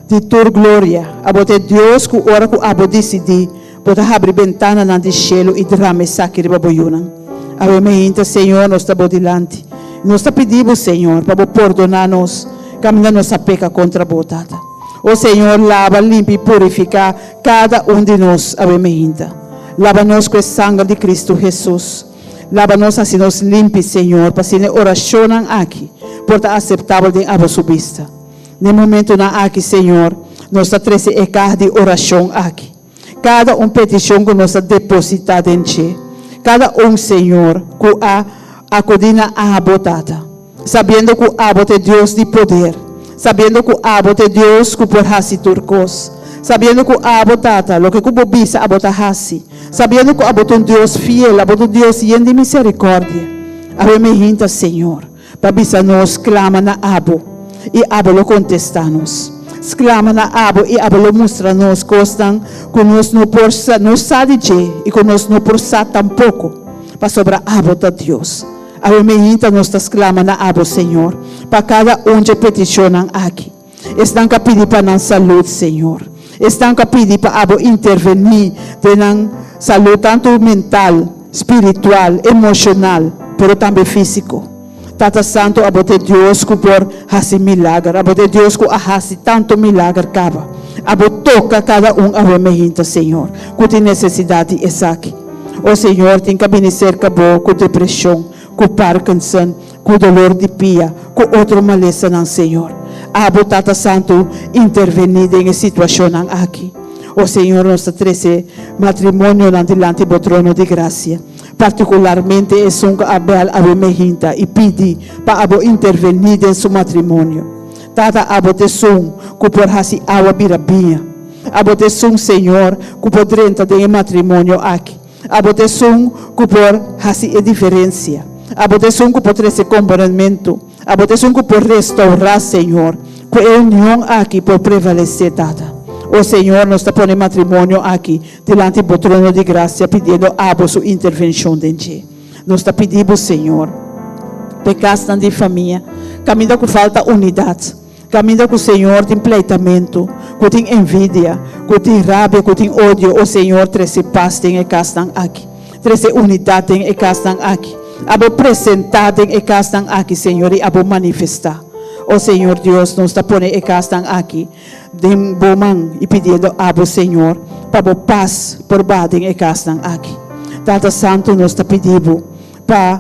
di tur gloria, abo ta e Dios ku ora ku abo disidí, Bo ta habri bentananan di shelu i drama esaki riba bo yunan. Awe meinta, Señor, nos ta bo dilanti. I nos ta pidi bo, Señor, pa bo pordoná nos kaminda nos a peka kontra bo, Tata. O Señor, laba, limpia i purifiká kada un di nos awe meinta. Laba nos ku e sanger di Kristu Hesus. Laba nos, hasi nos limpi, Señor, pa asina e orashonnan aki por ta aseptabel den abo su bista. Na e momentunan aki, Señor, nos ta trese e kaha di orashon aki. Kada un petishon ku nos a depositá den dje, kada un, Señor, ku a akudí na Abo, Tata, sabiendo ku Abo ta e Dios di poder, sabiendo ku Abo ta e Dios ku por hasi tur kos, sabiendo ku Abo, Tata, loke ku Bo bisa Abo ta hasi, sabiendo ku Abo ta un Dios fiel, Abo ta un Dios yen di miserikòrdia. Awe mi hinta, Señor. Pa bisa nos, Sklama na Abo, i Abo lo kontestá nos. Sklama na Abo, i Abo lo mustra nos kosnan ku nos no por sa, no sa di dje i ku nos no por sa tampoko, pasobra Abo ta Dios. Awe meinta nos ta sklama na Abo, Señor, pa kada un dje petishonnan aki. Esnan ku a pidi pa nan salud, Señor. Esnan ku a pidi pa abo intervení den nan salud tantu mental, spiritual, emoshonal, pero tambe físiko. Tata Santu, abo ta e Dios ku por hasi milager. Abo ta e Dios ku a hasi tantu milager kaba. Abo toka kada un awe mehinta, Señor, ku tin nesesidat di esaki. O Señor, tin ku a bini serka Bo ku depreshon, ku Parkinson, ku dolor di pia, ku otro malesanan, Señor. Abo, Tata Santu, intervení den e situashonnan aki. O Señor, nos ta trese matrimonionan dilanti Bo trono di grasia, partikularmente esun ku a bèl awe mehinta i pidi pa Abo intervení den su matrimonio. Tata, Abo ta esun ku por hasi awa bira biña. Abo ta esun, Señor, ku por drenta den e matrimonio aki. Abo ta esun ku por hasi e diferensia. Abo ta esun ku por trese komponenmentu. Abo ta esun ku por restourá, Señor, ku e union aki por prevalesé, Tata. O Señor, nos ta pone matrimonio aki dilanti Bo trono di grasia pidiendo Abo su intervenshon den dje. Nos ta pidi Bo, Señor, p'e kasnan di famia kaminda ku falta unidat. Kaminda ku Señor tin pleitamentu, ku tin envidia, ku tin rabia, ku tin odio, o Señor, trese pas den e kasnan aki. Trese unidat den e kasnan aki. Abo presentá den e kasnan aki, Señor, i abo manifestá. O Señor Dios, nos ta pone e kasnan aki den Bo man i pidiendo Abo, Señor, pa Bo pas por baha den e kasnan aki. Tata Santu, nos ta pidi Bo pa.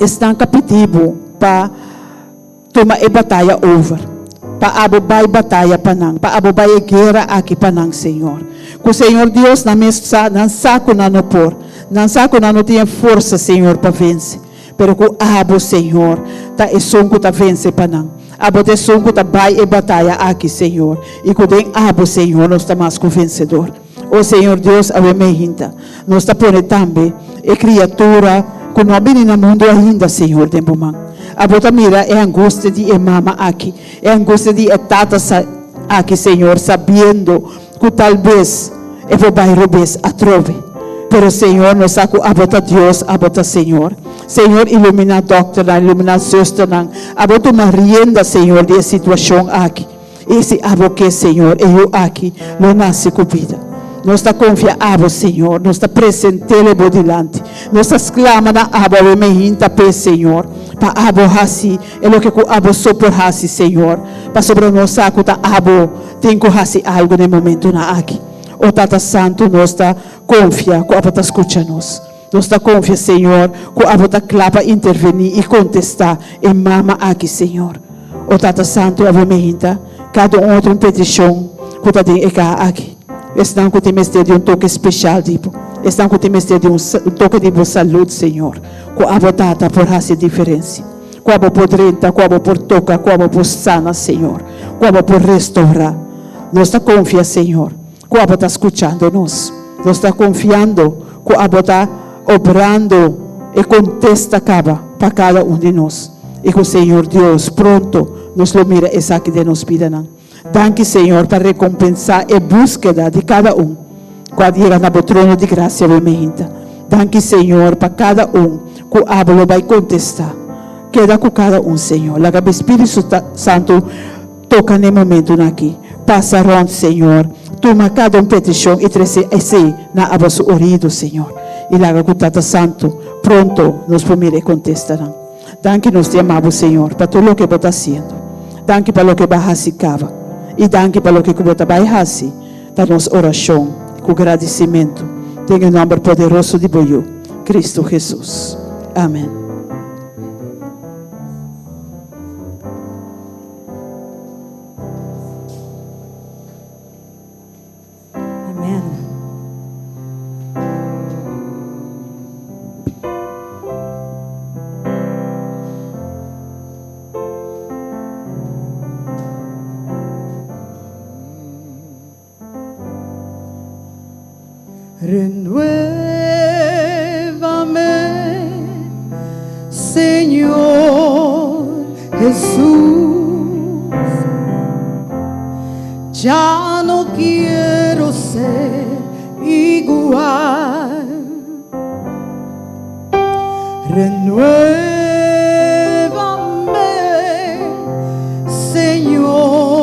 Esnan ka pidi bo pa tuma e bataya over, pa abo bai bataya pa nan, pa abo bai e guera aki pa nan, Señor. Ku Señor Dios nan mes sa, nan sa ku nan no por, nan sa ku nan no tin e forsa, Señor, pa vense, pero ku abo, Señor, ta esun ku ta vense pa nan. Abo ta esun ku ta bai e bataya aki, Señor, i ku den abo, Señor, nos ta mas ku vensedor. O Señor Dios, awe meinta nos ta pone tambe e criatura cu no a bini na mundo ainda, Señor, den Bo man. Abo ta mira e angustia di e mama aki, e angustia di e tata aki, Señor, sabiendo cu tal bes e por bay robes atrobe. Pero, Señor, nos sa cu Abo ta Dios, Abo ta Señor. Señor, ilumina dokternan, ilumina zusternan. Abo tuma rienda, Señor, di e situacion aki. I si Abo ke, Señor, e yu aki lo nase ku bida. Nos ta konfia Abo, Señor. Nos ta present'el e Bo dilanti. Nos ta sklama na Abo awe mehinta p'e, Señor, pa Abo hasi e loke ku Abo so por hasi, Señor, pasobra nos sa ku ta Abo tin ku hasi algu na e momentunan aki. O Tata Santu, nos ta konfia ku Abo ta skucha nos. Nos ta konfia, Señor, ku Abo ta kla pa intervení i kontestá e mama aki, Señor. O Tata Santu, Abo meinta kada un otro un petishon ku ta den e kaha aki. Esnan ku tin mester di un toke speshal di Bo, esnan ku tin mester di un toke di Bo salud, Señor, ku Abo, Tata, por hasi e diferensia. Ku Abo por drenta, ku Abo por toka, ku Abo por sana, Señor, ku Abo por restourá. Nos ta konfia, Señor, ku abo ta skuchando nos. Nos ta konfiando ku abo ta obrando e kontesta kaba pa kada un di nos i ku Señor Dios pronto nos lo mira esaki den nos bidanan. Danki Señor pa rekompensá e búskeda di kada un ku a yega na bo trono di grasia bo meinta. Danki Señor pa kada un ku abo lo bai kontestá. Keda ku kada un Señor. Laga bo Spiritu Santu Toka n'e momentunan aki. Pasa rònt, Señor. Tuma kada un petishon i trese esei na abo su orido, Señor. I laga ku Tata Santu pronto nos por mira e kontestanan. Danki nos ta yama Bo, Señor, pa tur loke Bo ta hasiendo. Danki pa loke Bo a hasi kaba. I danki pa loke ku Bo ta bai hasi. Ta nos orashon ku gradisimentu den e nòmber poderoso di Bo Yu, Kristu Hesus. Amen. Amen. Renuévame, Señor Jesús. Ya no quiero ser igual. Renuévame, Señor.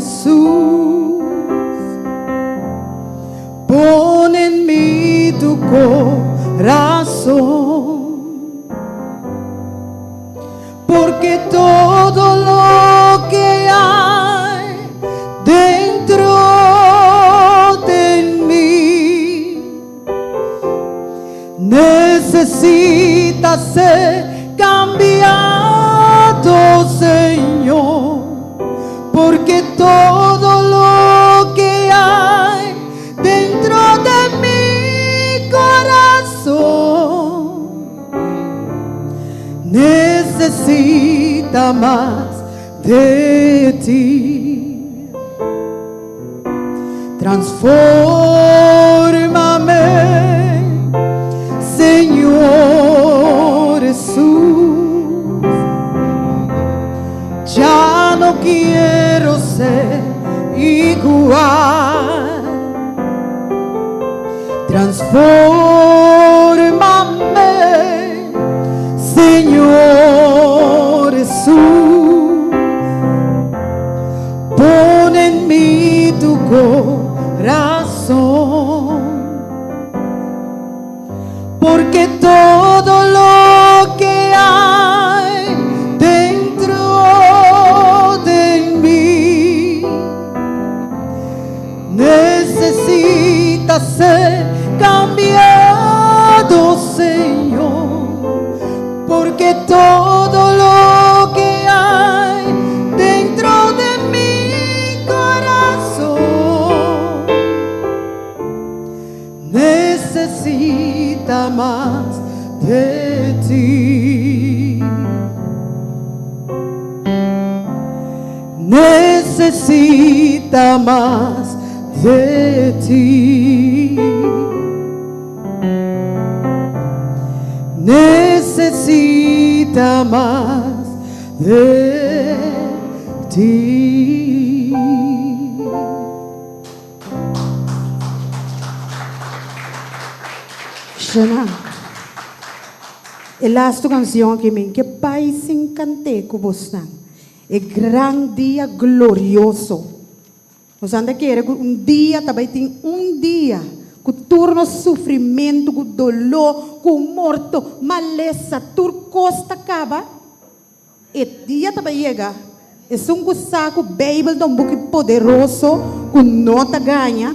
Jesús, pon en mí tu corazón, porque todo lo que hay dentro de mí necesita ser cambiado, Señor, porque todo lo que hay dentro de mi corazón necesita más de ti. Transfórmame, Señor Jesús. Ya no quiero ser igual. Transfórmame, Señor Jesús. Pon en mí tu corazón, porque todo lo que hay dentro de mí necesita ser cambiado, Señor, porque todo lo que hay dentro de mi corazón necesita más de ti. Necesita más de ti. Necesita más de ti. Shana, e lastu kansion aki mi ke bai sin kant'é ku bosnan. E gran dia glorioso. Nos anda kere ku un dia ta bai tin un dia ku tur nos sufrimentu, ku doló, ku morto, malesa, tur kos ta kaba. E dia ta bai yega. Esun ku sa ku Beibel ta un buki poderoso ku no ta gaña.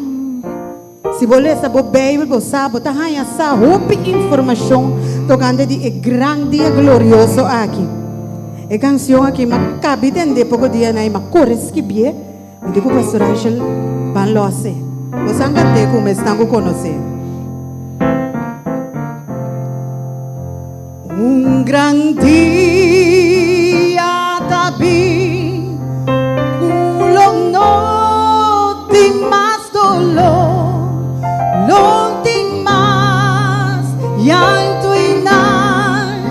Si bo lesa bo Beibel bo sa bo ta haña sa hopi informashon tokante di e gran dia glorioso aki. E kansion aki m'a kabi tende poko dia na i m'a kore skibié. Mi di ku Pastor Rachel ban lòs'e. Bo san kant'é ku esnan ku konosé. Un gran dia ta bin ku lo no tin mas doló, lo tin mas llanto i nan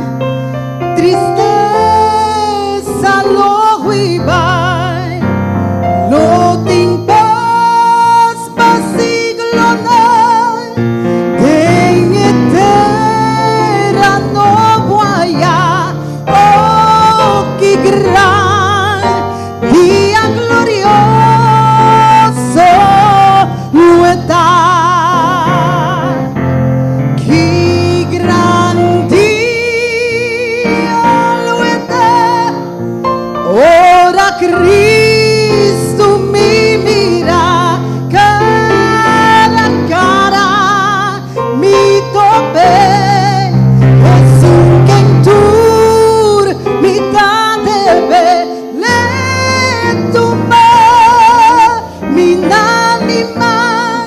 tristesa lo hui bai, lo tin pas pa siglonan den e tera nobo aya. Oh, ki gran dia glorioso lo e ta! Ki gran dia lo e ta ora Cristo mi mira cara a cara mi tope esun ken tur mi ta debe le tuma mi na mi man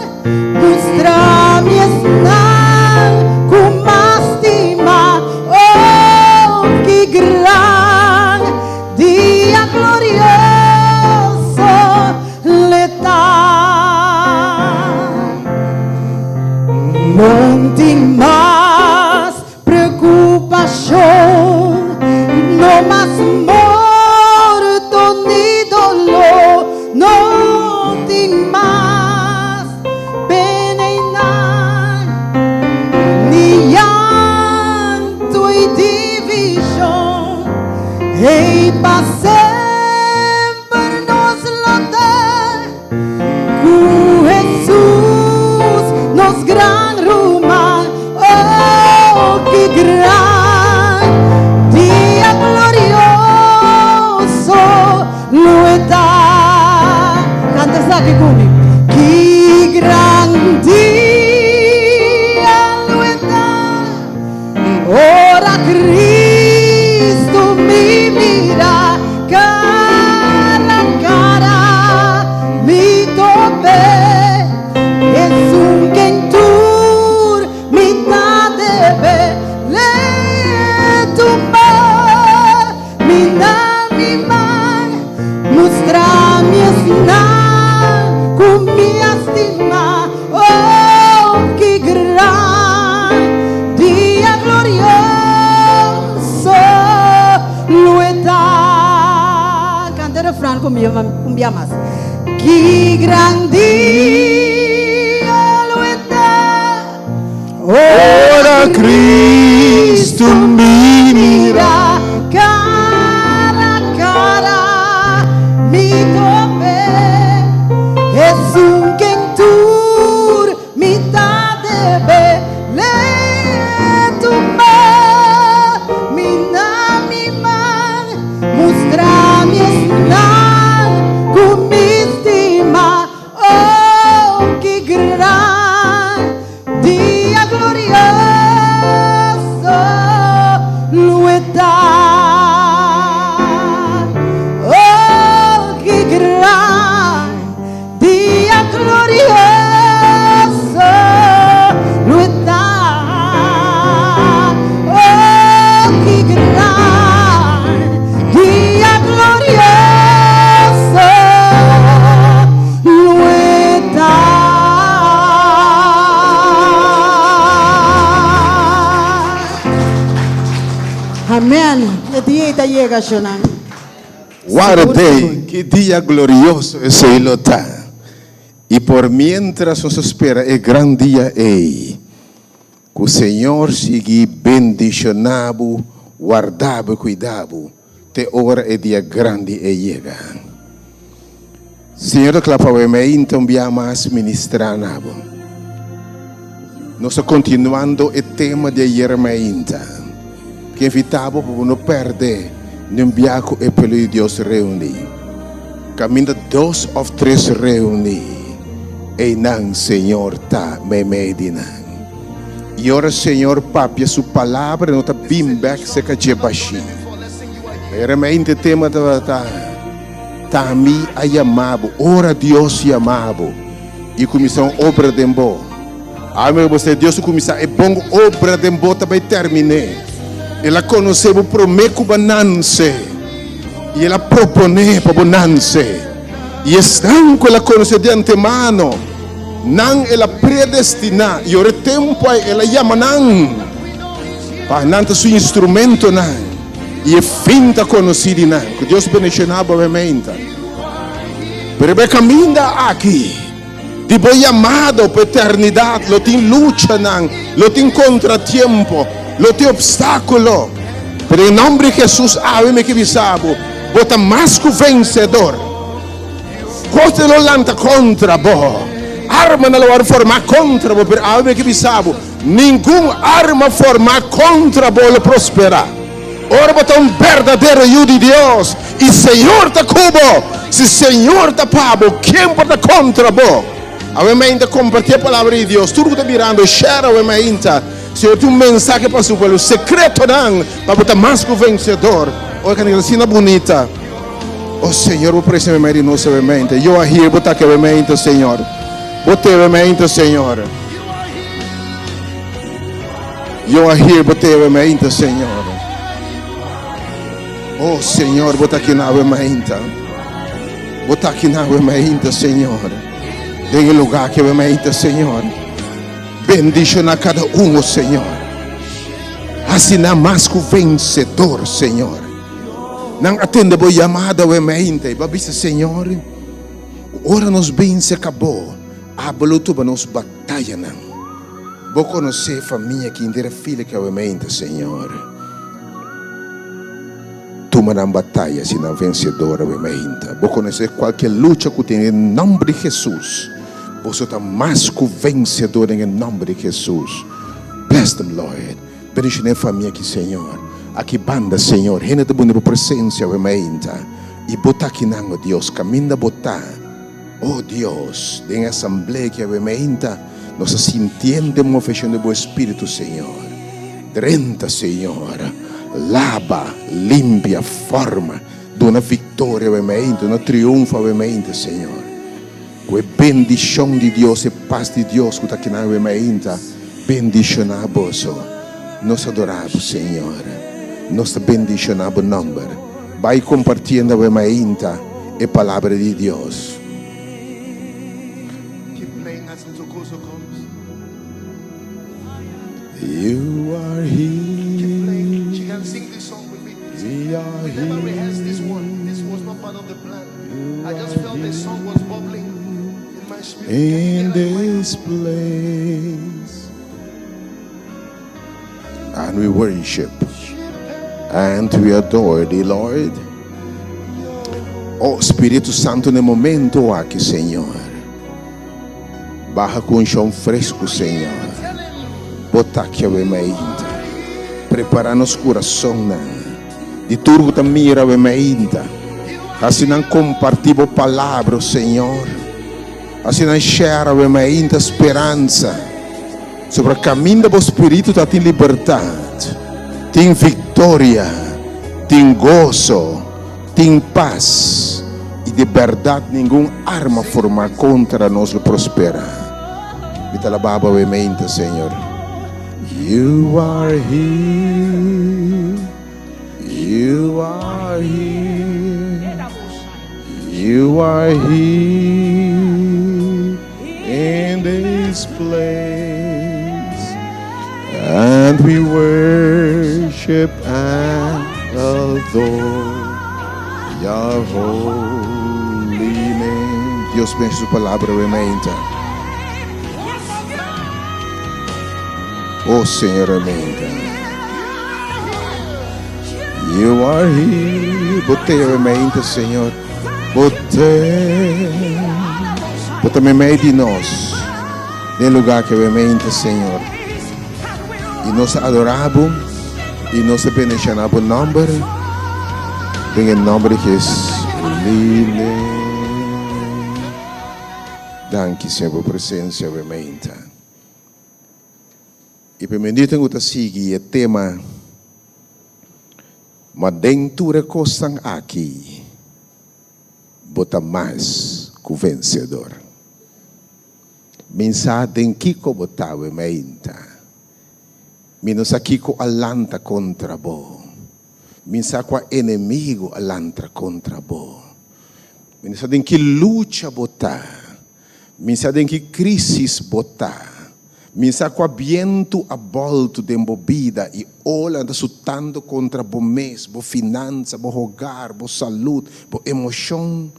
mustra mi esnan ku mas stima oh ki gran dia glorioso le ta. No tin mas preokupashon, no mas morto ni doló, no tin mas pena einan, ni llanto i divishon. Ei pa semper nos lo ta. refran ku un bia mas. Ki gran dia lo e ta. Ora Cristo mi mira. Cara a cara mi tope. Esun ken tur mi ta debe. L'e tuma mi na mi man, mustra mi esnan ku mi stima. Oh, ki gran dia glorioso lo e ta! Oh, ki gran dia glorioso lo e ta! Oh, ki gran dia glorioso lo e ta! Amen. E dia ei ta yega, shonnan. What a day! Ki dia glorioso esei lo ta! I por mientras nos ta spera e gran dia ei, ku Señor sigui bendishoná bo, warda bo i kuida bo te ora e dia grandi ei yega. Señor ta kla pa wei meinta un bia mas ministrá na bo. Nos ta kontinuando e tema di ayer meinta. Ke invitá bo pa bo no pèrdè ni un bia ku e pueblo di Dios reuní. Kaminda dos òf tres reuní, einan Señor ta meimei di nan. I ora Señor papia su palabra, e no ta bin bèk serka dje bashí. Ayer meinta e tema tabata. Ta mi a yama bo. Ora Dios yama bo i kuminsá un obra den bo, ami bo sa Dios a kuminsá e bon obra den bo ta bai terminé. El a konosé bo promé ku bo a nanse i el a proponé pa bo nanse. I esnan ku el a konosé di antemano, nan el a predestiná i ora e tempu ei el a yama nan pa nan ta su instrumentonan. I e fin ta konosí di nan. Ku Dios bendishoná bo meinta. Pero riba e kaminda aki di bo yamado pa eternidat lo tin luchanan, lo tin kontratiempo, lo tin opstákulo. Pero den nòmber di Hesus awe mi ke bisa bo, bo ta mas ku vensedor. Kos lo lanta kontra bo, armanan lo wòrdu formá kontra bo, pero awe mi ke bisa bo, Ningun arma formá kontra bo lo prosperá. Ora bo ta un berdadero yu di Dios i Señor ta ku bo, si Señor ta pa bo, ken por ta kontra bo? Awe mainta kompartí e palabra di Dios. Tur ku ta mirando, share awe mainta. Señor tin un mensahe pa su pueblo, sekretonan pa bo ta mas ku vensedor. Ora kanta asina bunita. Oh Señor, bo presta meimei di nos awe mainta. Yo a hir bo ta aki awe mainta, Señor. Bo te awe mainta, Señor. Yo a hir bo te awe mainta, Señor. Oh Señor, bo ta aki na awe mainta. Bo ta aki na awe mainta, Señor. Den e lugar aki awe mainta, Señor. Bendiciona cada un, oh Señor. Hasi nan mas ku vencedor, Señor. Nan a tende bo yamada awe mainta i bo a bisa, Señor, ora nos binse ka bo, abo lo tuba nos batayanan. Bo konosé famia ki henter a fila ki awe mainta, Señor. Tuma nan bataya si nan vensedor awe mainta. Bo konosé kualke lucha ku tin den nòmber di Hesus. Boso ta mas ku vensedor den e nòmber di Hesus. Bless them, Lord. Bendiciona e famia aki, Señor. Aki banda, Señor. Hende ta buni bo presencia awe mainta. I bo ta akinan, o Dios, caminda bo ta. O Dios, den e asamblea aki awe mainta, nos ta sintiendo e movecion di bo Espiritu, Señor. Drenta, Señor. Laba, limpia, forma. Duna victoria awe mainta, duna triunfo awe mainta, Señor. Ku e bendishon di Dios, e pas di Dios ku ta kina awe mainta, bendishoná boso. Nos adorá bo, Señor. Nos ta bendishoná bo nòmber. Bai kompartiendo awe mainta e Palabra di Dios. Keep playing as Ntokozo comes. You are Keep playing. here. She can sing this song with me. We are We never rehearsed this one. here. This was not part part of the plan. I just felt a song was bubbling in my spirit. In this place. And we worship and we adore thee, Lord. Oh Spiritu Santo, na e momento aki, Señor, baha ku unshon fresku, Señor. Bo ta aki awe mainta. Prepara nos kurasonnan di tur ku ta mira awe mainta. Hasi nan kompartí bo palabra, oh Señor. Hasi nan share awe mainta speransa. Sobra kaminda bo spiritu ta tin libertat, tin viktoria, tin goso, tin pas, i di bèrdat ningun arma formá kontra nos lo prosperá. Mi ta alabá bo awe meinta, Señor. You are here, you are here, you are here in this place, and we worship and adore your holy name. Dios bendiciona su palabra awe mainta. Oh Señor awe mainta. You are here. Bo t'ei awe mainta, Señor. Bo t'ei. Bo ta meimei di nos. Den lugar aki awe mainta, Señor. I nos ta adorá Bo i nos ta bendiciona Bo nomber. Den e nomber di Jesus. Danki, Señor, pa Bo presencia awe mainta. I pa e minütnan ku ta sigui e tema, Ma den tur e kosnan aki, bo ta mas ku vensedor. Mi sa den kiko bo ta awe mainta. Mi no sa kiko a lanta kontra bo. Mi sa kua enemigu a lanta kontra bo. Mi no sa den ki lucha bo ta. Mi sa den ki crisis bo ta. Mi sa cua bientu a boltu den bo bida y ola ta sutando contra bo mes, bo finansa, bo hogar, bo salud, bo emocion.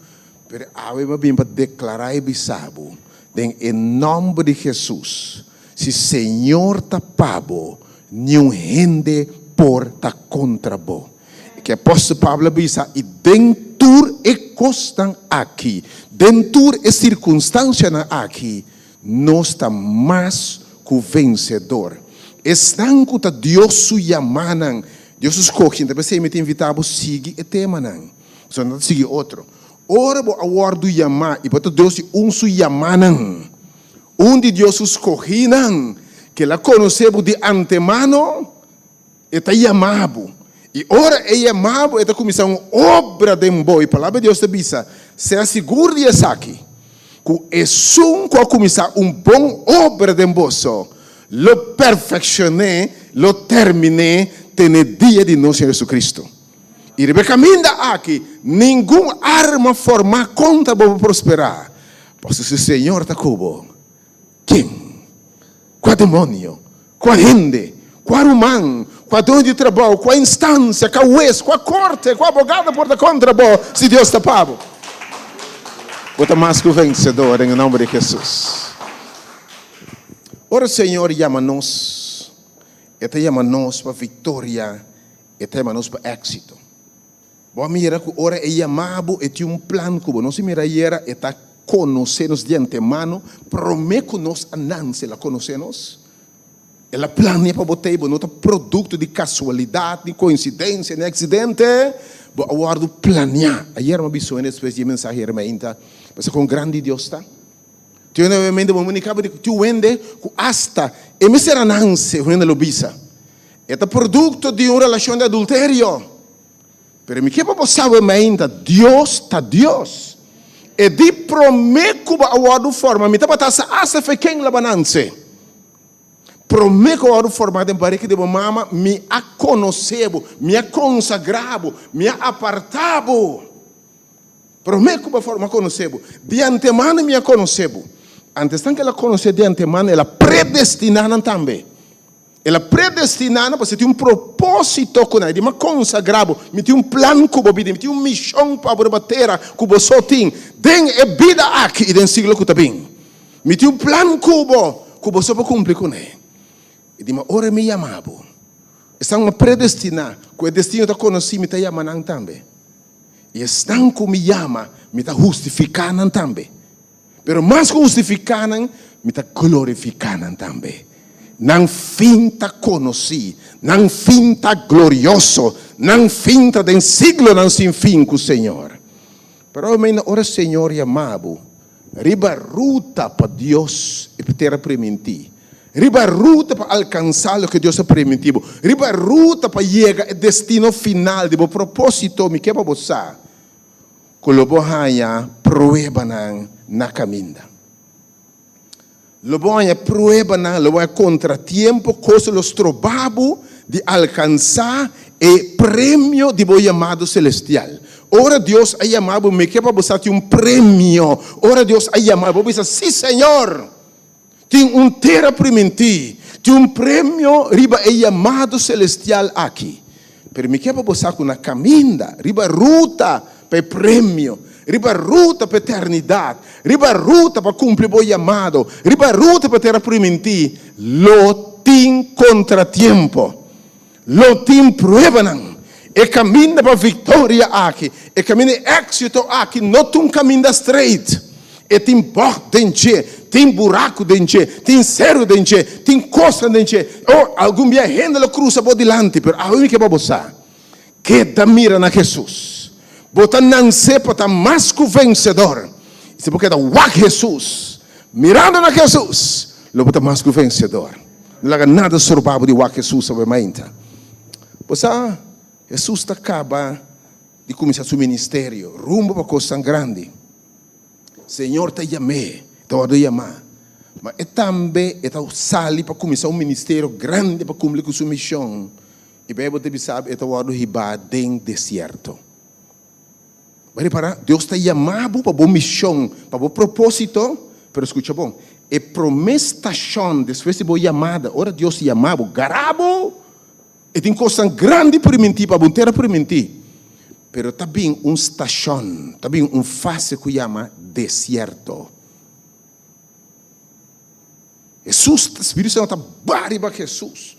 Pero awe mi a bin pa declara y bisa bo, den e nomber di Jesus, si Señor ta pa bo, niun hende por ta contra bo. Ke apòstel Pablo a bisa, I den tur e kosnan aki, den tur e sirkunstansianan aki, nos ta mas ku vensedor. Esnan ku ta Dios su yamanan, Dios su skohinan, ta p'esei mi ta invitá bo sigui e temanan, pasobra nan ta sigui otro. Ora bo a wòrdu yamá i bo ta Dios di un su yamanan, un di Dios su skohinan, ke el a konosé bo di antemano, E ta yama bo. I ora e yama bo, e ta kuminsá un obra den bo. I Palabra di Dios ta bisa, Sea sigur di esaki, ku esun ku a kuminsá un bon obra den boso, lo perfekshon'é, lo termin'é te n'e dia di nos Señor Jesucristo. I riba e kaminda aki, ningun arma formá kontra bo por prosperá, pasobra si Señor ta ku bo, Ken? Kua demonio? Kua hende? Kua ruman? Kua doño di trabou? Kua instansia? Kua hues? Kua korte? Kua abogado por ta kontra bo si Dios ta pa bo? Bo ta mas ku vensedor den e nomber di Hesus. Ora Señor yama nos, E ta yama nos pa viktoria, E ta yama nos pa éksito. Bo a mira ku ora e yama bo, e tin un plan ku bo. Nos a mira ayera, e ta konosé nos di antemano, promé ku nos a nanse el a konosé nos. El a plania pa bo ta ei, bo no ta produkto di kasualidat, ni koinsidensia, ni aksidente. Bo a wòrdu planiá. Ayera mi a bisa un hende despues di e mensahe ayera mainta, Pasobra kon grandi Dios ta. Tin hende obviamente bo no kaba di tin hende ku asta e mester a nanse, un hende lo bisa. E ta produkto di un relashon di adulterio. Pero mi ke pa bo sabe mainta, Dios ta Dios. E di prome ku bo a wòrdu forma, mi tabata sa asta fe ken lo a nanse. Prome ku a wòrdu forma den barika di bo mama, mi a konosé bo, mi a konsagrá bo, mi a apartá bo. Prome ku bo a forma, mi a konosé bo. Di antemano mi a konosé bo. Antes tan ku el a konosé di antemano, el a predestiná nan tambe. El a predestiná nan pasobra tin un propósito ku nan. E di, Mi a konsagrá bo, mi tin un plan ku bo bida, mi tin un mishon pa bo riba tera ku bo so tin den e bida aki i den siglo ku ta bin. Mi tin un plan ku bo ku bo so por kumpli kuné. E di, Ma ora mi yama bo, esnan ku mi a predestiná, ku e destino ta konosí, mi ta yama nan tambe. I esnan ku mi yama, mi ta hustifiká nan tambe. Pero mas ku hustifiká nan, mi ta glorifiká nan tambe. Nan fin ta konosí, nan fin ta glorioso, nan fin ta den siglonan sin fin ku Señor. Pero awe ora Señor yama bo riba ruta pa Dios e tera primintí, riba ruta pa alkansá loke Dios a primintí bo, riba ruta pa yega e destino final di bo propósito, mi ke pa bo sa ku lo bo haña pruebanan na kaminda. Lo bo haña pruebanan, lo bo haña kontratiempo, kos lo stroba bo di alkansá e premio di bo yamado selestial. Ora Dios a yama bo, mi ke pa bo sa tin un premio. Ora Dios a yama bo, bo bisa, Sí, Señor! Tin un tera primintí, tin un premio riba e yamado selestial aki. Pero mi ke pa bo sa ku na kaminda, riba ruta pa e premio, riba ruta pa eternidat, riba ruta pa kumpli bo yamado, riba ruta pa e tera primintí, lo tin kontratiempo, lo tin pruebanan. E kaminda pa viktoria aki, e kaminda di éksito aki no ta un kaminda streit. E tin bògt den dje, tin buraku den dje, tin seru den dje, tin kosnan den dje. O, algun bia hende lo krusa bo dilanti, pero awe mi ke pa bo sa, keda mira na Hesus. Bo ta nansé pa ta mas ku vensedor. I si bo keda wak Hesus, mirando na Hesus, lo bo ta mas ku vensedor. No laga nada stroba bo di wak Hesus awe mainta. Bo sa, Hesus ta kaba di kuminsá su ministerio rumbo pa kosnan grandi. Señor ta yam'é, e ta wòrdu yamá. Ma e tambe e ta sali pa kuminsá un ministerio grandi pa kumpli ku su mishon. I Beibel ta bisa e ta wòrdu hibá den desierto. Bo a ripará? Dios ta yamá bo pa bo mishon, pa bo propósito, pero skucha bon, e promé stashon despues di bo yamada, ora Dios yamá bo, gará bo, E tin kosnan grandi primintí pa bo, un tera primintí. Pero ta bin un stashon, ta bin un fase ku yama desierto. Hesus, Spiritu Santu ta baha riba Hesus.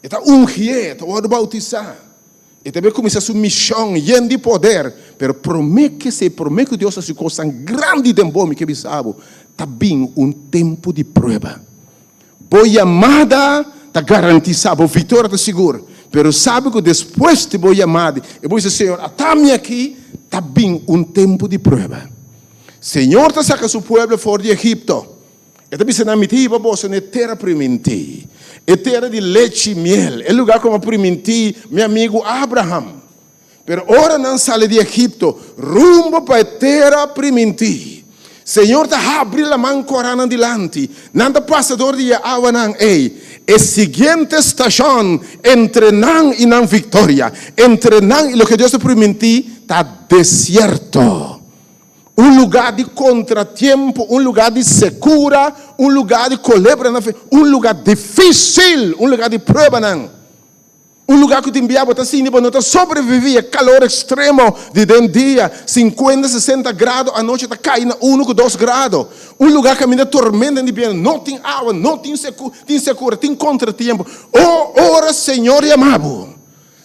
E ta ungié, e ta wòrdu boutisá. E ta bin kuminsá su mishon yen di poder. Pero promé ku esei, promé ku Dios hasi kosnan grandi den bo, mi ke bisa bo, ta bin un tempu di prueba. Bo yamada ta garantisá, bo viktoria ta sigur. Pero sabi ku despues di bo yamada i bo bisa, Señor, ata mi aki, ta bin un tempu di prueba. Señor ta saka su pueblo for di Egipto. E ta bisa nan, Mi ta hiba boso na e tera primintí, e tera di lechi i miel, e lugá ku mi a primintí mi amigu Abraham. Pero ora nan sali di Egipto rumbo pa e tera primintí, Señor ta habri laman kòrá nan dilanti. Nan ta pasa dor di e awanan ei. E siguiente stashon entre nan i nan viktoria, entre nan i loke Dios a primintí, ta desierto. Un lugá di kontratiempo, un lugá di sekura, un lugá di kolebranan, un lugá difísil, un lugá di pruebanan. Un lugá ku tin bia bo ta sinti bo no ta sobreviví e kalor ekstremo di den dia, sinkuenta, sesenta grado, anochi ta kai na unu ku dos grado. Un lugá kaminda tormenta di bientu, no tin awa, no tin seku, tin sekura, tin kontratiempo. O ora Señor yama bo,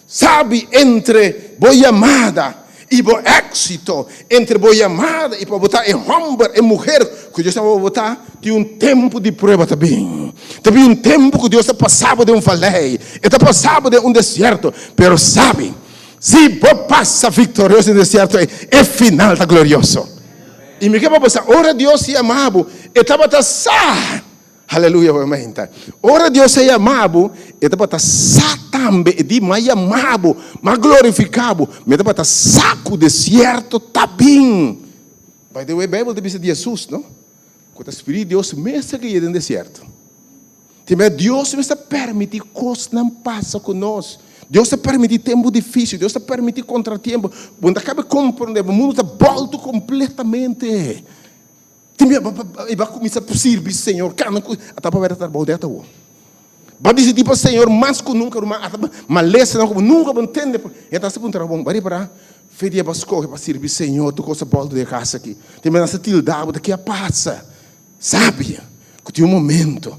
sabi entre bo yamada i bo éksito, entre bo yamada i pa bo ta e hòmber, e muher ku Dios ta pa bo ta, tin un tempu di prueba ta bin. Ta bin un tempu ku Dios ta pasa bo den un valei, e ta pasa bo den un desierto. Pero sabi, si bo pasa viktorioso den desierto ei, e final ta glorioso. I mi ke pa bo sa, ora Dios yama bo, e tabata sa. Aleluya bo menta. Ora Dios a yama bo, e tabata sa tambe, e di, M'a yama bo, m'a glorifiká bo, mi tabata sa ku desierto ta bin. By the way, Beibel ta bisa di Hesus, no? Ku ta Spirit di Dios mes ta guia den desierto. Tin bes Dios mes ta permití kosnan pasa ku nos. Dios ta permití tempu difísil, Dios ta permití kontratiempo. Bo no ta kabe komprondé, bo mundu ta bòltu kompletamente. Tin bia e ba kuminsá sirbi Señor, kana ku a tapa bera trabou di ata awor. Bo a disidí pa Señor mas ku nunka, ruman. Ata malesanan ku bo nunka bo ntende. E ta hasta puntra bo, Bo ripará fe di e bo a skohe pa sirbi Señor tur kos a bòltu den e kas aki? Tin bes nan sa tilda bo ta ke a pasa. Sabi ku tin un momento,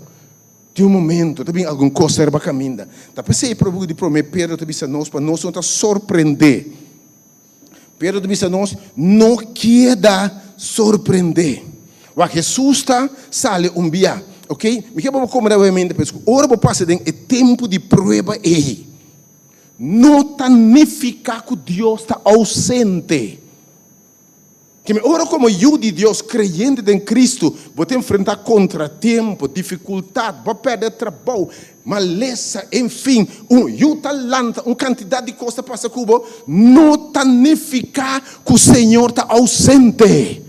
tin un momento ta bin algun kos riba kaminda. Ta p'esei e probuku di promé Pedro ta bisa nos pa nos no ta sorprendé. Pedro ta bisa nos, No keda sorprendé. Wak Hesus ta sali un bia, ok? Mi ke pa bo komprendé obviamente, pues ku ora bo pasa den e tempu di prueba ei, no ta nifiká ku Dios ta ousente. Keme ora komo yu di Dios, kreyente den Kristu, bo ta enfrentá kontratempu, difikultat, bo a pèrdè trabou, malesa, enfin, un yu ta lanta, un kantidat di kos ta pasa ku bo, no ta nifiká ku Señor ta ousente.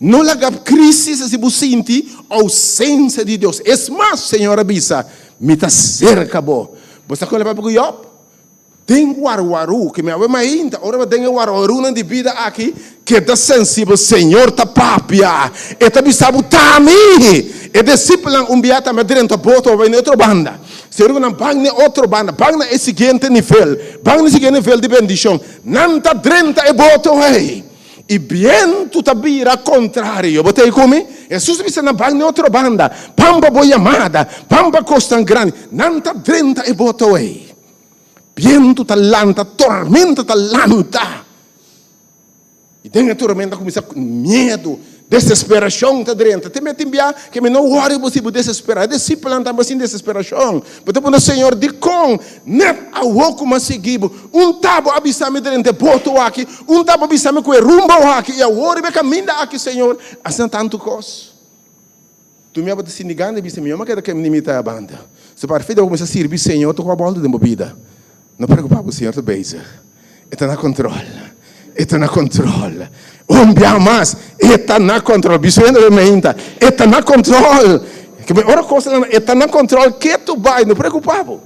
No laga krísis hasi bo sinti ousensia di Dios. Es mas, Señor a bisa, Mi ta serka bo. Bo sa kon el a papia ku Yòb? Den warwarú, ke mi awe mainta, ora bo den e warwarúnan di bida aki, keda sensibel, Señor ta papia, E ta bisa bo, Ta mi! E disipelnan un bia tambe a drenta boto pa bai na e otro banda. Señor ku nan, Ban na e otro banda, ban na e siguiente nivel, ban na e siguiente nivel di bendishon. Nan ta drenta e boto ei, i bientu ta bira kontrario. Bo ta ei ku mi? Hesus a bisa nan, Ban na e otro banda, ban pa bo yamada, ban pa kosnan grandi. Nan ta drenta e boto ei. Bientu ta lanta, tormenta ta lanta. I den e tormenta kuminsá miedu, desesperashon ta drenta. Te mete bia ke mi no wòri bo si bo desesperá. E disipelnan tambe sin desesperashon. Bo ta puntra, Señor, dikon nèt awor ku mi a sigui bo? Un ta bo a bisa mi drenta e boto aki, un ta bo a bisa mi ku e rumbo aki, i awor riba e kaminda aki, Señor, asina tantu kos. Tu mi tabata sinti gana di bisa, Mi ama keda kende mi ta a banda. So pa fin bo kuminsá sirbi Señor ta kua bòlta den bo bida. No preokupá bo, Señor ta bezig. E ta na kontrol. E ta na kontrol. Un bia mas, E ta na kontrol. Bisa hende den meinta, E ta na kontrol. Ora kos ta E ta na kontrol ketu bai, no preokupá bo.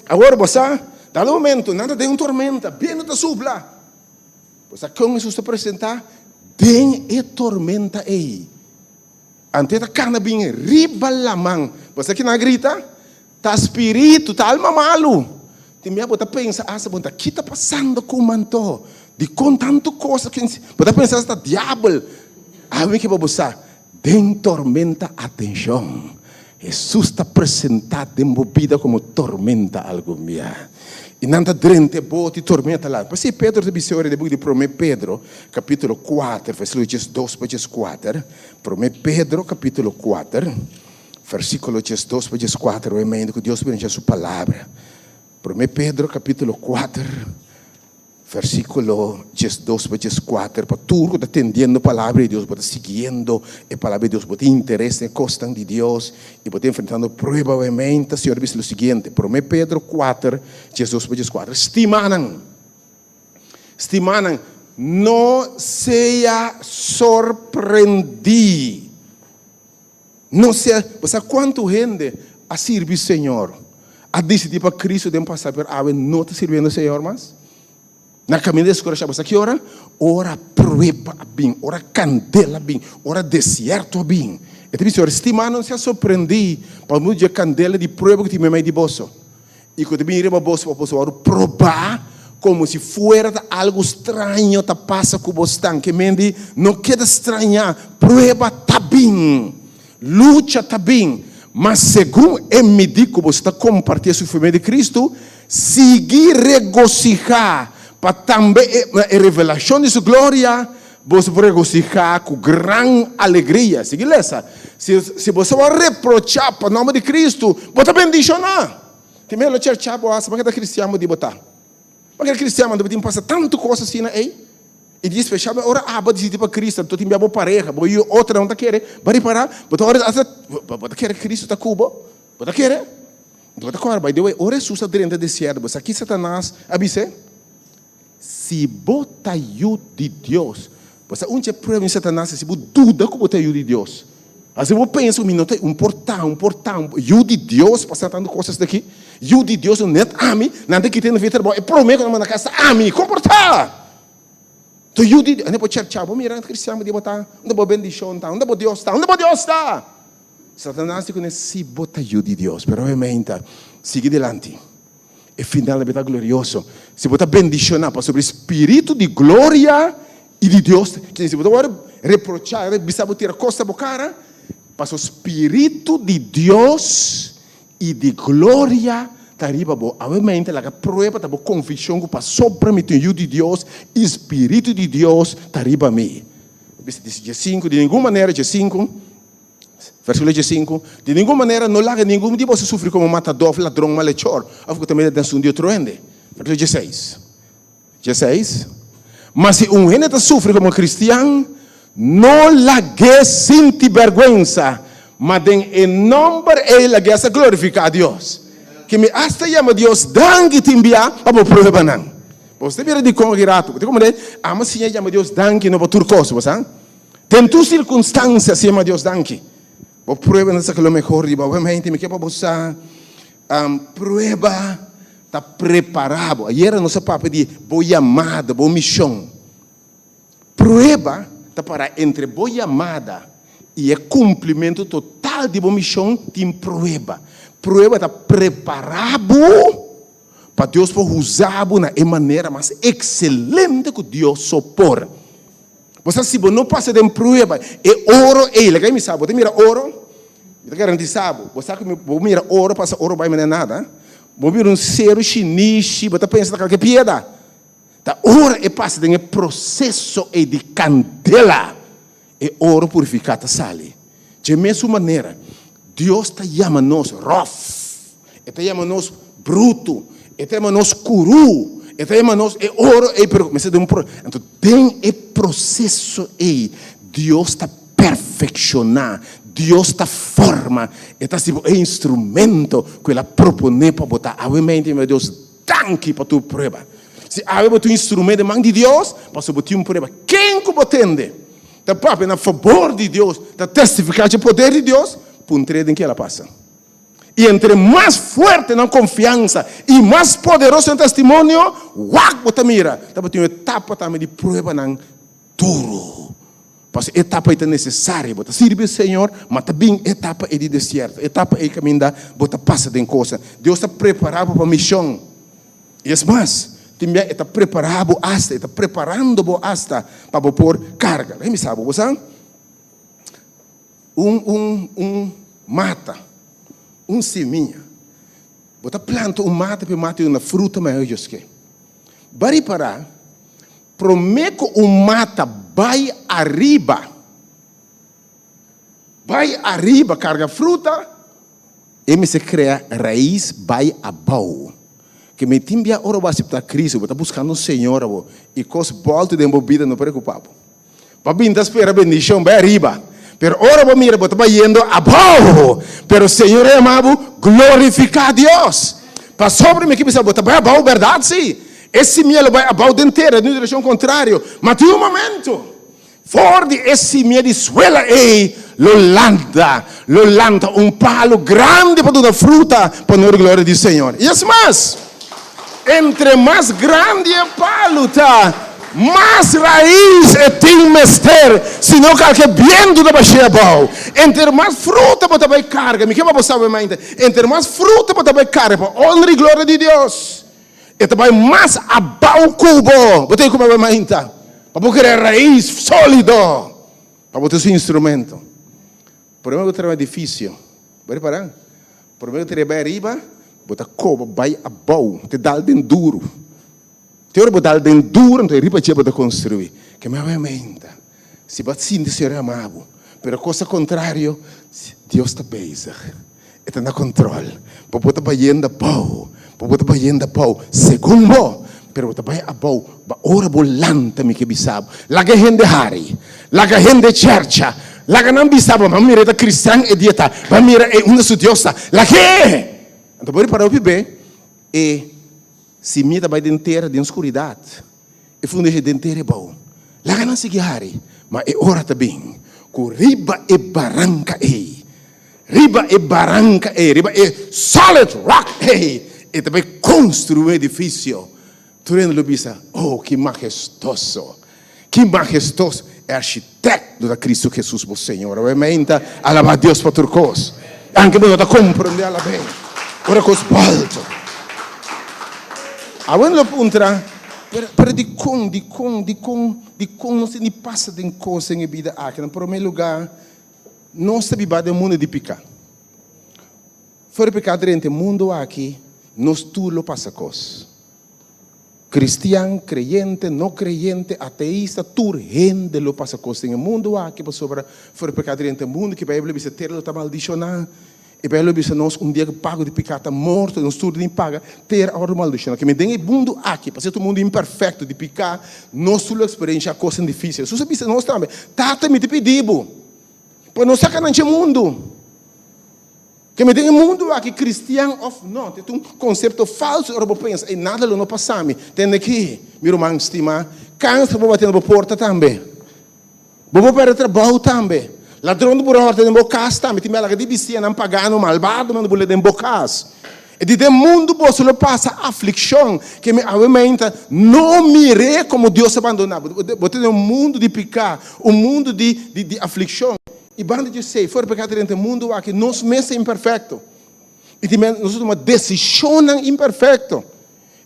Awor bo sa, dado momento nan ta den un tormenta, bientu ta supla. Bo sa kon Hesus ta presentá den e tormenta ei? Anto e ta kana bin riba laman. Bo sa kinan a grita? Ta spiritu, ta alma malu. Tin bia bo ta pensa asta, bo ta ki ta pasando ku mi anto? Dikon tantu kos? Bo ta pensa asta ta diabel. Ami ke pa bo sa, den tormenta atenshon. Hesus ta presentá den bo bida komo tormenta algun bia. I nan ta drenta e bot i tormenta lanta. P'esei Pedro ta bisa ora den buki di Promé Pedro, kapítulo kuater, versíkulo diesdos pa dieskuater. Promé Pedro, kapítulo kuater, versíkulo diesdos pa dieskuater, Oe mende ku Dios bini dja su palabra. Promé Pedro, kapítulo kuater. Versíkulo 12 pa 14, Pa tur ku ta tendiendo palabra di Dios, bo ta siguiendo e palabra di Dios, bo tin interes den e kosnan di Dios i bo ta enfrentando prueba obviamente, Señor a bisa lo siguiente, Promé Pedro 4, 12 pa 14, Stimanan, stimanan, no sea sorprendí. No sea, bo sa kuantu hende a sirbi Señor, a disidí pa Cristo den pasado, pero awe no ta sirbiendo Señor mas? Na kaminda deskurashá, bo sa ki ora? Ora prueba a bin, ora kandela a bin, ora desierto a bin. E ta bisa, Señor, stimá no sea sorprendí pa motibu di e kandela di prueba ku tin meimei di boso. I ku ta bini riba boso pa boso wòrdu probá komo si fuera ta algu straño ta pasa ku bo stan. Ke men di, no keda strañá, prueba ta bin, lucha ta bin, ma segun e midí ku boso ta kompartí e sufrimentu di Kristu, sigui regosihá pa tambe e revelashon di su gloria Boso por regosihá ku gran alegria. Sigui lesa. Si, si bo sa wòrdu reprochá pa nòmber di Kristu, bo ta bendishoná. Tin mihó lo cherchá bo hasta, Pakeda kristian bo di bo ta? Pakeda kristian bo tin pasa tantu kos asina ei? I di spesialmente ora abo a disidi pa Kristu, anto tin bia bo pareha, bo yu otronan ta kere, bo a ripará, bo ta ora hasta, bo ta kere Kristu ta ku bo? Bo ta kere? Bo ta kòrda, by the way, ora Hesus a drenta desierto, bo sa ki Satanas a bis'é? Si bo ta yu di Dios. Bo sa un dje prueba di Satanas si bo duda ku bo ta yu di Dios. Asi bo pensa ku mi no ta un por ta, un por ta yu di Dios pa sa tantu kosas aki. Yu di Dios no net ami, nan ta kita na via trabou, e prome ku nan manda kas ta ami. Kon por ta? Ta yu di Dios. Ane bo chercha, bo mira kristian bo di bo ta, unda bo bendishon ta, unda bo Dios ta, unda bo Dios ta? Satanas di kuné, Si bo ta yu di Dios, pero obviamente, sigui dilanti. E final ta glorioso. Si bo ta bendishoná pasobra e spiritu di gloria i di Dios, kende si bo ta wòrdu reprochá, bisa bo tira kos na bo kara, pasobra spiritu di Dios i di gloria ta riba bo. Awe mente laga prueba ta bo konvikshon ku pasobra mi ta un yu di Dios i spiritu di Dios ta riba mi. Bisa di diesinku, di ningun manera diesinku. Versíkulo diesinku, Di ningun manera no laga ningun di boso sufri komo matadó òf ladron malechor òf ku ta mete den asuntu di otro hende. Versíkulo dieseis, dieseis, Ma si un hende ta sufri komo kristian, no lag'é sinti bèrgwensa, ma den e nòmber ei lag'é asta glorifiká Dios. Ke mi asta yama Dios danki tin bia pa bo pruebanan. Bo ta mira dikon aki ratu. Bo ta komprendé? Amo siña yama Dios danki no pa tur kos, bo sa. Den tur sirkunstansia siña Dios danki. Bo prueba no ta saka lo mehor di bo. Obviamente mi ke pa bo sa prueba ta prepara bo. Ayera nos a papia di bo yamada, bo mishon. Prueba ta para entre bo yamada i e kumplimentu total di bo mishon tin prueba. Prueba ta prepara bo pa Dios por usa bo na e manera mas ekselente ku Dios so por. Bo sa si bo no pasa den prueba, e oro ei, laga mi sa, bo ta mira oro? Mi ta garantisa bo, bo sa ku bo mira oro pasa oro bai manera nada. Bo mira un seru shinishi, bo ta pensa ta kalke pieda. Ta ora e pasa den e proseso ei di kandela, e oro purifiká ta sali. Dje mesun manera, Dios ta yama nos ròf, e ta yama nos brutu, e ta yama nos kurú, e ta yama nos e oro ei, pero mester den un pro. Anto den e proseso ei, Dios ta perfekshoná, Dios ta forma, e ta hasi bo e instrumento ku el a proponé pa bo ta. Awe mente mi Dios, danki pa tur prueba. Si awe bo tin un instrumento den man di Dios, pasobra bo tin un prueba, ken ku bo tende ta papia na fabor di Dios, ta testifiká dje poder di Dios, puntr'é den ke el a pasa. I entre mas fuerte nan konfiansa i mas poderoso nan testimonio, wak bo ta mira, tabatin un etapa tambe di pruebanan duru. Pasobra e etapa ei ta nesesario. Bo ta sirbi e Señor, ma ta bin e etapa ei di desierto, e etapa ei kaminda bo ta pasa den kosnan. Dios ta prepará bo pa mishon. I es mas, tin bia e ta prepará bo asta, e ta preparando bo asta pa bo por karga. Lei mi sa bo, bo sa? Un un un mata, un simia. Bo ta planta un mata pa e mata duna fruta ma ellos ke. Bo a ripará, promé ku un mata bai ariba, bai ariba karga fruta, e mester krea rais bai abou. Ke mi tin bia ora bo a aseptá Cristo, bo ta buskando un Señor abo i kos bòltu den bo bida no preokupá bo. Bo a bin ta spera bendishon bai ariba, pero ora bo mira bo ta bayendo abou. Pero Señor a yama bo glorifiká Dios. Pasobra mi ke bisa bo ta bai abou bèrdat si. E simia lo bai abou den tera den un direkshon kontrario, ma tin un momento for di e simia di suela ei lo lanta, lo lanta un palu grandi pa duna fruta pa honor i gloria di Señor. I es mas. Entre mas grandi e palu ta, mas rais e tin mester, sino kalke bientu ta bash'é abou. Entre mas fruta bo ta bai karga, mi ke pa bo sabe mainta, entre mas fruta bo ta bai karga pa honra i gloria di Dios, e ta bai mas abou ku bo. Bo tin ku bai mainta pa bo krea rais sólido, pa bo ta su instrumento. Prome bo traha un edifisio, bo repará? Prome bo traha bai ariba, bo ta koba bai abou, te dal den duru. Te ora bo dal den duru, anto riba dje bo ta konstruí. Ke mi obviamente, si bo a sinti Señor a yama bo, pero cosa kontrario, Dios ta bezig, E ta na kontròl. Bo por ta bayendo abou, bo por ta bayendo abou segun bo, pero bo ta bai abou, ba ora bo lanta mi ke bisa bo, laga hende hari, laga hende chercha, laga nan bisa bo, ban mira e ta cristian e dia ta, ban mira e unda su Dios ta, lag'é! Anto bo ripara hopi be e simia ta bai den tera den skuridat, e fundeshi den tera e bou, laga nan sigui hari, ma e ora ta bin ku riba e baranka ei Riba e baranka ei, riba e solid rock ei, e ta bai konstruí un edifisio. Tur hende lo bisa, Oh, ki mahestoso! Ki mahestoso! E arkitekto. Lo ta Cristo Jesus bo Señor. Awe meinta alaba Dios pa tur cos. Anke bo no ta comprende alab'é. Ora cos bolto. Awe lo puntra, pero, pero dicon, dicon, dicon, dicon nos tin di pasa den cos den e bida aki? Na prome lugar, nos ta biba den mundo di pica. Fuera pica drenta e mundo aki, nos tur lo pasa cos. Cristian, creyente, no creyente, ateista, tur hende lo pasa cos den e mundo aki pasobra for e pecado drenta e mundo ki Bijbel a bisa tera lo ta maldiciona. E Bijbel a bisa nos un dia cu pago di pica ta morto, nos tur tin paga, tera a wordo maldiciona. Kimen den e mundo aki, pasobra ta un mundo imperfecto di pica, nos tur lo experiencia cosnan dificil. Jesus a bisa nos tambe, Tata mi ta pidi bo pa no saca nan dje mundo. Ke mi den e mundu aki, kristian òf no, ta un konsepto falsu ora bo pensa, ei nada lo no pasa mi. Tende aki, mi ruman stimá, kanser bo bati na bo porta tambe. Bo por pèrdè trabou tambe. Ladron ta bura hòrta den bo kas tambe. Tin bèlaga di bisianan pagano malbadonan ta bula den bo kas. E di den mundu boso lo pasa aflikshon. Ke mi awe meinta, no mir'é komo Dios a bandoná bo. Bo ta den un mundu di piká, un mundu di di aflikshon. I banda di esei, for pekado drenta e mundu aki, nos mes ta imperfekto. I tin bia nos ta tuma desishonnan imperfekto.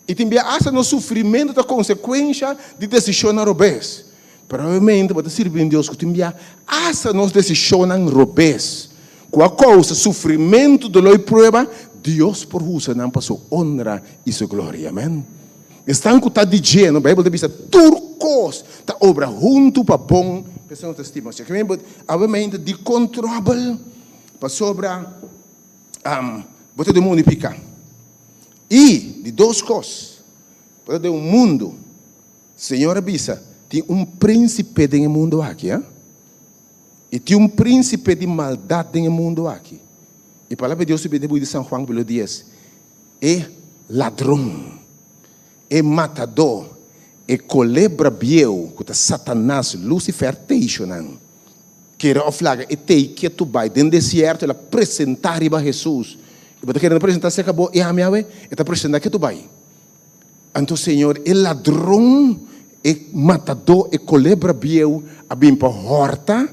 I tin bia asta nos sufrimentu ta konsekuensha di desishonnan robes. Pero obviamente bo ta sirbi un Dios ku tin bia asta nos desishonnan robes, ku a kousa sufrimentu, doló i prueba, Dios por usa nan pa su onra i su gloria. Amen. Esnan ku ta di dje, no, Beibel ta bisa, tur kos ta obra huntu pa bon pa esnan ku ta stima. Osea, kimen bo awe mainta di kon tròbel pasobra bo ta den un mundu di piká. I di dos kos, bo ta den un mundu, Señor a bisa, tin un prínsipe den e mundu aki, a. I tin un prínsipe di maldat den e mundu aki. I Palabra di Dios ta bini den buki di San Juan, kapítulo dies. E ladron, e matadó, e kolebra bieu ku ta Satanas, Lusifer, teishonan kere òf laga e tei ketu bai den desierto, el a presentá riba Hesus. I bo ta kere presentá serka bo i ami awe? E ta presentá ketu bai. Anto Señor, e ladron, e matadó, e kolebra bieu a bin pa hòrta,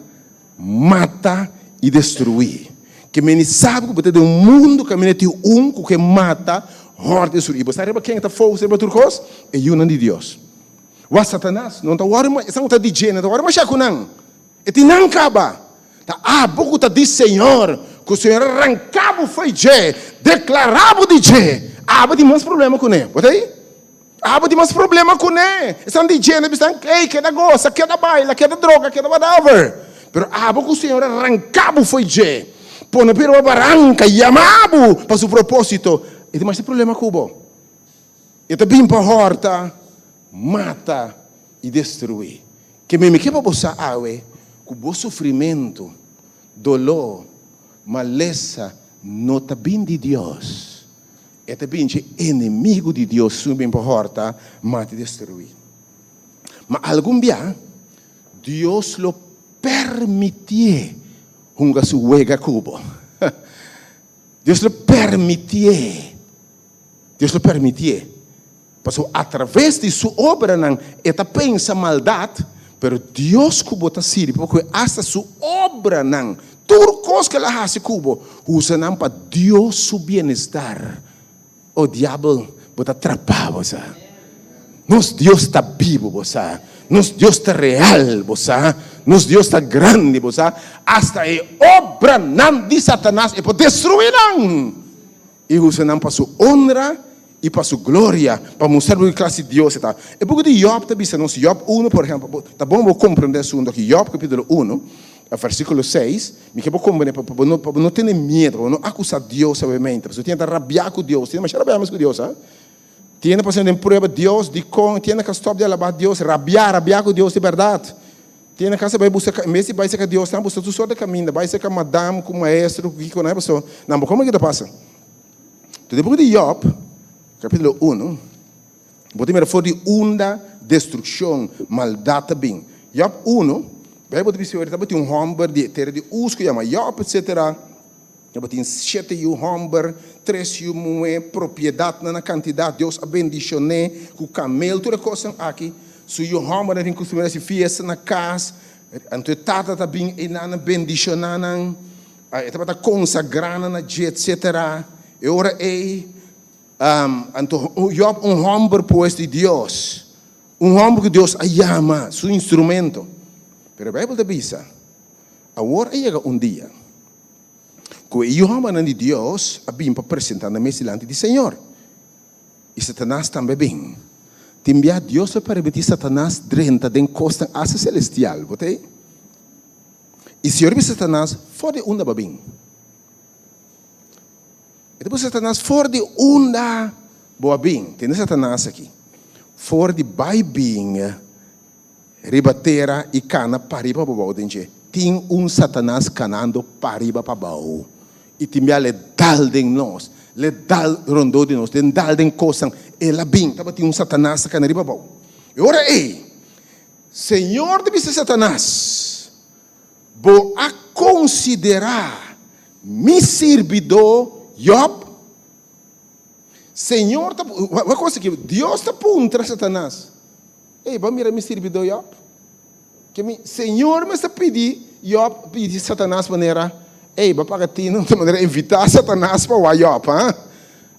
mata i destruí. Ke meni sabi ku bo ta den un mundu kaminda tin un ku ke mata, hòrta i destruí. Bo sa riba ken ta focus riba tur kos? E yunan di Dios. Wak Satanas no ta wòri mas, esan ku ta di dje no ta wòri mashá ku nan. E tin nan kaba. Ta abo ku ta di Señor, ku Señor a ranka bo fo'i dje, deklará bo di dje. Abo tin mas problema kuné. Bo ta ei? Abo tin mas problema kuné. Esnan di dje na bisa, Ey, keda gosa, keda baila, keda droga, keda whatever. Pero abo ku Señor a ranka bo fo'i dje, pone bo riba baranka, yama bo pa su propósito, e tin mas problema ku bo. E ta bin pa hòrta, mata i destruí. Ke mi ke pa bo sa awe ku bo sufrimentu, doló, malesa no ta bin di Dios. E ta bin dje enemigu di Dios esun bin pa hòrta, mata i destruí. Ma algun bia Dios lo permitié hunga su wega ku bo. Dios lo permitié. Dios lo permitié. Pasobra atraves di su obranan e ta pensa maldat, pero Dios ku bo ta sirbi por kohe asta su obranan, tur kos ku el a hasi ku bo, usa nan pa Dios su bienestar. O diabel, bo ta trapá bo sa. Nos Dios ta bibu, bo sa. Nos Dios ta real, bo sa. Nos Dios ta grandi, bo sa. Asta e obranan di Satanas e por destruí nan. I usa nan pa su onra i pa su gloria, pa mustra bo ki klase di Dios e ta. E buki di Yòb ta bisa nos, Yòb unu, por ehèmpel, ta bon bo komprendé asuntu aki, Yòb kapítulo unu, vèrsikulo seis, mi ke bo komprendé pa bo no, pa bo no tene miedu, pa bo no akusá Dios sabiamente, pasobra tin ta rabiá ku Dios, tin masha rabiá mes ku Dios, ha. Tin ta pasando den prueba, Dios, dikon? Tin ka stòp di alabá Dios, rabiá, rabiá ku Dios di bèrdat. Tin na casa bai buska, en bes di bai serka Dios, nan buska tur sort di kaminda, bai serka madam ku maestro ku kiko nan paso nan bo komo ke ta pasa. Enton den buki di Job, kapitulo uno, bo ta mira for di unda destrukshon, maldat ta bin. Job uno, Beibel ta bisa tabatin un hòmber di e tera di Uz ku yama Job, etsetera. Tabatin shete yu hòmber, tres yu muhé, propiedatnan na kantidat. Dios a bendishon'é ku kamel, tur e kosnan aki. Su yu hòmbernan tin kustumber di hasi fiesta na kas. Anto e tata ta bin einan a bendishoná nan, e tabata konsagrá nan na dje, etsetera. E ora ei, anto Jòb, un hòmber pues di Dios, un hòmber ku Dios a yama su instrumento. Pero e Beibel ta bisa, Awor a yega un dia ku e yu hòmbernan di Dios a bin pa presentá nan mes dilanti di Señor. I Satanas tambe bin. Tin bia Dios lo permití Satanas drenta den kosnan asta selestial, bo ta ei? I Señor bisa Satanas, For di unda bo a bin? E ta bisa Satanas, For di unda bo a bin? Tende Satanas aki, For di bai bin riba tera i kana pariba pa bou den dje. Tin un Satanas kanando pariba pa bou i tin bia le dal den nos, le dal rondó di nos, den dal den kosnan. El a bin, tabatin un Satanas ta kana riba bou. E ora ei, Señor ta bisa Satanas, Bo a konsiderá mi sirbidó Jòb? Señor ta, wak kos aki, Dios ta puntra Satanas, Ey, bo a mira mi sirbidó Jòb? Ke mi Señor mester pidi Jòb, pidi Satanas manera, Ey, bo a paga tino di manera invitá Satanas pa wak Jòb, ha?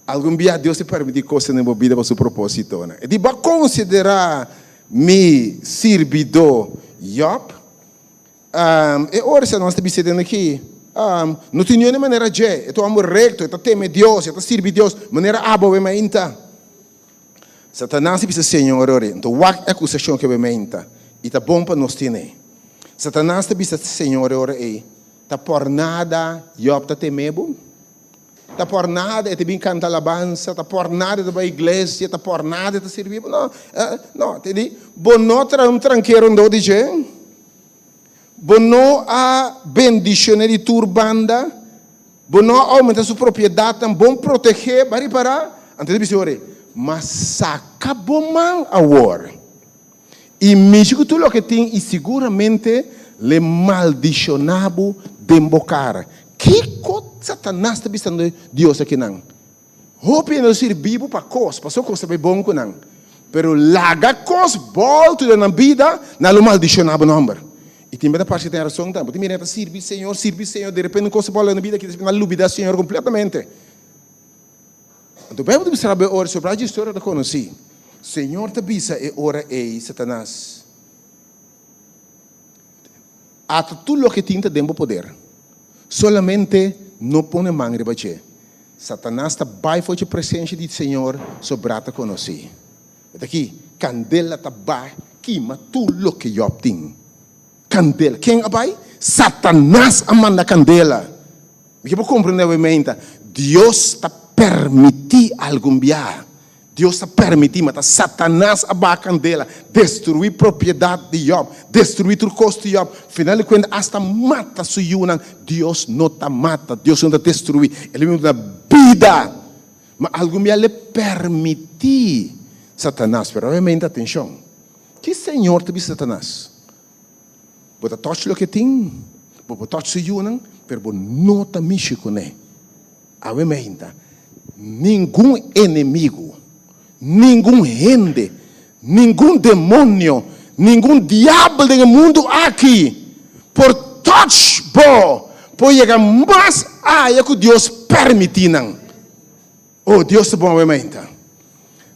Algun bia Dios ta permití kosnan den bo bida pa su propósitonan. E di, Bo a konsiderá mi sirbidó Jòb? E ora Satanas ta bisa den aki, No tin niun manera dje, e ta un hòmber rekto, e ta teme Dios, e ta sirbi Dios, manera abo awe mainta. Satanas a bisa Señor ora, Nto wak e akusashon ku awe mainta, i ta bon pa nos tene. Satanas ta bisa Señor ora ei, Ta por nada Jòb ta teme bo? Ta por nada e ta bin kanta alabansa? Ta por nada e ta bai iglesia? Ta por nada e ta sirbi bo? No, no, te di, bo no traha un trankero ndo di dje? Bo no a bendishon'é di tur banda? Bo no a oumenta su propiedatnan? Bon proteg'é, bo a ripará? Anto e ta bisa ora, Ma saka bo man awor i mishi ku tur loke tin, i siguramente l'e maldishoná bo den bo kara. Kiko Satanas ta bisando Dios akinan? Hopi hende lo sirbi bo pa kos, pasobra kos ta bai bon ku nan. Pero laga kos bòltu den nan bida, nan lo maldishoná bo nòmber. I tin beta parse ten rason tambe. Bo tin mira nan ta sirbi Señor, sirbi Señor, derepente un kos ta bòltu den nan bida ki nan lubidá Señor kompletamente. Anto Beibel ta bisa e ora, sobrá dje historia ta konosí. Señor ta bisa e ora ei, Satanas, Ata tur loke tin ta den bo poder. Solamente no pone man riba dje. Satanas ta bai for dje presencia di Señor sobrá ta conocí. Eta aki, candela ta bai kima tur loke Job tin. Candela. Ken a bai? Satanas a manda candela. Mi ke por comprende awe meinta. Dios ta permiti algun biaha. Dios ta permití, ma ta Satanas a baha kandela, destruí propiedat di Jòb, destruí tur kos di Jòb, final di kuenta asta mata su yunan. Dios no ta mata, Dios no ta destruí, El a duna bida. Ma algun bia El e permití Satanas. Pero obviamente, atenshon, ki Señor ta bisa Satanas? Bo ta tòch loke tin, bo por tòch su yunan, pero bo no ta mishi kuné. Awe meinta, ningun enemigu, ningun hende, ningun demonio, ningun diabel den e mundu aki por touch bo, por yega mas aya ku Dios permití nan. Oh, Dios ta bon awe meinta.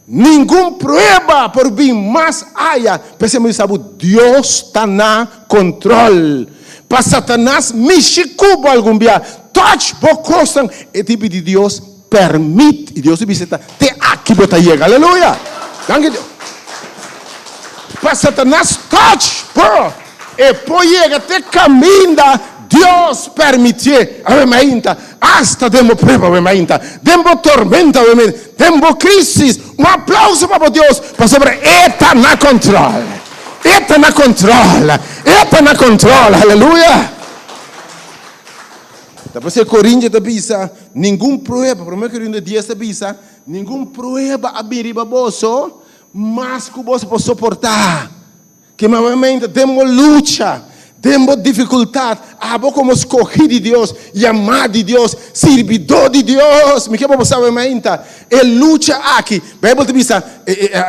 Ningun prueba por bin mas aya. P'esei mi bisa bo, Dios ta na control. Pa Satanas mishi cu bo algun bia, touch bo cosnan, e tin pidi Dios permit. Y Dios ta bisa ta, te aki bo ta yega. Aleluya! Danki Dios. Pa Satanas touch bo, e por yega te caminda Dios permitié. Awe mainta, hasta den bo prueba awe mainta, den bo tormenta awe mainta, den bo crisis, un aplauso pa bo Dios, pasobra E ta na control. E ta na control. E ta na control. Aleluya! Ta p'esei Corintio ta bisa, ningun prueba, Prome Corintio dies ta bisa, ningun prueba a bin riba boso mas ku boso por soportá. Ke mawamente den bo lucha, den bo difikultat. Abo komo skohí di Dios, yamá di Dios, sirbidó di Dios, mi ke pa bo sabe mainta, e lucha aki, Beibel ta bisa,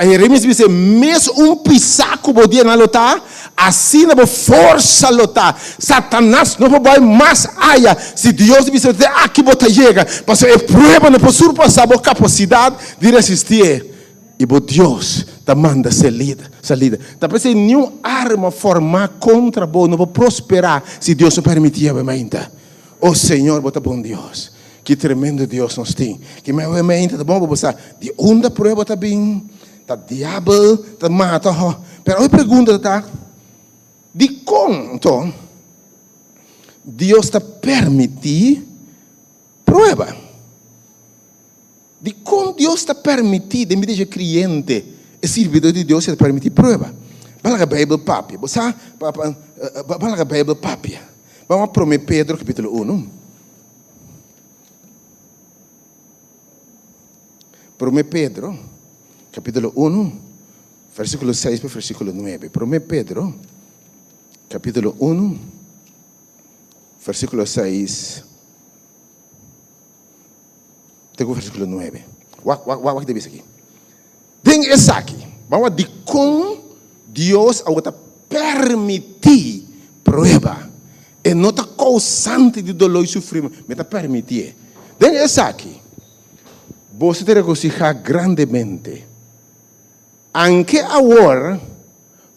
Jeremias ta bisa, mes un pisá ku bo dianan lo ta, asina bo forsa lo ta. Satanas no por bai mas aya si Dios ta bisa te aki bo ta yega, pasobra e prueba no por surpasá bo kapasidat di resistié. I bo Dios ta manda salida. Ta p'esei niun arma formá kontra bo no por prosperá si Dios no permití awe mainta. O Señor, bo ta bon Dios. Ki tremendo Dios nos tin. Ki mi awe mainta ta bon pa bo sa di unda prueba ta bin, ta diabel ta mata ho. Pero awe pregunta ta, dikon anto Dios ta permití prueba? Dikon Dios ta permití den bida dje kreyente, e sirbidó di Dios ta permití prueba? Ban laga Beibel papia. Bo sa, ban laga Beibel papia. Ban wak Promé Pedro kapítulo unu. Promé Pedro kapítulo unu, versíkulo seis pa versíkulo nuebe. Promé Pedro kapítulo unu, versíkulo seis. Te ku versíkulo nuebe. Wak, wak, wak, wak ta bisa aki. Den esaki, ban wak dikon Dios awor ta permití prueba. E no ta kousante di doló i sufrimentu, ma e ta permitié. Den esaki, boso ta regosihá grandemente, anke awor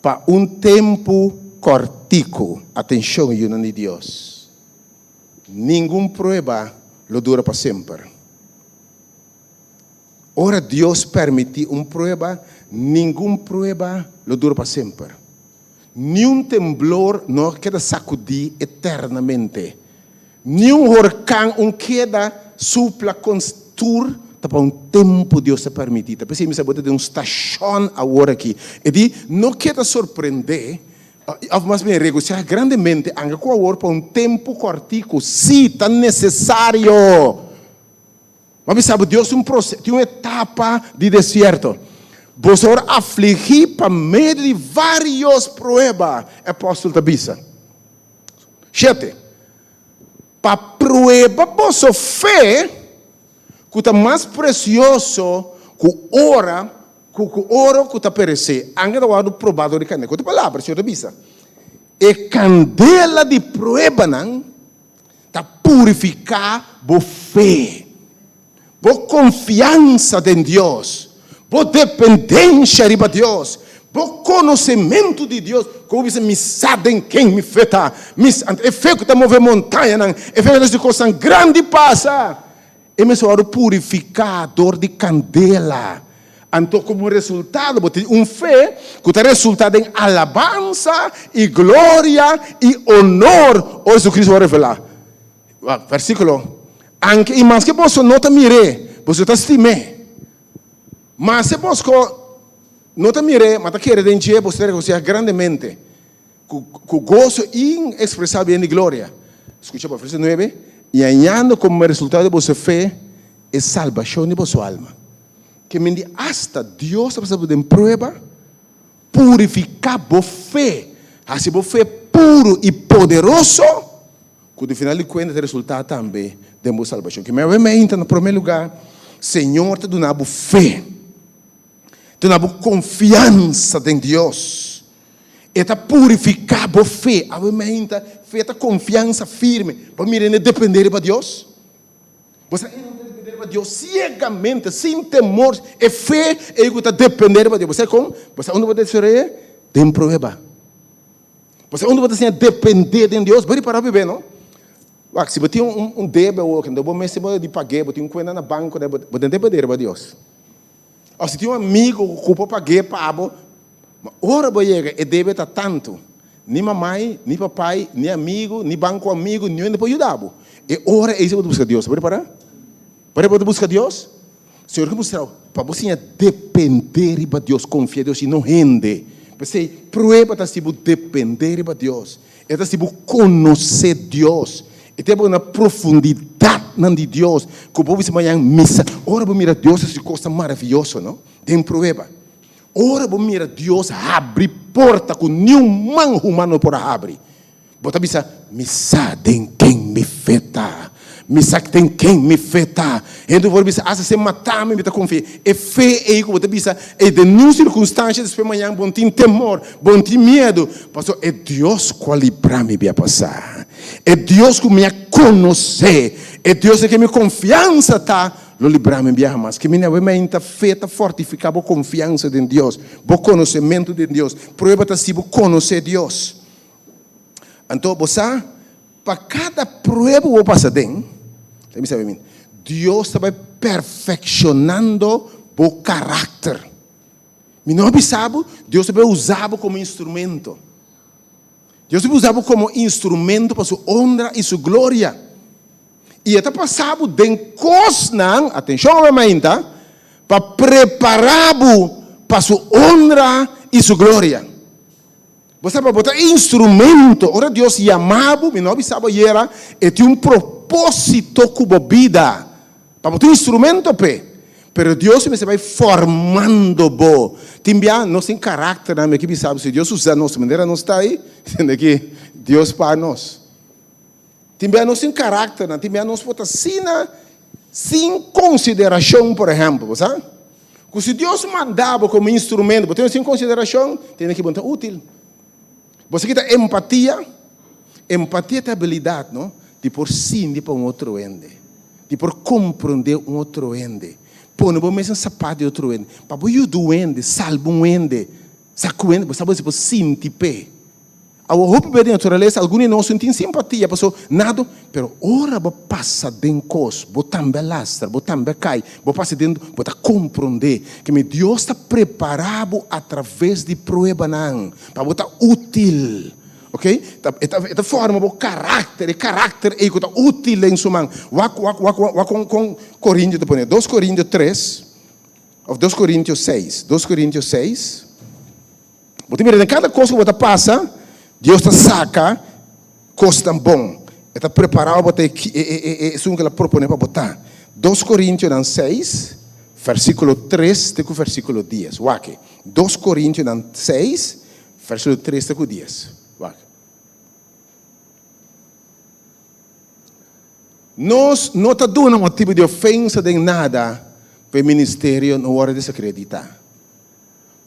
pa un tempu kòrtiku. Atenshon, yunan di Dios. Ningun prueba lo dura pa semper. Ora Dios permití un prueba, ningun prueba lo dura pa semper. Niun temblor no a keda sakudí eternamente. Niun horkan un keda supla kons tur ta pa un tempu Dios ta permití. Ta p'esei mi sa bo ta den un stashon awor aki. E di, no keda sorprendé Òf mas bien, regosiá grandemente anga ku awor pa un tempu kòrtiku, si ta nesesario. Bo a bisa bo Dios tin un proses, tin un etapa di desierto. Boso awor afligí pa medio di vários prueba, e apòstel ta bisa. Shete, Pa prueba boso fe, ku ta mas presioso ku ora ku ku oro ku ta peresé, anke ta wòrdu probá dor di kandela. Ku otro palabra, Señor ta bisa, e kandela di pruebanan ta purifiká bo fe, bo konfiansa den Dios, bo dependensha riba Dios, bo konosementu di Dios. Ku bo bisa, Mi sa den ken mi fe ta. Mi sa, e fe ku ta move montañanan, e fe ku ta hasi kosnan grandi pasa. E mester wòrdu purifiká dor di kandela. Anto komo resultado bo tin un fe ku ta resultá den alabansa i gloria i onor ora Jesucristo wòrdu revelá. Wak versíkulo, Anke i maske boso no ta mir'é, boso ta stim'é. Maske bosko no ta mir'é, ma ta kere den dje, boso ta regosihá grandemente ku ku goso inexpresabel yen di gloria. Skucha bo, versíkulo nuebe, I hañando komo resultado di boso fe e salbashon di boso alma. Ke men di asta Dios ta pasa bo den prueba, purifiká bo fe, hasi bo fe puru i poderoso, Ku di final di kuenta ta resultá tambe den bo salbashon. Ke mei meinta na promé lugá, Señor ta duna bo fe, ta duna bo konfiansa den Dios. E ta purifiká bo fe. Awe meinta, fe ta konfiansa firme. Bo mira e dependé riba Dios? Bo sa e no ta dependé riba Dios siegamente, sin temor. E fe ei ku ta dependé riba Dios. Bo sa kon? Bo sa unda bo ta desaroy'é? Den prueba. Pasobra unda bo ta siña dependé den Dios, bo ripará hopi be, no? Wak, si bo tin un un debe awor, kende bo mester bo di pag'é, bo tin un kuenta na banko, bo bo tin dependé riba Dios. Òf si tin un amigu ku por pag'é pa bo, ma ora bo yega e debe ta tantu, ni mamai, ni papai, ni amigu, ni banko amigu, niun hende por yuda bo. E ora ei si bo ta buska Dios. Bo ripará? Ora bo ta buska Dios, Señor ke mustra bo pa bo siña dependé riba Dios, konfia Dios i no hende. P'esei, prueba ta si bo dependé riba Dios. E ta si bo konosé Dios. E ta bo na profundidatnan di Dios ku bo bisa mañan misa. Ora bo mira Dios hasi kosnan maravioso, no? Den prueba. Ora bo mira Dios habri porta ku niun man humano por a habri. Bo ta bisa, Mi sa den ken mi fe ta. Mi sa den ken mi fe ta. Hende por bisa, Asta si e mata mi, mi ta konfia. E fe ei ku bo ta bisa, ei den niun sirkunstansia despues mañan bo no tin temor, bo no tin miedu, pasobra e Dios ku a libra mi bia pasá, e Dios ku mi a konosé, e Dios den ken mi konfiansa ta, lo libra mi biaha mas. Ke mini awe mainta fe ta fortifiká bo konfiansa den Dios, bo konosementu den Dios. Prueba ta si bo konosé Dios. Anto bo sa, pa kada prueba ku bo pasa den, ta bisa mi, Dios ta bai perfekshonando bo karakter. Mi no a bisa bo, Dios ta bai usa bo komo instrumento. Dios ta bai usa bo komo instrumento pa su honra i su gloria. I e ta pasa bo den kosnan, atenshon awe mainta, pa prepara bo pa su honra i su gloria. Bo sa pa bo ta instrumento. Ora Dios yama bo, mi no a bisa bo ayera, e tin un propósito ku bo bida. Pa bo ta un instrumento p'e. Pero Dios mester bai formando bo. Tin bia nos tin karakternan, mi a ke bisa bo, si Dios usa nos manera nos ta ei, tende ki Dios pa nos. Tin bia nos tin karakternan, tin bia nos por ta asina sin konsiderashon, por ehèmpel, bo sa? Ku si Dios manda bo komo instrumento, bo tene sin konsiderashon, tene ki bo no ta útil. Bo sa kita empatia? Empatia ta e abilidat, no, di por sinti pa un otro hende, di por komprondé un otro hende, pone bo mes na sapat di otro hende, pa bo yuda un hende, salba un hende, sa ku hende, bo sa bo por sinti p'e. Awor hopi bes den naturalesa algun di nos no tin simpatia paso nado, pero ora bo pasa den kos, bo tambe a lastra, bo tambe a kai, bo pasa den, bo ta komprondé ke mi Dios ta prepara bo atraves di pruebanan pa bo ta útil, ok, ta e ta e ta forma bo karakter, e karakter ei ku ta útil den su man. Wak wak wak wak kon kon Korintio ta pone, dos Korintio tres òf dos Korintio seis, dos Korintio seis. Bo ta mira den kada kos ku bo ta pasa, Dios ta saka kosnan bon. E ta prepará bo pa ta e esun ku el a proponé pa bo ta. Dos Korintionan seis, versíkulo tres te ku versíkulo dies. Wak. Dos Korintionan seis, versíkulo tres te ku dies. Wak. Nos no ta duna motibu di ofensa den nada pa e ministerio no wòrdu desakreditá.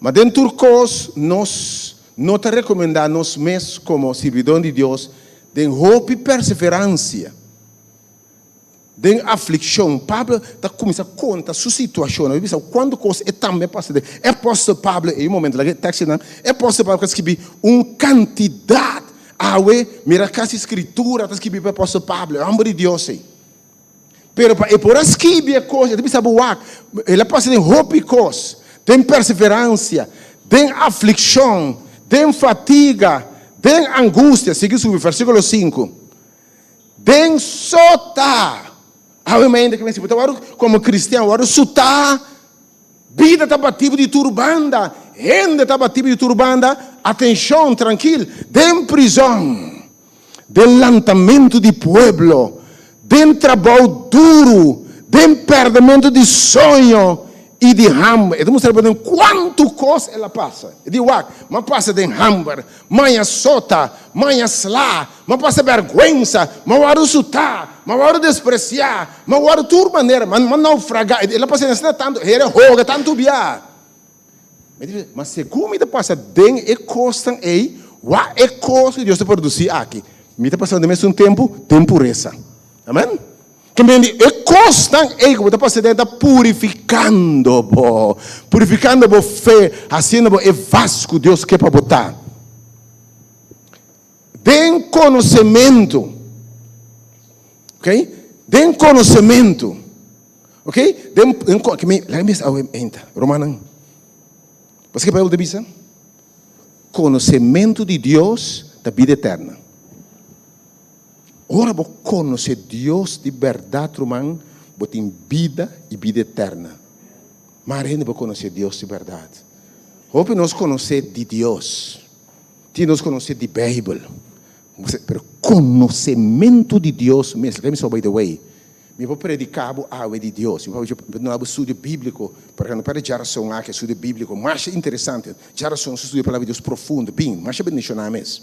Ma den tur kos nos no ta rekomendá nos mes komo sirbidónan di Dios den hopi perseveransia, den aflikshon. Pablo ta kuminsá konta su situashon. Nos bisa kuantu kos e tambe a pasa den. E apòstel Pablo, ei un momento, laga e tekstonan. E apòstel Pablo a skibí un kantidat. Awe, mira kasi Skritura ta skibí pa e apòstel Pablo, e hòmber di Dios ei. Pero pa e por a skibi e kos, e ta bisa bo wak, el a pasa den hopi kos, den perseveransia, den aflikshon, den fatiga, den angustia, sigui subi, versíkulo sinku, den sota. Awe mainta ke mester bo ta wòrdu komo kristian wòrdu sutá, bida ta bati bo di tur banda, hende ta bati bo di tur banda, atenshon, trankil, den prizòn. Den lantamentu di pueblo, den trabou duru, den pèrdèmentu di soño i di hamber. E ta mustra bo den kuantu kos el a pasa. E di, Wak, m'a pasa den hamber, m'a sota, m'a sla, m'a pasa bèrgwensa, m'a wòrdu sutá, m'a wòrdu despresiá, m'a wòrdu tur manera, m'a naufragá. El a pasa den asina tantu, hera hoga tantu bia. Mi ta bisa, ma segun mi ta pasa den e kosnan ei, wak e kos ku Dios ta produsí aki. Mi ta pasando den mesun tempu den puresa. Amen. Ke men di, e kosnan ei ku bo ta pasa den ta purifikando bo, purifikando bo fe, hasiendo bo e vas ku Dios ke pa bo ta. Den konosementu. Ok? Den konosementu. Ok? Den, den, ke mi, laga mi bisa awe einta, rumannan. Paske Bijbel ta bisa? Konosementu di Dios ta bida eterna. Ora bo konosé Dios di bèrdat, ruman, bo tin bida i bida eterna. Mar hende bo konosé Dios di bèrdat. Hopi nos konosé di Dios. Tin nos konosé di Bijbel. Pero konosementu di Dios mes, laga mi sa by the way, mi por prediká bo awe di Dios, mi por duna bo studio bíbliko, por ehempel, para djarason aki, studio bíbliko masha interesante, djarason su studio palabra di Dios profundo, bin, masha bendishoná mes.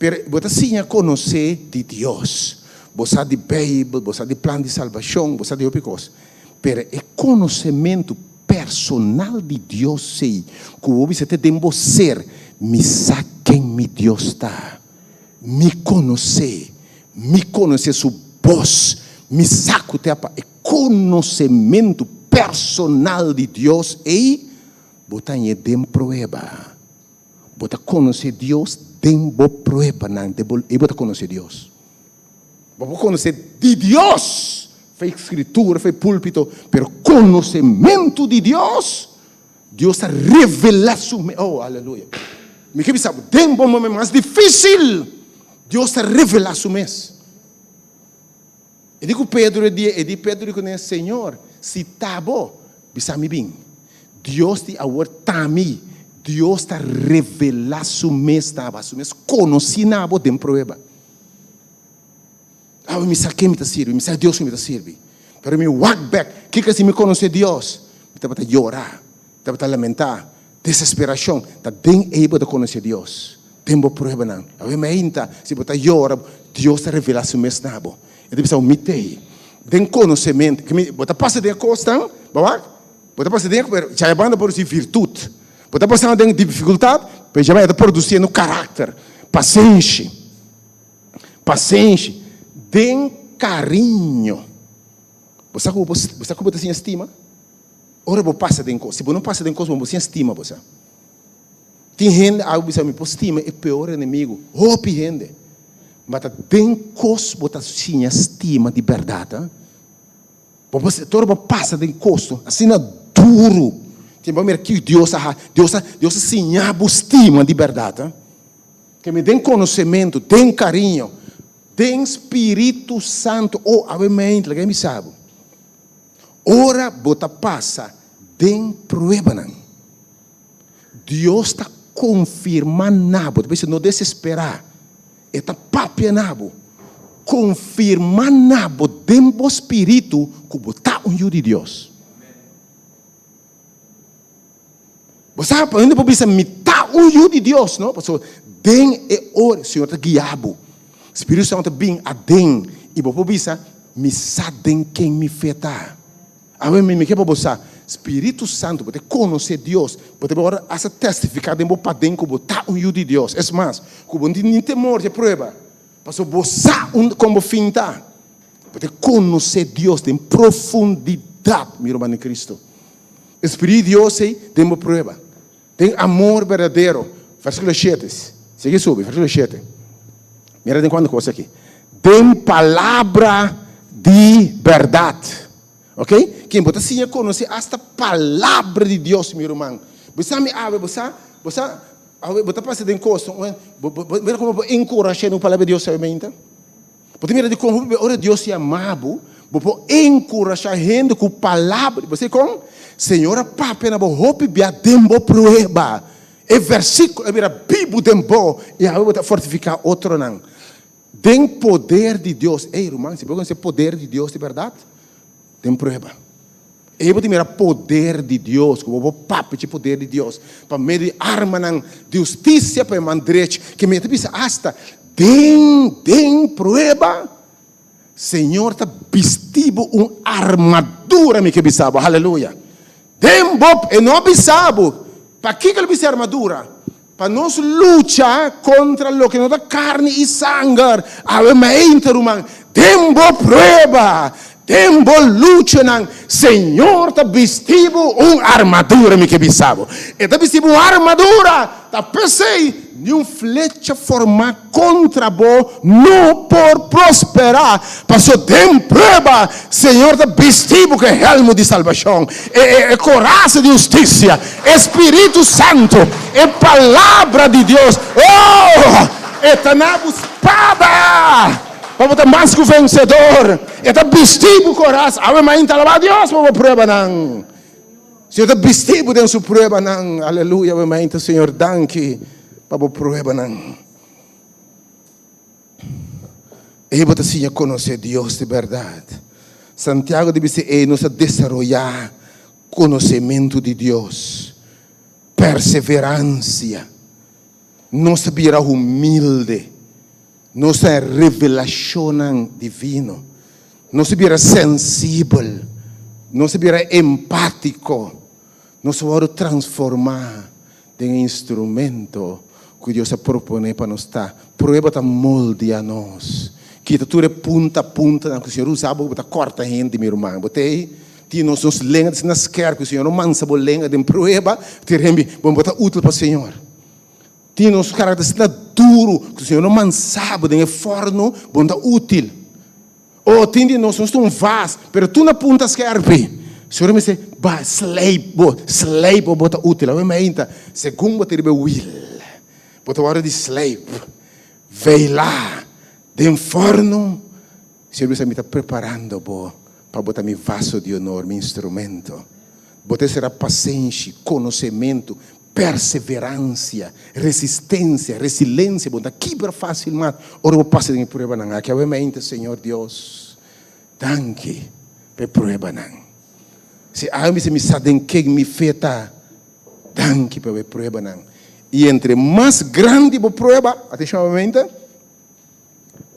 Pero bo ta siña konosé di Dios. Bo sa di Beibel, bo sa di plan di salbashon, bo sa di hopi kos. Pero e konosementu personal di Dios ei ku bo bisa te den bo ser, Mi sa ken mi Dios ta. Mi konosé. Mi konosé su bos. Mi sa ku ta pa e konosementu personal di Dios ei, bo ta hañ'é den prueba. Bo ta konosé Dios den bo pruebanan, den bo, ei bo ta konosé Dios. Bo por konosé di Dios fe Skritura, fe púlpito, pero konosementu di Dios, Dios ta revelá su mes. Oh, aleluya. Mi ke bisa bo, den bo momento mas difísil, Dios ta revelá su mes. E di ku Pedro e dia, e di Pedro di kuné, Señor, si ta bo, bisa mi bin. Dios di awor ta mi. Dios ta revelá su mes na bo, su mes konosí na bo den prueba. Awe mi sa ken mi ta sirbi, mi sa Dios ku mi ta sirbi. Pero mi wak bèk, kiko si mi konosé Dios? Mi tabata yora, mi tabata lamentá, desesperashon. Ta den ei bo ta konosé Dios. Den bo pruebanan. Awe meinta, si bo ta yora, Dios ta revelá su mes na bo. E ta bisa bo, Mi t'ei. Den konosementu, ke mi, bo ta pasa den e kosnan, bo wak? Bo ta pasa den e, pero djaya banda produsí virtut. Bo ta pasando den difikultat, pero djaya banda ta produsiendo karakter, pasenshi, pasenshi, den kariño. Bo sa ku bo, bo sa ku bo ta siña stima? Ora bo pasa den kos. Si bo no pasa den kos, bo no por siña stima, bo sa. Tin hende a bisa mi por stima e peor enemigo, hopi hende. Ma ta den kos bo ta siña stima di bèrdat, ha. Bo por tur bo pasa den kos asina duru. Tin bo mira ki Dios a hasi, Dios a Dios a siña bo stima di bèrdat, ha. Ke mi den konosementu, den kariño, den Spiritu Santu, oh awe mente laga mi bisa bo, ora bo ta pasa den pruebanan. Dios ta konfirmá na bo. Ta bisa no desesperá. E ta papia na bo. Konfirmá na bo den bo spiritu ku bo ta un yu di Dios. Bo sa pa hende por bisa mi ta un yu di Dios, no? Pasobra den e ora Señor ta guia bo. Spiritu Santu ta bin aden i bo por bisa mi sa den ken mi fe ta. Awe mi ke pa bo sa, Spiritu Santu, bo ta konosé Dios, bo ta ora hasta testifiká den bo paden ku bo ta un yu di Dios. Es mas, ku bo no tin ni temor dje prueba, pasobra bo sa unda kon bo fin ta. Bo ta konosé Dios den profundidat, mi ruman den Kristu. E Spiritu di Dios ei den bo prueba, den amor berdadero. Versíkulo shete, sigui subi, versíkulo shete. Mira den kuantu kos aki. Den palabra di bèrdat. Ok? Ken bo ta siña konosé asta palabra di Dios, mi ruman. Bo sa mi awe, bo sa, bo sa, awe bo ta pasa den kos, bo, bo, bo, mira komo bo enkurashá den palabra di Dios awe mainta. Bo ta mira di kon hopi ora Dios yama bo, bo por enkurashá hende ku palabra. Bo sa kon? Señor a papia na bo hopi bia den bo prueba. E versíkulo a bira bibu den bo i awe bo ta fortifiká otronan. Den poder di Dios. Ey, ruman, si bo konosé poder di Dios di bèrdat, den prueba. Ey bo ta mira poder di Dios, ku bo por papia dje poder di Dios pa medio di armanan di hustisia pa e man drechi. Ke mi ta bisa asta den den prueba, Señor ta bisti bo un armadura, mi ke bisa bo. Haleluya! Den bo, e no a bisa bo. Pakiko el a bisti armadura? Pa nos lucha kontra loke no ta karni i sanger. Awe mainta, ruman, den bo prueba, den bo luchanan, Señor ta bisti bo un armadura, mi ke bisa bo. E ta bisti bo un armadura, ta p'esei niun flecha formá kontra bo no por prosperá, paso den prueba Señor ta bisti bo ku e hèlmu di salbashon, e korasa di hustisia, e Spiritu Santu, e Palabra di Dios. Oh! E ta na bo spada pa bo ta mas ku vensedor. E ta bisti bo korasa. Awe mainta alabá Dios pa bo pruebanan. Señor ta bisti bo den su pruebanan. Aleluya, awe mainta Señor danki pa bo pruebanan. Ei bo ta siña konosé Dios di bèrdat. Santiago di bisa ei nos ta desaroyá konosementu di Dios, perseveransia. Nos ta bira humilde. Nos ta revelashonnan divino. Nos ta bira sensibel. Nos ta bira empátiko. Nos ta wòrdu transformá den e instrumento ku Dios a proponé pa nos ta. Prueba ta moldia nos. Kita tur e punta puntanan ku Señor usa bo pa ta kòrta hende, mi ruman. Bo ta ei? Tin nos nos lenga ta asina skèrp ku Señor no mansa bo lenga den prueba, te rembi bo bo ta útil pa Señor. Tin nos karakter asina duru ku Señor no mansa bo den e fòrnu, bo no ta útil. O tin di nos, nos ta un vas, pero tur na punta skèrpi. Señor mester ba sleip bo, sleip bo, bo ta útil. Awe mainta, segun bo ta riba e wil, bo ta wòrdu di sleip, veilá den fòrnu. Señor bisa, mi ta preparando bo pa bo ta mi vaso di honor, mi instrumento. Bo ta esera pasenshi, konosementu, perseveransia, resistensia, resilensia. Bo no ta kibra fásil mas ora bo pasa den e pruebanan aki. Awe mente, Señor Dios, danki pa e pruebanan. Si awe mi bisa mi sa den ken mi fe ta, danki pa e pruebanan. I entre mas grandi bo prueba, atenshon awe mente,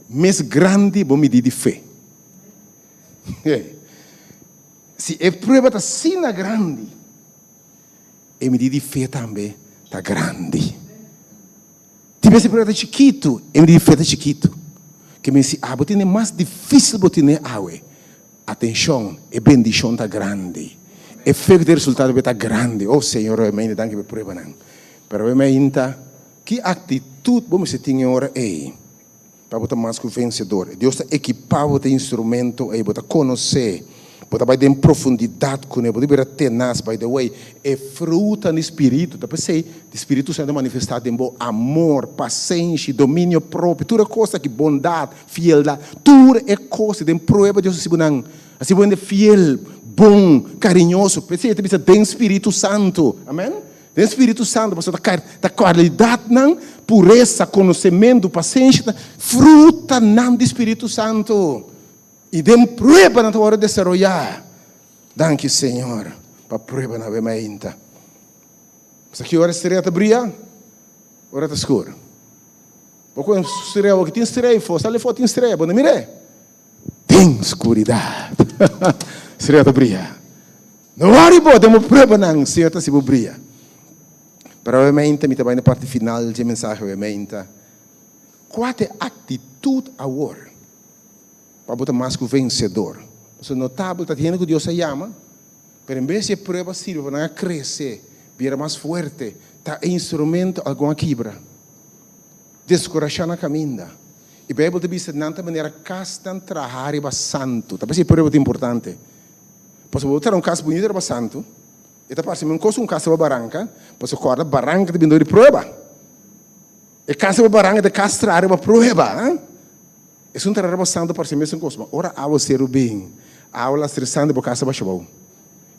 mes grandi bo midi di fe. Si e prueba ta asina grandi, e midi di fe tambe ta grandi. Tin bes e prueba ta chikitu, e midi di fe ta chikitu. Ke men si abo tene mas difisil bo tene awe, atenshon, e bendishon ta grandi. E fe ku ta e resultado ta grandi. Oh Señor, awe mainta danki pa e pruebanan. Pero awe mainta, ki aktitut bo mester tin e ora ei? Pa bo ta mas ku vensedor. Dios ta ekipá bo ta instrumento ei, bo ta konosé, bo ta bai den profundidat kuné, bo ta bira tenas. By the way, e fruta di spiritu ta p'esei di Spiritu Santu ta manifestá den bo, amor, pasenshi, dominio propio, tur e kos aki, bondat, fieldat, tur e kos den prueba Dios hasi bo nan, hasi bo hende fiel, bon, kariñoso. P'esei e ta bisa den Spiritu Santu. Amen. Den Spiritu Santu, pasobra ta ta kualidatnan, puresa, konosementu, pasenshi, ta frutanan di Spiritu Santu. I den pruebanan ta wòrdu desaroyá. Danki Señor pa pruebanan awe mainta. Pasobra ki ora strea ta bria? Ora ta skur. Bo kohe strea awor ki tin strea ei fo, sali fo tin strea, bo no mir'é. Den skuridat strea ta bria. No wòri bo den bo pruebanan, Señor ta hasi bo bria. Pero awe meinta mi ta bai na parti final dje mensahe awe meinta. Kua ta e aktitut awor pa bo ta mas ku vensedor? Pasobra notabel ta hende ku Dios a yama, pero en bes di e prueba sirbi pa nan a krese, bira mas fuerte, ta e instrumento algun a kibra, deskurashá na kaminda. E Beibel ta bisa nan ta manera kasnan trahá riba santu. Ta p'esei e prueba ta importante. Pasobra bo ta traha un kas bunita riba santu, e ta parse mi un kos ku un kas riba baranka, pasobra kòrda baranka ta bini dor di prueba. E kas riba baranka ta e kas traha riba prueba. Esun traha riba santu parse mesun kos, ma ora awa seru bin, awa lastra e santu bo kas ta basha abou.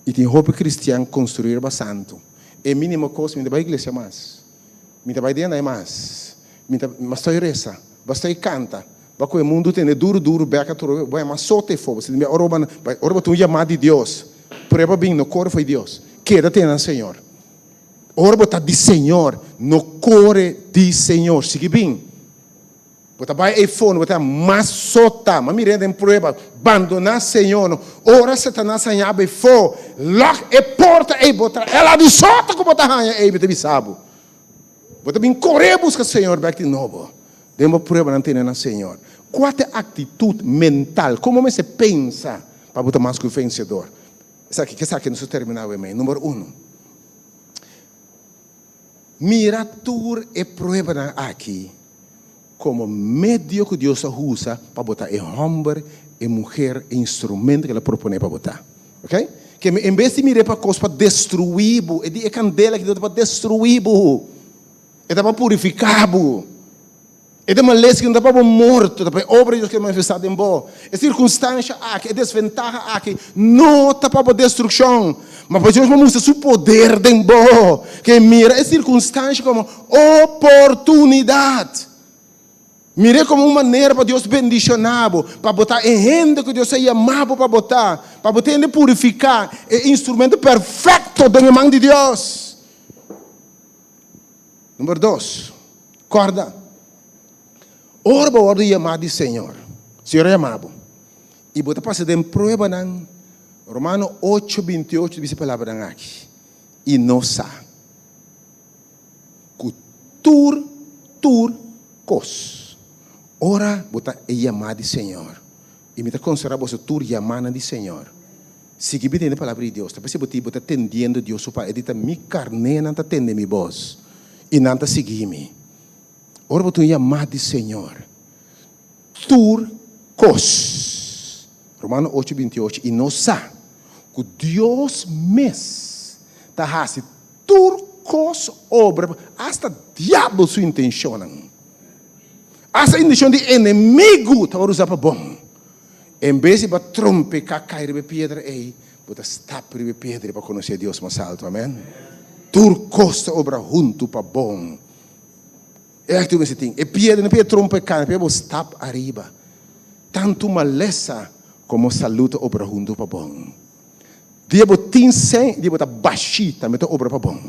I tin hopi kristian konstruí riba santu. E mínimo kos, mi ta bai iglesia mas. Mi ta bai den ei mas. Mi ta bastoi resa, bastoi kanta. Ba ku e mundu tende duru duru bek atrobe, bo yama sota e fo. Bo sinti ora bo ora bo tin un yamá di Dios, prueba bin, no kore fo'i Dios. Keda tene na Señor. Ora bo ta di Señor, no kore di Señor. Sigui bin. Bo ta bai ei fondo, bo ta mas sota. Ma mira den prueba, bandoná Señor. No. Ora Satanas haña bo ei fo, lòk e porta ei, bo ta el a di sota ku bo ta haña ei, mi ta bisa bo. Bo ta bin kore buska Señor bèk di nobo. Den bo pruebanan tene na Señor. Kua ta e aktitut mental? Komo mester pensa pa bo ta mas ku vensedor? Esaki, esaki nos ta terminá awe mei. Number uno. Mira tur e pruebanan aki komo medio ku Dios a usa pa bo ta e hòmber, e muher, e instrumento ku El a proponé pa bo ta. Oke? Ke en bes di mir'é pa kos pa destruí bo, e di e kandela aki no ta pa destruí bo, e ta pa purifiká bo. E ta malesa ki no ta pa bo morto, ta pa e obra di Dios keda manifestá den bo. E sirkunstansha aki, e desventaha aki, no ta pa bo destrukshon, ma pa Dios por mustra su poder den bo. Ke mira e sirkunstansha komo oportunidat. Mir'é komo un manera pa Dios bendishoná bo, pa bo ta e hende ku Dios a yamá bo pa bo ta, pa bo ta hende purifiká, e instrumento perfekto den e man di Dios. Number dos, kòrda. Ora bo wòrdu yamá di Señor, Señor a yamá bo, i bo ta pasa den pruebanan, Romano ocho, binti ocho ta bisa e palabranan aki, I nos sa ku tur, tur kos, ora bo ta e yamá di Señor, i mi ta konsiderá boso tur yamánan di Señor, sigui bin tende e palabra di Dios, ta p'esei bo tin bo ta tendiendo Dios su palabra, e di ta mi karnénan ta tende mi bos, i nan ta sigui mi. Ora bo ta un yamá di Señor, tur kos, Romano ocho 28, i nos sa ku Dios mes ta hasi tur kos obra, asta diabel su intenshonnan, asta intenshon di enemigu ta wòrdu usá pa bon. En bes di bo a trompeká kai riba e piedra ei, bo ta stap riba e piedra pa konosé Dios mas altu. Amèn. Tur kos ta obra huntu pa bon. E actitud mester tin. E piedra no pia trompeká, no pia bo stap ariba. Tantu malesa komo salú ta obra huntu pa bon. Dia bo tin sèn i dia bo ta bashí tambe ta obra pa bon.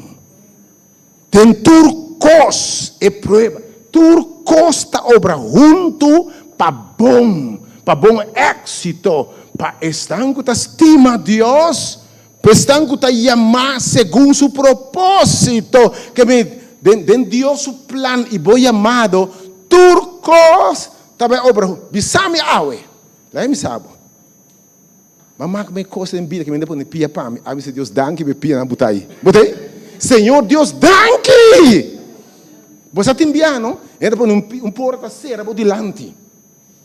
Den tur kos e prueba, tur kos ta obra huntu pa bon, pa bon éksito, pa esnan ku ta stima Dios Esnan ku ta yamá segun su propósito, ke mi den den Dios su plan i bo yamado, tur kos ta bai obra huntu. Bisa mi awe, laga mi sa bo. Bo a mak mi kos den bida ke mi ta pone pia pa mi. Awe mi bisa Dios danki pa e pianan bu ta ei. Bo ta ei? Señor Dios danki! Bo sa tin bia no, hende ta pone un un porta sera bo dilanti.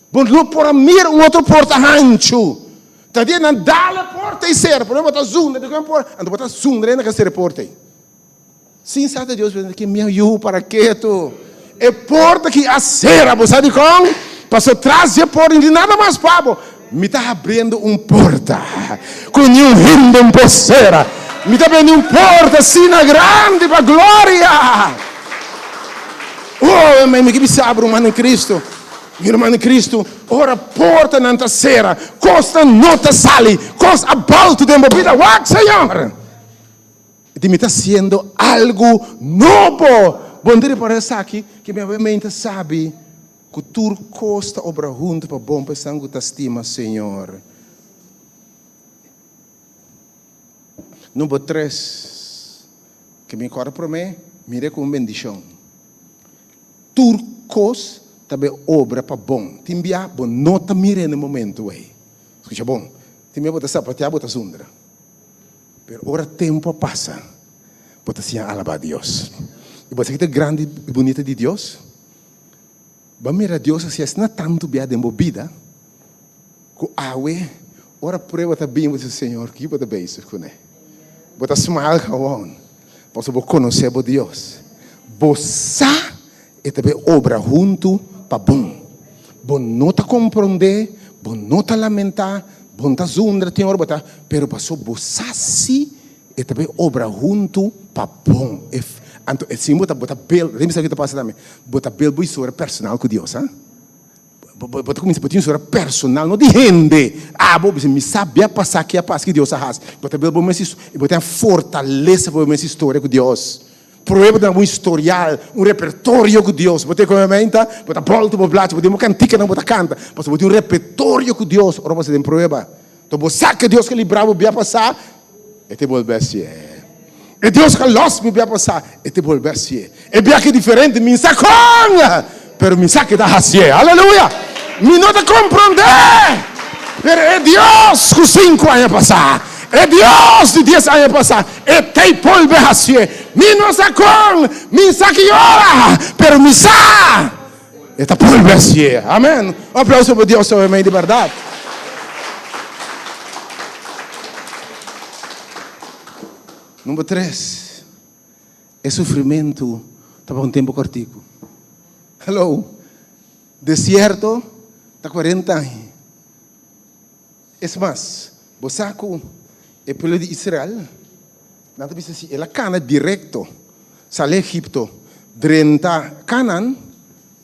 Bo no por a mira un otro porta hanchu. Ta dia nan dal e porta ei sera, pero bo ta zunda di ku por, anto bo ta zunda na ka sera e porta ei. Sin sa ta Dios bisa ki mi yu para ketu. E porta ki a sera, bo sa dikon? Paso tras di e porta no tin nada mas pa bo. Mi ta habriendo un porta ku niun hende no por sera. Mi ta abriendo un porta asina grandi pa gloria. Oh, mi ke bisa bo, ruman den Cristo. Mi ruman den Cristo, ora portanan ta sera, kosnan no ta sali, kos a baltu den bo bida, wak Señor! Di mi ta hasiendo algu nobo. Bo no ta ripara esaki? Ke mi mente sabi ku tur kos ta obra huntu pa bon pa esnan ku ta stima Señor. Number tres, ke mi kòrda promé, mir'é ku un bendishon. Tur kos ta be obra pa bon. Tin bia bo no ta mir'é na e momento ei. Skucha bon, tin bia bo ta sapateá, bo ta zundra. Pero ora tempu a pasa, bo ta siña alabá Dios. I bo sa ki ta grandi i bunita di Dios? Bo a mira Dios hasi asina tantu bia den bo bida ku awe ora prueba ta bin bo ta bisa, Señor, ki bo ta bezig kuné? Bo ta smile gewoon pasobra bo konosé bo Dios. Bo sa e ta bin obra huntu pa bon. Bo no ta komprondé, bo no ta lamentá, bo no ta zundra tin ora bo ta, pero pasobra bo sa si E ta bay obra huntu pa bon. E anto e sin bo ta bo ta bel, mi sa ki ta pasa tambe, bo ta bel bo historia personal ku Dios, ha. Bo bo bo ta kuminsa bo tin historia personal, no di hende. Abo bisa mi sa bia pasa ki a pasa ki Dios a hasi. Bo ta bel bo mes histo i bo tin fortalesa pa bo mes historia ku Dios. Prueba ta un historial, un repertorio ku Dios. Bo tin ku menta, bo ta bolta bo blachi, bo tin bo kantikanan bo ta kanta, pasobra bo tin un repertorio ku Dios ora bo ta den prueba. To bo sa ke Dios ke libra bo bia pasá, e te bolbe hasié. E Dios ke lòs mi bia pasá, e te bolbe hasié. E bia ke diferente, mi sa kon, pero mi sa ke ta hasié. Aleluya! Mi no ta komprondé, pero e Dios ku sinku aña pasá, e Dios di dies aña pasá, e te bolbe hasié. Mi no sa kon, mi sa ki ora, pero mi sa. E ta bolbe hasié. Amèn. Un aplauso pa Dios awe mei di bèrdat. Number tres, e sufrimentu ta pa un tempu kòrtiku. Hello. Desierto ta kuarenta aña. Es mas, bo sa ku e pueblo di Israel, nan ta bisa si el a kana direkto sali Egipto drenta Kanan,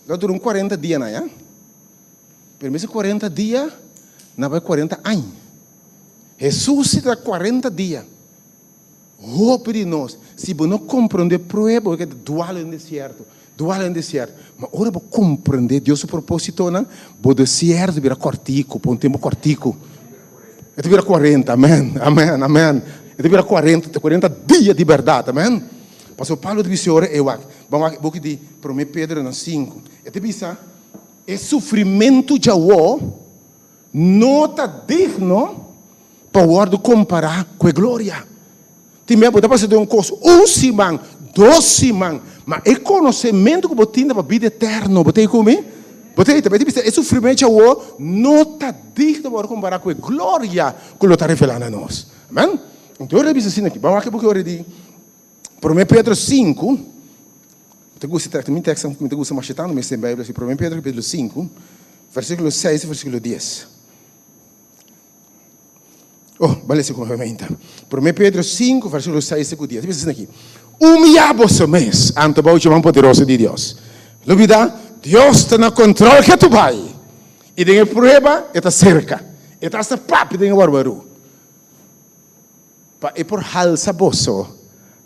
lo a dura un kuarenta dia na ya. Pero mes di kuarenta dia, nan bai kuarenta aña. Hesus si ta kuarenta dia. Hopi di nos, si bo no komprondé prueba, bo keda dual den desierto. Dual den desierto. Ma ora bo komprendé Dios su propósitonan, bo desierto ta bira kòrtiku, pa un tempu kòrtiku. E ta bira kuarenta, amèn, amèn, amèn. E ta bira kuarenta, kuarenta dia di bèrdat, amèn. Pasobra Pablo ta bisa ora ei wak, ban wak e buki di Promé Pedronan sinku. E ta bisa, E sufrimentu djawo no ta digno pa wòrdu kompará ku e gloria. Tin bia bo ta pasa den un kos un siman, dos siman, ma e konosementu ku bo tin ta pa bida eterno. Bo ta ei ku mi? Bo ta ei? Ta bisa e sufrimentu awor no ta digno pa wòrdu kompará ku e gloria ku lo ta revelá na nos. Amen? Anto ora ta bisa asina aki. Ban wak e buki ora di Promé Pedro sinku. Mi ta gusta e mi tekst mi ta gusta masha tantu mes den Beibel, Promé Pedro kapítulo sinku, versíkulo seis i versíkulo dies. Oh, bale si con hermenta. Promé Pedro 5, versículo 6 ku 10. Dice aquí. Humillá boso mes ante bou man poderoso di Dios. Lubida, Dios ta na control que tu bai. Y den e prueba, e ta cerca. E ta hasta papi den e warwaru. Pa e por halsa boso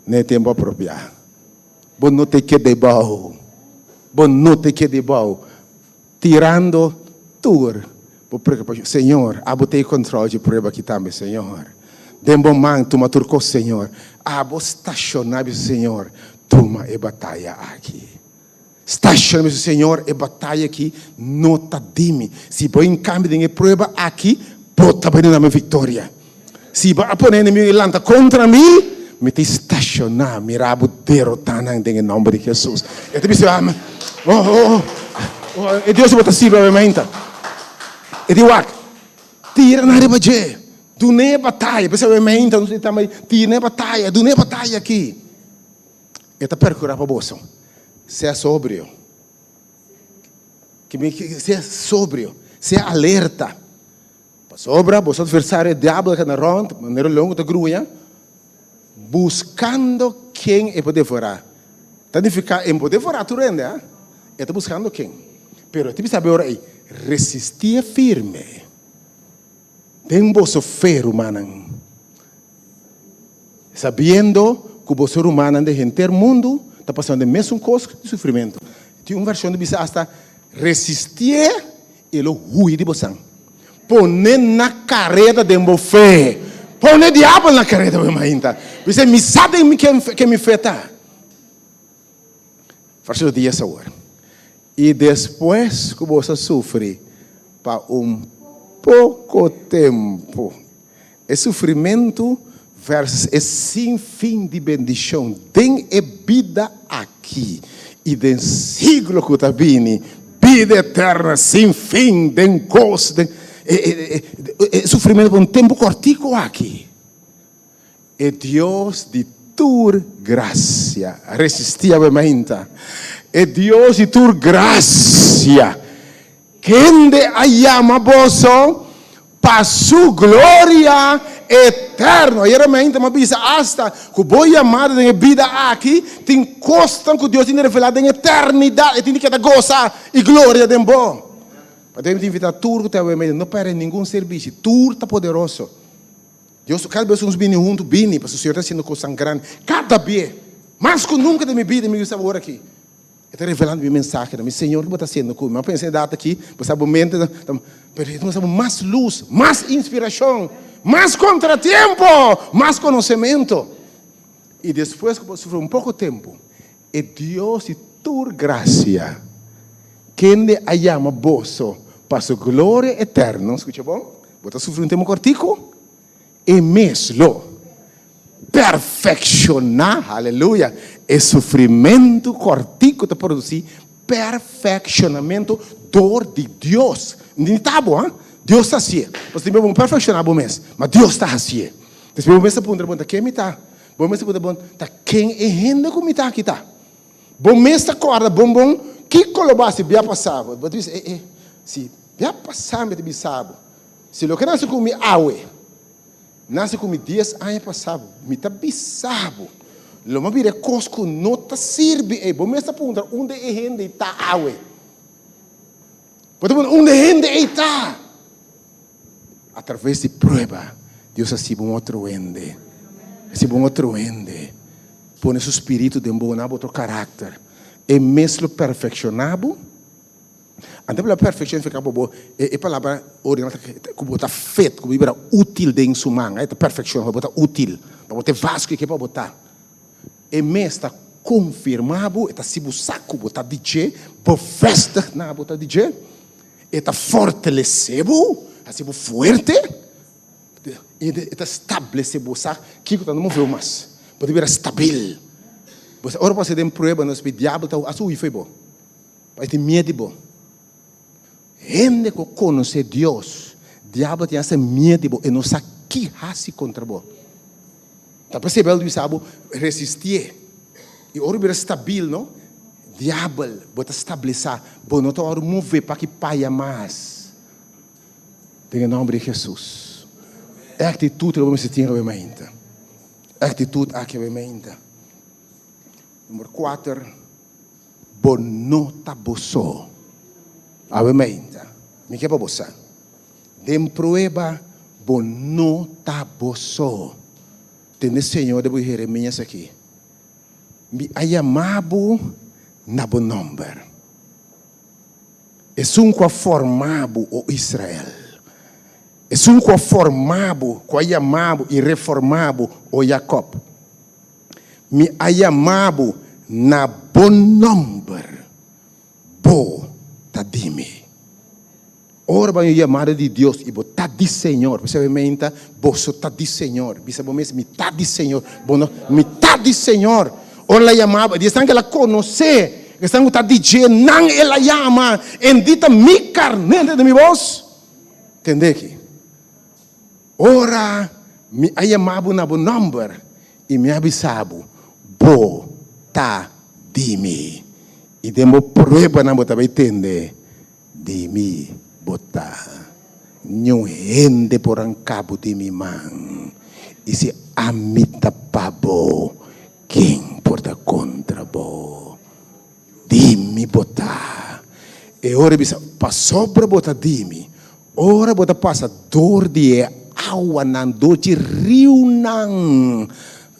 na e tempo apropiá. Bo no te keda bou. Bo no te keda bou. Tirando tur bo preokupashon. Señor, abo ta e control dje prueba aki tambe, Señor. Den bo man tuma tur kos, Señor. Abo stashoná bisa, Señor, tuma e bataya aki. Stashoná bisa, Señor, e bataya aki no ta di mi. Si bo in kambio den e prueba aki, bo ta bai duna mi viktoria. Si bo a pone enemigu i lanta kontra mi, mi ta stashoná, mira bo derotá nan den e nòmber di Hesus. E ta bisa, Oh, oh, oh, e Dios bo ta sirbi awe-mainta. E di, Wak, tira nan riba dje, dun'é e bataya. P'esei awe-mainta nos ta bai tira e bataya, dun'é e bataya aki. E ta perkurá pa boso. Sea sobrio. Sea sobrio, sea alerta. Pasobra boso adversario e diabel ta na rònt manera un leon ku ta gruña, buskando ken e por devorá. Ta nifiká e no por devorá tur hende, ha? E ta buskando ken. Pero e ta bisa ora ei, Resistí e firme den boso fe, rumannan, sabiendo ku boso rumannan den henter mundu ta pasando e mesun kos di sufrimentu. Tin un vershon ta bisa asta, Resistié E lo hui di bosan. Pone na kareda den bo fe. Pone diabel na kareda bo mainta. Bisa, mi sa den mi ken, ken mi fe ta. Versíkulo dies awor. I despues ku boso a sufri pa un poko tempu. E sufrimentu versus e sin fin di bendishon den e bida aki i den siglo ku ta bini, bida eterna sin fin den goso den e sufrimentu pa un tempu kòrtiku aki. E Dios di tur grasia, resistí awe mainta, e Dios di tur grasia, Kende a yama boso pa su gloria eterno. Ayera mainta mi a bisa asta ku bo yamada den e bida aki tin kosnan ku Dios tin di revelá den eternidat. E tin di keda gosa i gloria den bo. Pasobra mi ta invitá tur ku ta awe medio no pèrdè ningun servisio. Tur ta poderoso. Dios, kada bes ku nos bini huntu, bini, pasobra Señor ta hasiendo kosnan grandi. Kada bes, mas ku nunka den mi bida mi gusta awor aki. E ta revelando mi mensahenan. Mi Señor, ki bo ta hasiendo ku mi? Mi a pensa e data aki, bo sa bo mente ta, ta, pero e ta muestra bo mas lus, mas inspirashon, mas kontratiempo, mas konosementu. I despues ku bo sufri un poko tempu, e Dios di tur grasia, kende a yama boso pa su gloria eterno, skucha bon, bo ta sufri un tempu kòrtiku, E mes lo perfekshoná, aleluya, e sufrimentu kòrtiku ta produsí perfekshonamentu dor di Dios. Ni ta bo, ha? Dios ta hasié. Pasobra bo no perfekshoná bo mes, ma Dios ta hasié. Despues bo mes ta puntra bo, ta ken mi ta? Bo mes ta puntra bo, ta ken e hende ku mi ta aki ta? Bo mes ta kòrda bon bon kiko lo bo hasi bia pasá bo. Bo ta bisa, e, e, si bia pasá mi ta bisa bo. Si loke nase ku mi awe, nase ku mi dies aña pasá, mi ta bisa bo, lo mi a bira e kos ku no ta sirbi ei. Bo mes ta puntra unda e hende ei ta awe. Bo ta puntra unda e hende ei ta. Atraves di prueba, Dios a siba un otro hende. A siba un otro hende. Pone su spiritu den bo, na bo otro karakter. E mes lo perfekshoná bo. Anto e palabra perfekshoná signifiká bo bo e palabra original ta ku bo ta fit, ku bo bira útil den su man. E ta perfekshoná, bo ta útil, pa bo ta e vas ku e ke pa bo ta. E mes ta konfirmá bo, e ta hasi bo sa ku bo ta di dje, bevestig na bo ta di dje. E ta fortalesé bo, hasi bo fuerte. I e ta stablesé bo sa kiko ta no move bo mas. Bo ta bira stabil. Bo sa ora bo pasa den prueba nos e diabel ta hasi hui fo'i bo. Pasobra e tin miedu di bo. Hende ku konosé Dios, diabel tin hasta miedu di bo, e no sa ki hasi kontra bo. Ta p'esei Beibel ta bisa bo resistié. I ora bo bira stabil no, diabel bo ta stablesá, bo no ta wòrdu move pa ki paya mas. Den e nòmber di Hesus. E aktitut lo bo mester tin awe mainta. E aktitut aki awe mainta. Number kuater, bo no ta bo so. Awe mainta, mi ke pa bo sa, den prueba bo no ta bo so. Tende Señor den bo Jeremias aki, Mi a yama bo na bo nòmber. Esun ku a forma bo, o Israel, esun ku a forma bo, ku a yama bo i reforma bo, o Jakòb. Mi a yama bo na bo nòmber, bo ta di mi. Ora bo a yamada di Dios i bo ta di Señor, p'esei menta boso ta di Señor. Bisa bo mes, mi ta di Señor. Bo no, mi ta di Señor. Ora el a yama bo, di esnan ku el a konosé, esnan ku ta di dje, nan el a yama, Endi ta mi karné den mi bos. Tende aki. Ora mi a yama bo na bo nòmber i mi a bisa bo, Bo ta di mi. I den bo pruebanan bo ta bai tende Di mi bo ta. Niun hende por ranka bo di mi man. I si ami ta pa bo, ken por ta kontra bo? Di mi bo ta. E ora e bisa, Pasobra bo ta di mi, ora bo ta pasa dor di e awanan, dor dje riunan,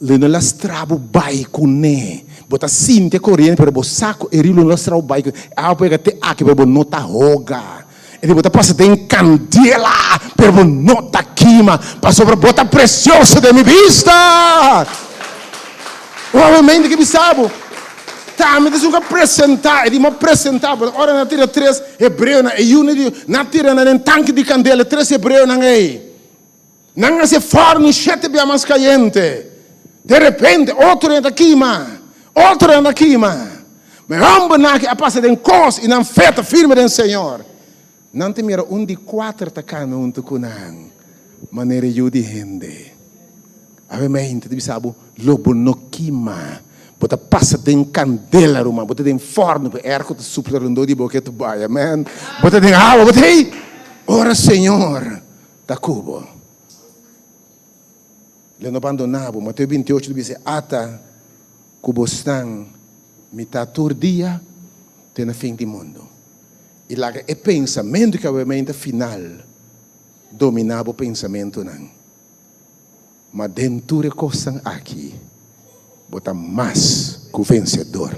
Lo no lastra bo bai kuné. Bo ta sinti e koriente, pero bo sa ku e riu lo no lastra bo bai kuné. E awa por yega te aki, pero bo no ta hoga. E di bo ta pasa den kandela, pero bo no ta kima, pasobra bo ta presioso den mi bista. Obviamente ke bisa bo, Tambe ta esun ku a presentá. E di, Mi a presentá bo. Ora nan a tira tres hebreonan, e yunan di Dios, nan a tira nan den tanki di kandela, e tres hebreonan ei. Nan a hasi fòrnu shete bia mas kayente. De repente, otronan ta kima, otronan ta kima. Ma e hòmbernan aki a pasa den kos i nan fe ta firme den Señor. Nan ta mira un di kuater ta kana huntu ku nan, manera e Yu di hende. Awe mente ta bisa bo, lo bo no kima. Bo ta pasa den kandela, ruman. Bo ta den fòrnu, ku e èrko ta supla rondó di bo ke ta bai. Amen. Bo ta den awa, bo ta hey! Ora Señor Ta ku bo. Lo no bandoná bo. Mateo 28 ta bisa, Ata ku bosnan mi ta tur dia te na fin di mundu. I laga e pensamentu ku awe final dominá bo pensamentunan. Ma den tur e kosnan aki bo ta mas ku vensedor.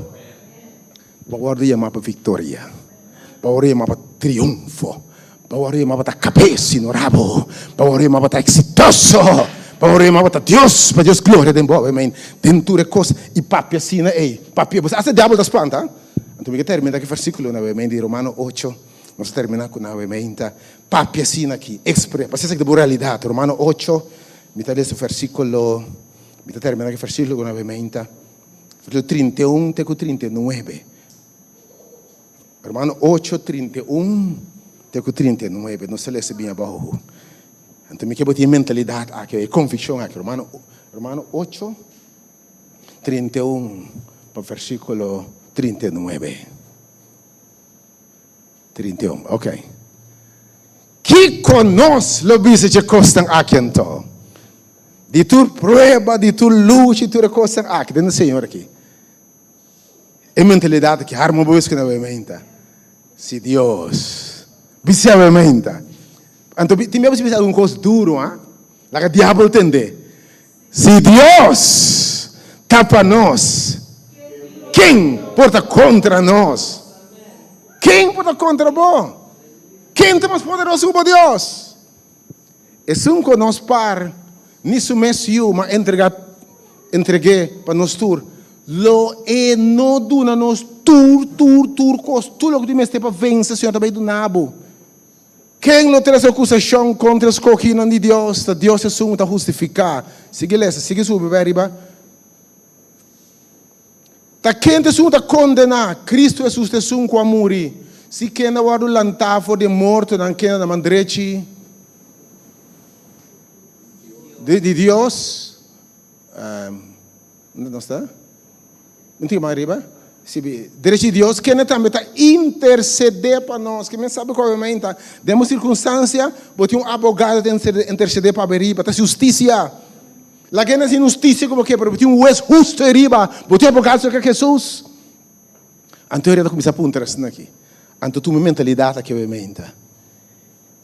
Bo a wòrdu yamá pa viktoria. Bo a wòrdu yamá pa triunfo. Bo a wòrdu yamá pa ta kabes i no rabo. Bo a wòrdu yamá pa ta eksitoso. Bo a wòrdu yamá pa ta Dios, pa Dios gloria den bo. Amen. Den tur e kos i papia asina ei, papia bo sa asta diabel ta spanta. Anto mi ke termina ku e versíkulonan, amen, di Romano ocho. Nos ta termina ku nan awe ta papia asina aki, expre, pasobra esaki ta bo realidat. Romano ocho, mi ta lesa versikulo, mi ta termina ku e versikulo ku nan awe ta, versikulo 31 te ku 39. Romano ocho, 31 te ku 39, nos ta lesa bien abou. Anto mi ke bo tin e mentalidat aki, e konvikshon aki. Romano, Romano ocho, 31 pa versikulo 39. 31, ok. Kiko nos lo bisa dje kosnan aki anto? Di tur prueba, di tur lucha i tur e kosnan aki, den e Señor aki. E mentalidat aki, harma bo ku na bementa. Si Dios bisa bementa. Anto tin bia bo bisa algun kos duru, ha? Laga diabel tende. Si Dios ta pa nos. Ken por ta kontra nos? Ken por ta kontra bo? Ken ta mas poderoso ku bo Dios? Esun ku nos par ni su mes yu, ma entregá entreg'é pa nos tur, lo e no duna nos tur, tur, tur kos, tur loke tin mester pa vense, Señor ta bai duna bo. Ken lo trese akusashon kontra e skohinan di Dios? Ta Dios esun ku ta hustifiká. Sigui lesa, sigui subi bai riba. Ta ken ta esun ku ta kondená? Kristu Hesus ta esun ku a muri. Si ken a wòrdu lantá for di e mortonan, ken a na man drechi di Dios? Unda nos ta? Un tiki mas ariba. Si, drechi di Dios, kende tambe ta intersedé pa nos. Ke men sabi ku obviamente den bo sirkunstansia bo tin un abogado ta intersedé pa bo ariba. Ta hasi hustisia. Laga e na hasi hustisia ku bo ke, pero bo tin un hues hustu ariba. Bo tin abogado serka Hesus. Anto e rei ta kuminsá puntra asina aki. Anto tuma e mentalidat aki obviamente.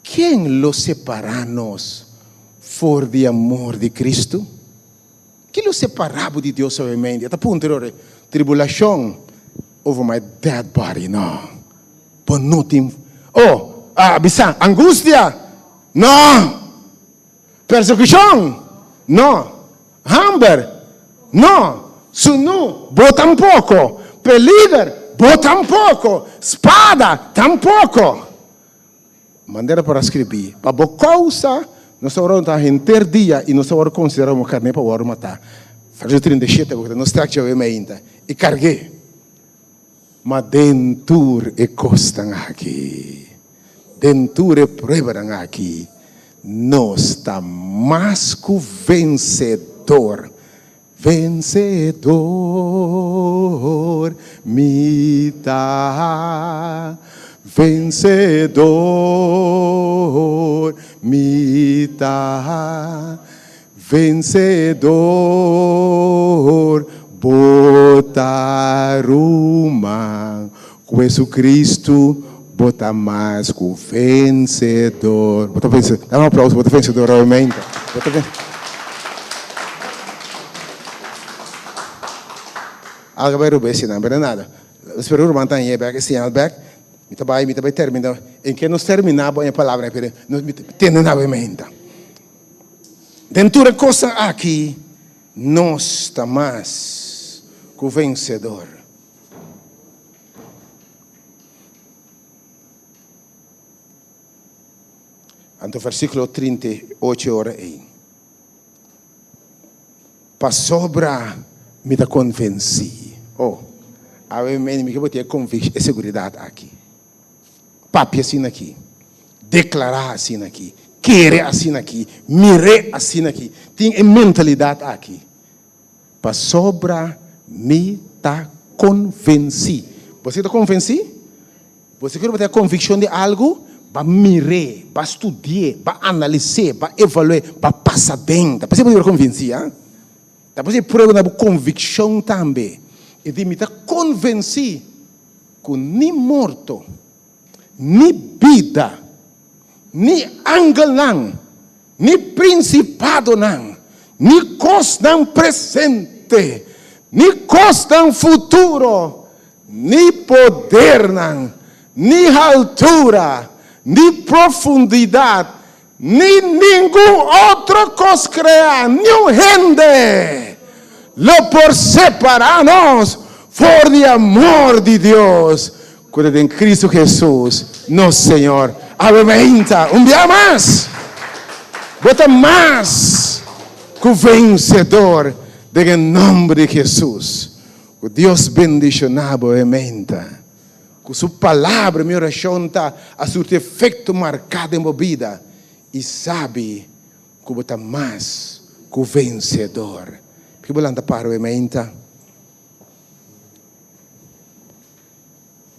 Ken lo separá nos for di amor di Kristu? Ki lo separá bo di Dios obviamente? E ta puntra ora, tribulashon over my dead body? No. Bo no tin. Oh, a bisa, angustia? No. Persekushon? No. Hamber? No. Sunú? Bo tampoko. Peliger? Bo tampoko. Spada? Tampoko. Manera por a skribí, Pa bo kousa nos ta wòrdu matá henter dia i nos ta wòrdu konsiderá komo karné pa wòrdu matá. Verso 37, bo ta nos trèk djawe mainta i karg'é. Ma den tur e kosnan aki, den tur e pruebanan aki, nos ta mas ku vensedor. Vensedor mi ta, vensedor mi ta, vensedor bo ta ruman, ku Jesucristo bo ta mas ku vensedor. Bo ta vensedor. Dame un aplauso, bo ta vensedor realmente. Bo ta vensedor. Algo bai rubé sinan, pero nada. Espero ruman ta hañ'é bek, e señal bek. Mi ta bai, mi ta bai termina. En ke nos termina bo e palabra, pero nos mi tende na menta. Den tur e kosnan aki, nos ta mas ku vensedor. Anto versíkulo 38 ora ei. Pasobra mi ta konvensí. Oh, awe mi mi ke bo tin e konvikshon, e seguridat aki. Papia asina aki, deklará asina aki, kere asina aki, mir'é asina aki, tin e mentalidat aki. Pasobra mi ta konvensí. Bo ta konvensí? Bo si kere bo tin e konvikshon di algu, ba mir'é, ba studi'é, ba analis'é, ba evalu'é, ba pasa den. Ta p'esei bo debe konvensí, a. Ta p'esei prueba na bo konvikshon tambe. E di, Mi ta konvensí ku ni morto, ni bida, ni angelnan, ni prinsipadonan, ni kosnan presente, ni kosnan futuro, ni podernan, ni haltura, ni profundidat, ni ningun otro kos kreá, niun hende lo por separá nos for di amor di Dios ku ta den Kristu Hesus, nos Señor. Awe mainta, un bia mas, bo ta mas ku vensedor den e nòmber di Hesus. Ku Dios bendishoná bo e menta. Ku su palabra mi orashon ta a surti efekto marká den bo bida i sabi ku bo ta mas ku vensedor. P'ki bo lanta para e menta?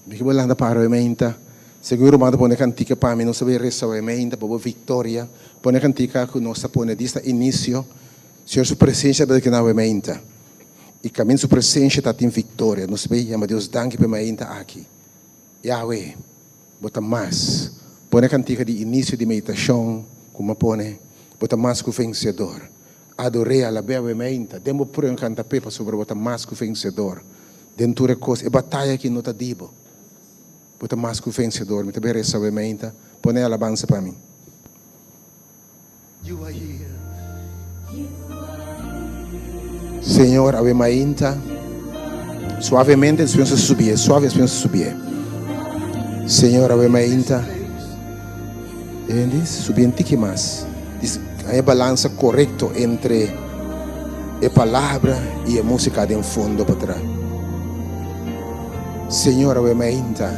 P'ki bo lanta para e menta? Segun e ruman ta pone kantika pa mi, nos ta bai resa e menta pa bo viktoria. Pone kantika ku nos ta pone dista inisio. Señor su presensia ta keda e menta. I kaminda su presensia ta tin viktoria. Nos bay yama Dios danki pa e mainta aki. Yahweh, bo ta mas. Pone kantika di inisio di meditashon ku mi a pone, Bo ta mas ku vensedor. Ador'é, alab'é awe mainta. Den bo prueba kanta p'e pasobra bo ta mas ku vensedor. Den tur e kos, e bataya aki no ta di bo. Bo ta mas ku vensedor. Mi ta bin resa awe meinta. Pone e alabansa pa mi. Señor, awe mainta, suavemente despues nos a subié, suave despues nos a subié. Señor, awe mainta, entendis? Subié un tiki mas. Dis, hay e balansa korekto entre e palabra i e músika den fondo patras. Señor, awe mainta,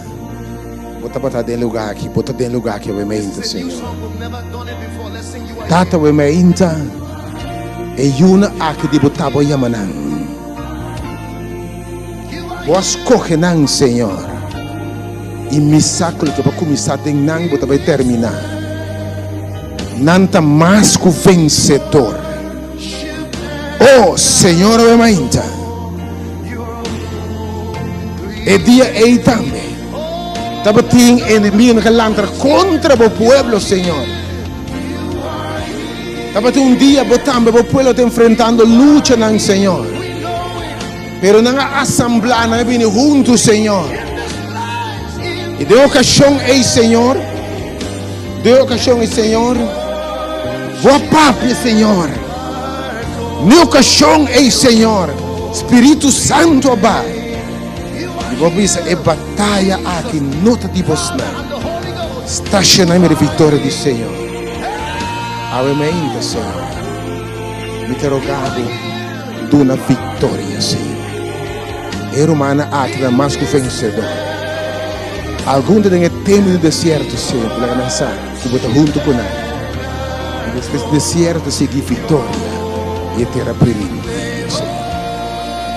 Bo tabata den lugar aki, Bo ta den lugar aki awe mainta, Señor. Tata, awe mainta, e yunan aki di Bo ta Bo yama nan. Bo a scoge nan, Señor. I mi sa cu loke Bo a cuminsa den nan, Bo ta bay termina. Nan ta mas cu vencedor. Oh, Señor, awe mainta. E dia ei tambe tabatin enemigunan ku a lanta kontra bo pueblo, Señor. Tabatin un dia bo tambe bo pueblo ta enfrentando luchanan, Señor. Pero nan a asamblá, nan a bini huntu, Señor. I den okashon ei, Señor, den okashon ei, Señor, bo a papia, Señor. N'e okashon ei, Señor, Spiritu Santu a bai. I bo a bisa, E bataya aki no ta di bosnan. Stashoná mi di viktoria di Señor. Awe mainta, Señor, mi ta roga bo duna viktoria, Señor. E rumannan aki ta mas ku vensedor. Algun ta den e tempu di desierto, Señor, laga nan sa ku bo ta huntu ku nan. I despues di desierto sigui viktoria i e tera primintí, Señor.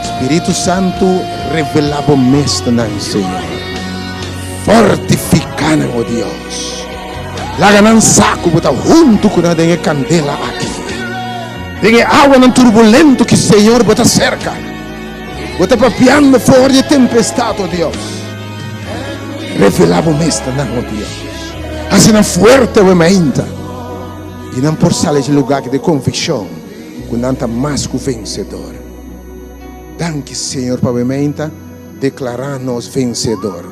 Spiritu Santu, revelá bo mes na nan, Señor. Fortifiká nan, o Dios. Laga nan sa ku bo ta huntu ku nan den e kandela aki. Den e awanan turbulento ki, Señor, bo ta serka. Bo ta papiando for di e tempestat, o Dios. Revelá bo mes na nan, o Dios. Hasi nan fuerte awe mainta, i nan por sali dje lugá aki den konvikshon ku nan ta mas ku vensedor. Danki, Señor, pa awe mainta deklará nos vensedor.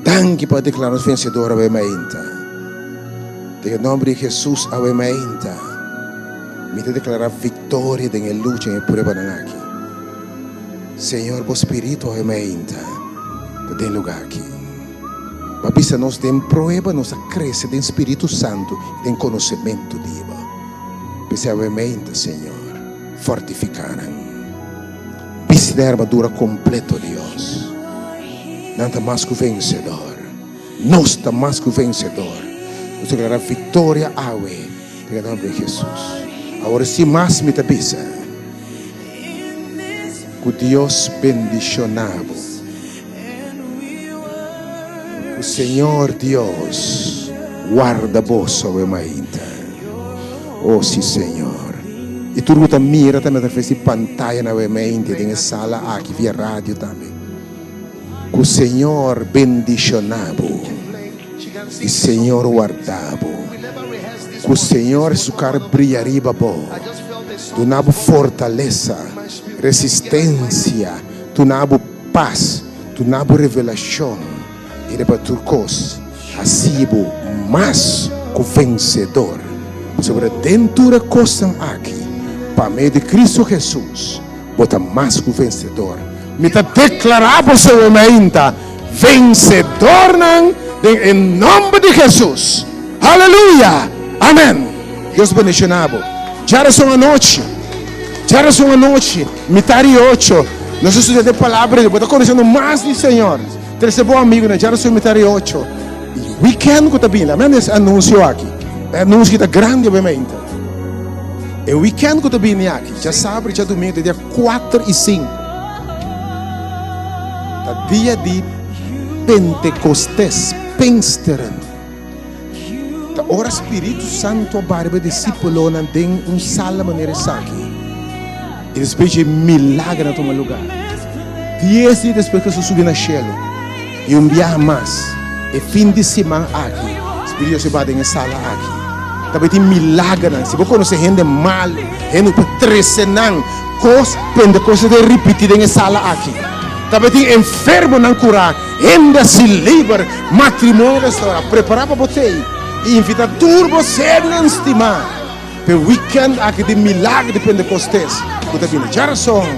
Danki pa deklará nos vensedor awe mainta. Den e nòmber di Hesus awe mainta, mi ta deklará viktoria den e lucha en e pruebanan aki. Señor, bo Spiritu awe mainta ta den lugá aki. Bo a bisa nos den prueba nos a krese den Spiritu Santu i den konosementu di bo. P'esei awe mainta, Señor, fortifiká nan. Bisti den armadura kompleto, Dios. Nan ta mas ku vensedor. Nos ta mas ku vensedor. Nos ta declara viktoria awe den e nòmber di Hesus. Awor sin mas mi ta bisa ku Dios bendishoná bo. Ku Señor Dios warda boso awe mainta. Oh si Señor. I tur ku ta mira tambe atraves di pantaya na awe mainta den e sala aki via radio tambe. Ku Señor bendishoná bo i Señor warda bo. Ku Señor su kara bria riba bo, duna bo fortalesa, resistensia, duna bo pas, duna bo revelashon i riba tur kos hasi bo mas ku vensedor. Pasobra den tur e kosnan aki, pa medio di Kristu Hesus, Bo ta mas ku vensedor. Mi ta deklará boso awe mainta vensedornan den e nòmber di Hesus. Aleluya! Amèn! Dios bendishoná bo. Djarason anochi, djarason anochi, mitar di ocho, nos a studia den Palabra di Dios. Bo ta konosiendo mas di Señor. Trese bo amigunan, djarason mitar di ocho. I wikènt ku ta bini, amèn, es anunsio aki. E anunsio ta grandi awe mainta. E wikènt ku ta bini aki. Djasabra i djadumingu ta dia kuater i sinku. Ta dia di Pentekostes, Pinksteren. Ta ora Spiritu Santu a baha riba e disípulonan den un sala manera esaki. I despues dje milagernan a tuma lugá. Dies dia despues ku Hesus subi na shelu, i un biaha mas, e fin di siman aki, Spiritu Dios a baha den e sala aki. Tabatin milagernan. Si bo konosé hende malu, hende ku por trese nan. Kos Pentekostes ta ripití den e sala aki. Tabatin enfermonan kurá, hende hasi liber, matrimonio restaurá. Prepará pa bo tei i invitá tur bo sernan stimá pa e wikènt aki di milager di Pentekostes ku ta bini djarason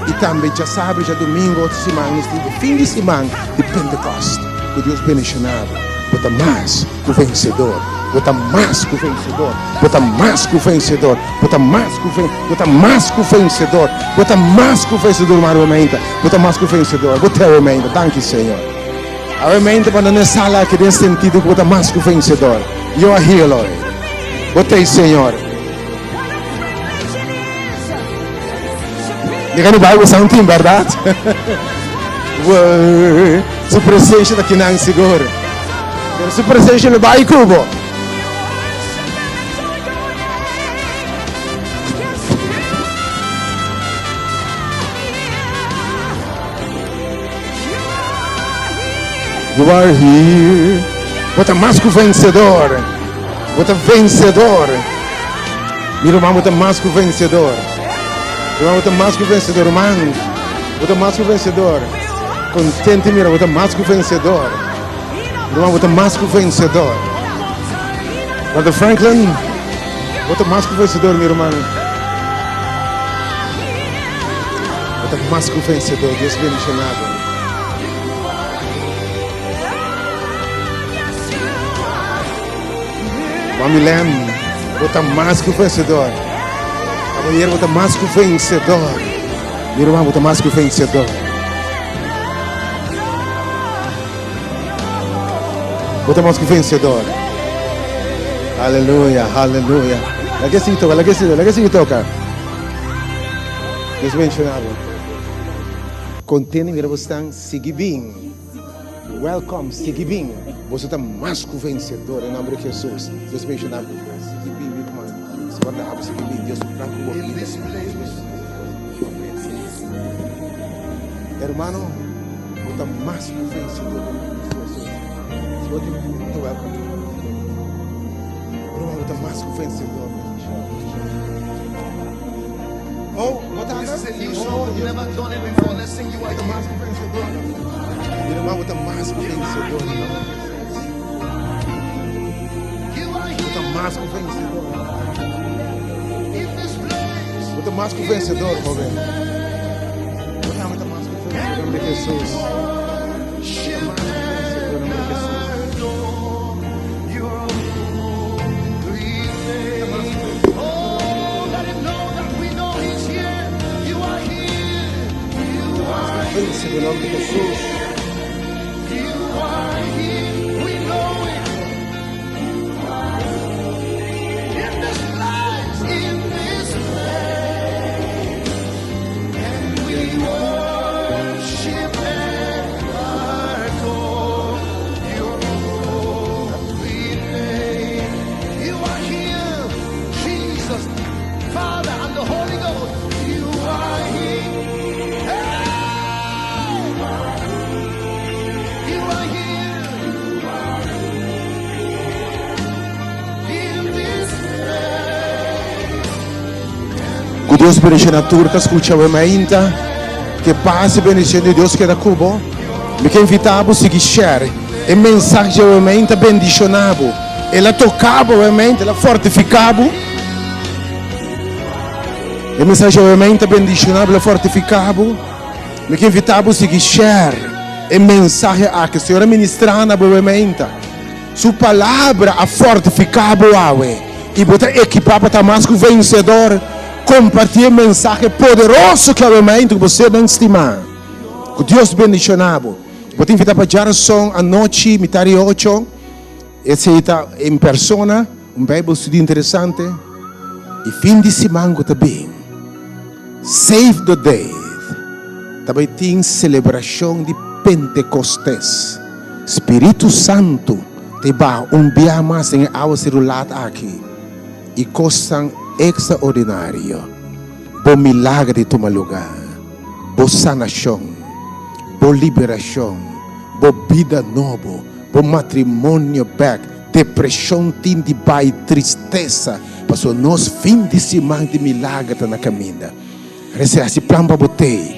i tambe djasabra i djadumingu otro siman nos tin e fin di siman di Pentekòst. Ku Dios bendishoná bo. Bo ta mas ku vensedor. Bo ta mas ku vensedor. Bo ta mas ku vensedor. Bo ta mas ku ven, bo ta mas ku vensedor. Bo ta mas ku vensedor, Mario Meinta. Bo ta mas ku vensedor. Bo teo Meinta. Danki, Señor. Awe Meinta pa nan sala aki den sentido ku bo ta mas ku vensedor. You are here, Lord. Bo tei, Señor. Diga no Bible something, berdad? Su presencia ta kinan sigur. Pero su presencia lo bai cubo. You are here. Bo ta mas ku vencedor. Bo ta vencedor. Mi ruman, bo ta mas ku vencedor. Ruman, bo ta mas ku vencedor. Ruman, bo ta mas ku vencedor. Contente mira, bo ta mas ku vencedor. Ruman, bo ta mas ku vencedor. Brother Franklin, bo ta mas ku vencedor, mi ruman. Bo ta mas ku vencedor. Dios bendiciona bo. Mami Len, bo ta mas ku vencedor. Caballero, bo ta mas ku vencedor. Mi ruman, bo ta mas ku vencedor. Bo ta mas ku vencedor. Aleluya, aleluya. Laga sigui toka, laga sigui, laga sigui toka. Dios bendiciona bo. Contento mira bo stan sigui bin. Welcome, sigui bin. Boso ta mas ku vencedor en nomber di Jesus. Dios bendiciona bo. Sigui bin mi ruman. Si bo ta abo sigui bin. Dios plan ku bo bida. Hermano, bo ta mas ku vencedor den nomber di Jesus. Si bo tin ta welcome. Ruman, bo ta mas ku vencedor. Oh, bo ta This is a new song. We've never done it before. Let's sing you are here. Mas ku vencedor. Mi ruman, bo ta mas ku vencedor den nomber di Jesus. Bo ta mas ku vencedor. Bo ta mas ku vencedor, joven. Bo ta mas ku vencedor em nome de Jesus. Bo ta mas ku vencedor em nome de Jesus. Vence em nome de Jesus. Ku Dios bendiciona tur ta scucha awe mainta. Ke paz y bendicion di Dios keda ku bo. Mi ke invita bo sigui share e mensahe di awe mainta bendiciona bo. El a toca bo awe mainta, el a fortifica bo. E mensahe di awe mainta bendiciona bo, el a fortifica bo. Mi ke invita bo sigui share e mensahe aki. Señor a ministra na bo awe mainta. Su palabra a fortifica bo awe y bo ta equipa pa ta mas cu vencedor. Comparti e mensahe poderoso ki awe mainta cu bo sernan stima. Cu Dios bendiciona bo. Bo ta invita pa djarason anochi mitar di ocho. Esey ta en persona, un Bijbel studio interesante. Y fin di siman cu ta bin, Save the date, ta bay tin celebracion di Pentecostes. Spiritu Santu ta baha un bia mas den e awa cerulat aki y cosnan extraordinario. Bo milager di tuma luga, bo sanacion, bo liberacion, bo bida nobo, bo matrimonio bek, depresion tin di bay, tristesa, pasobra nos fin di siman di milager ta na caminda. Rese hasi plan pa bo tei.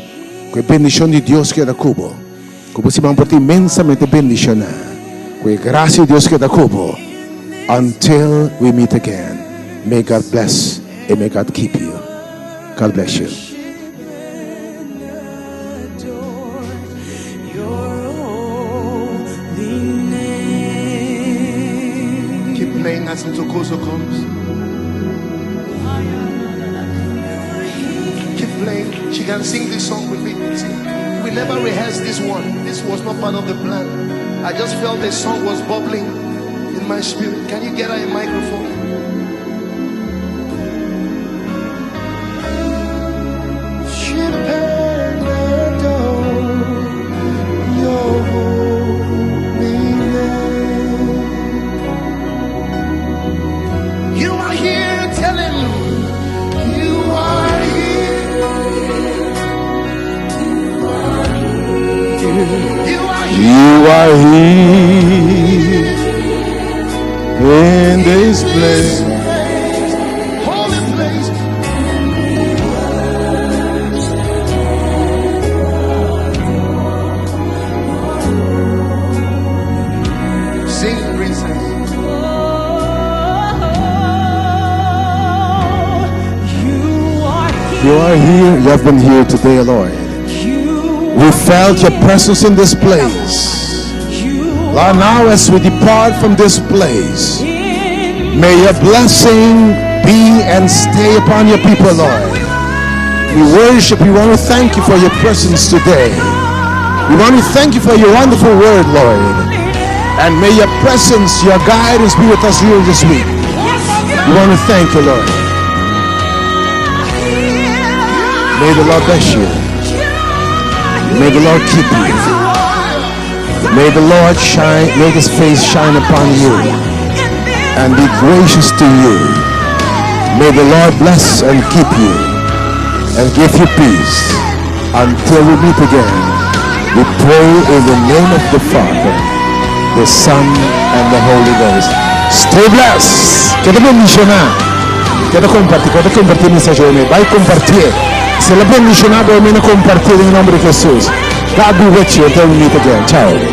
Ku e bendishon di Dios keda ku bo. Ku bo siman por ta inmensamente bendishoná. Ku e grasia di Dios keda ku bo. Until we meet again, may God bless and may God keep you. God bless you. Keep playing as Ntokozo comes. Keep playing. She can sing this song with me. See, we never rehearsed this one. This was not part of the plan. I just felt the song was bubbling in my spirit. Can you get her a microphone? You are here, tell him. You are here. You are here. You are here in this place. Holy place. Sing, princess. You are here. You have been here today, Lord. We felt your presence in this place. Lord, now as we depart from this place, may your blessing be and stay upon your people, Lord. We worship you. We want to thank you for your presence today. We want to thank you for your wonderful word, Lord. And may your presence, your guidance be with us here this week. We want to thank you, Lord. May the Lord bless you. May the Lord keep you. May the Lord shine, make his face shine upon you and be gracious to you. May the Lord bless and keep you and give you peace until we meet again. We pray in the name of the Father, the Son, and the Holy Ghost. Stay blessed. Keda bendishoná. Keda kompartí. Keda kompartí mensahe ku mi. Bai kompartí. Si el a bendishoná bo, kompartí den nòmber di Jesus. God be with you until we meet again. Ciao.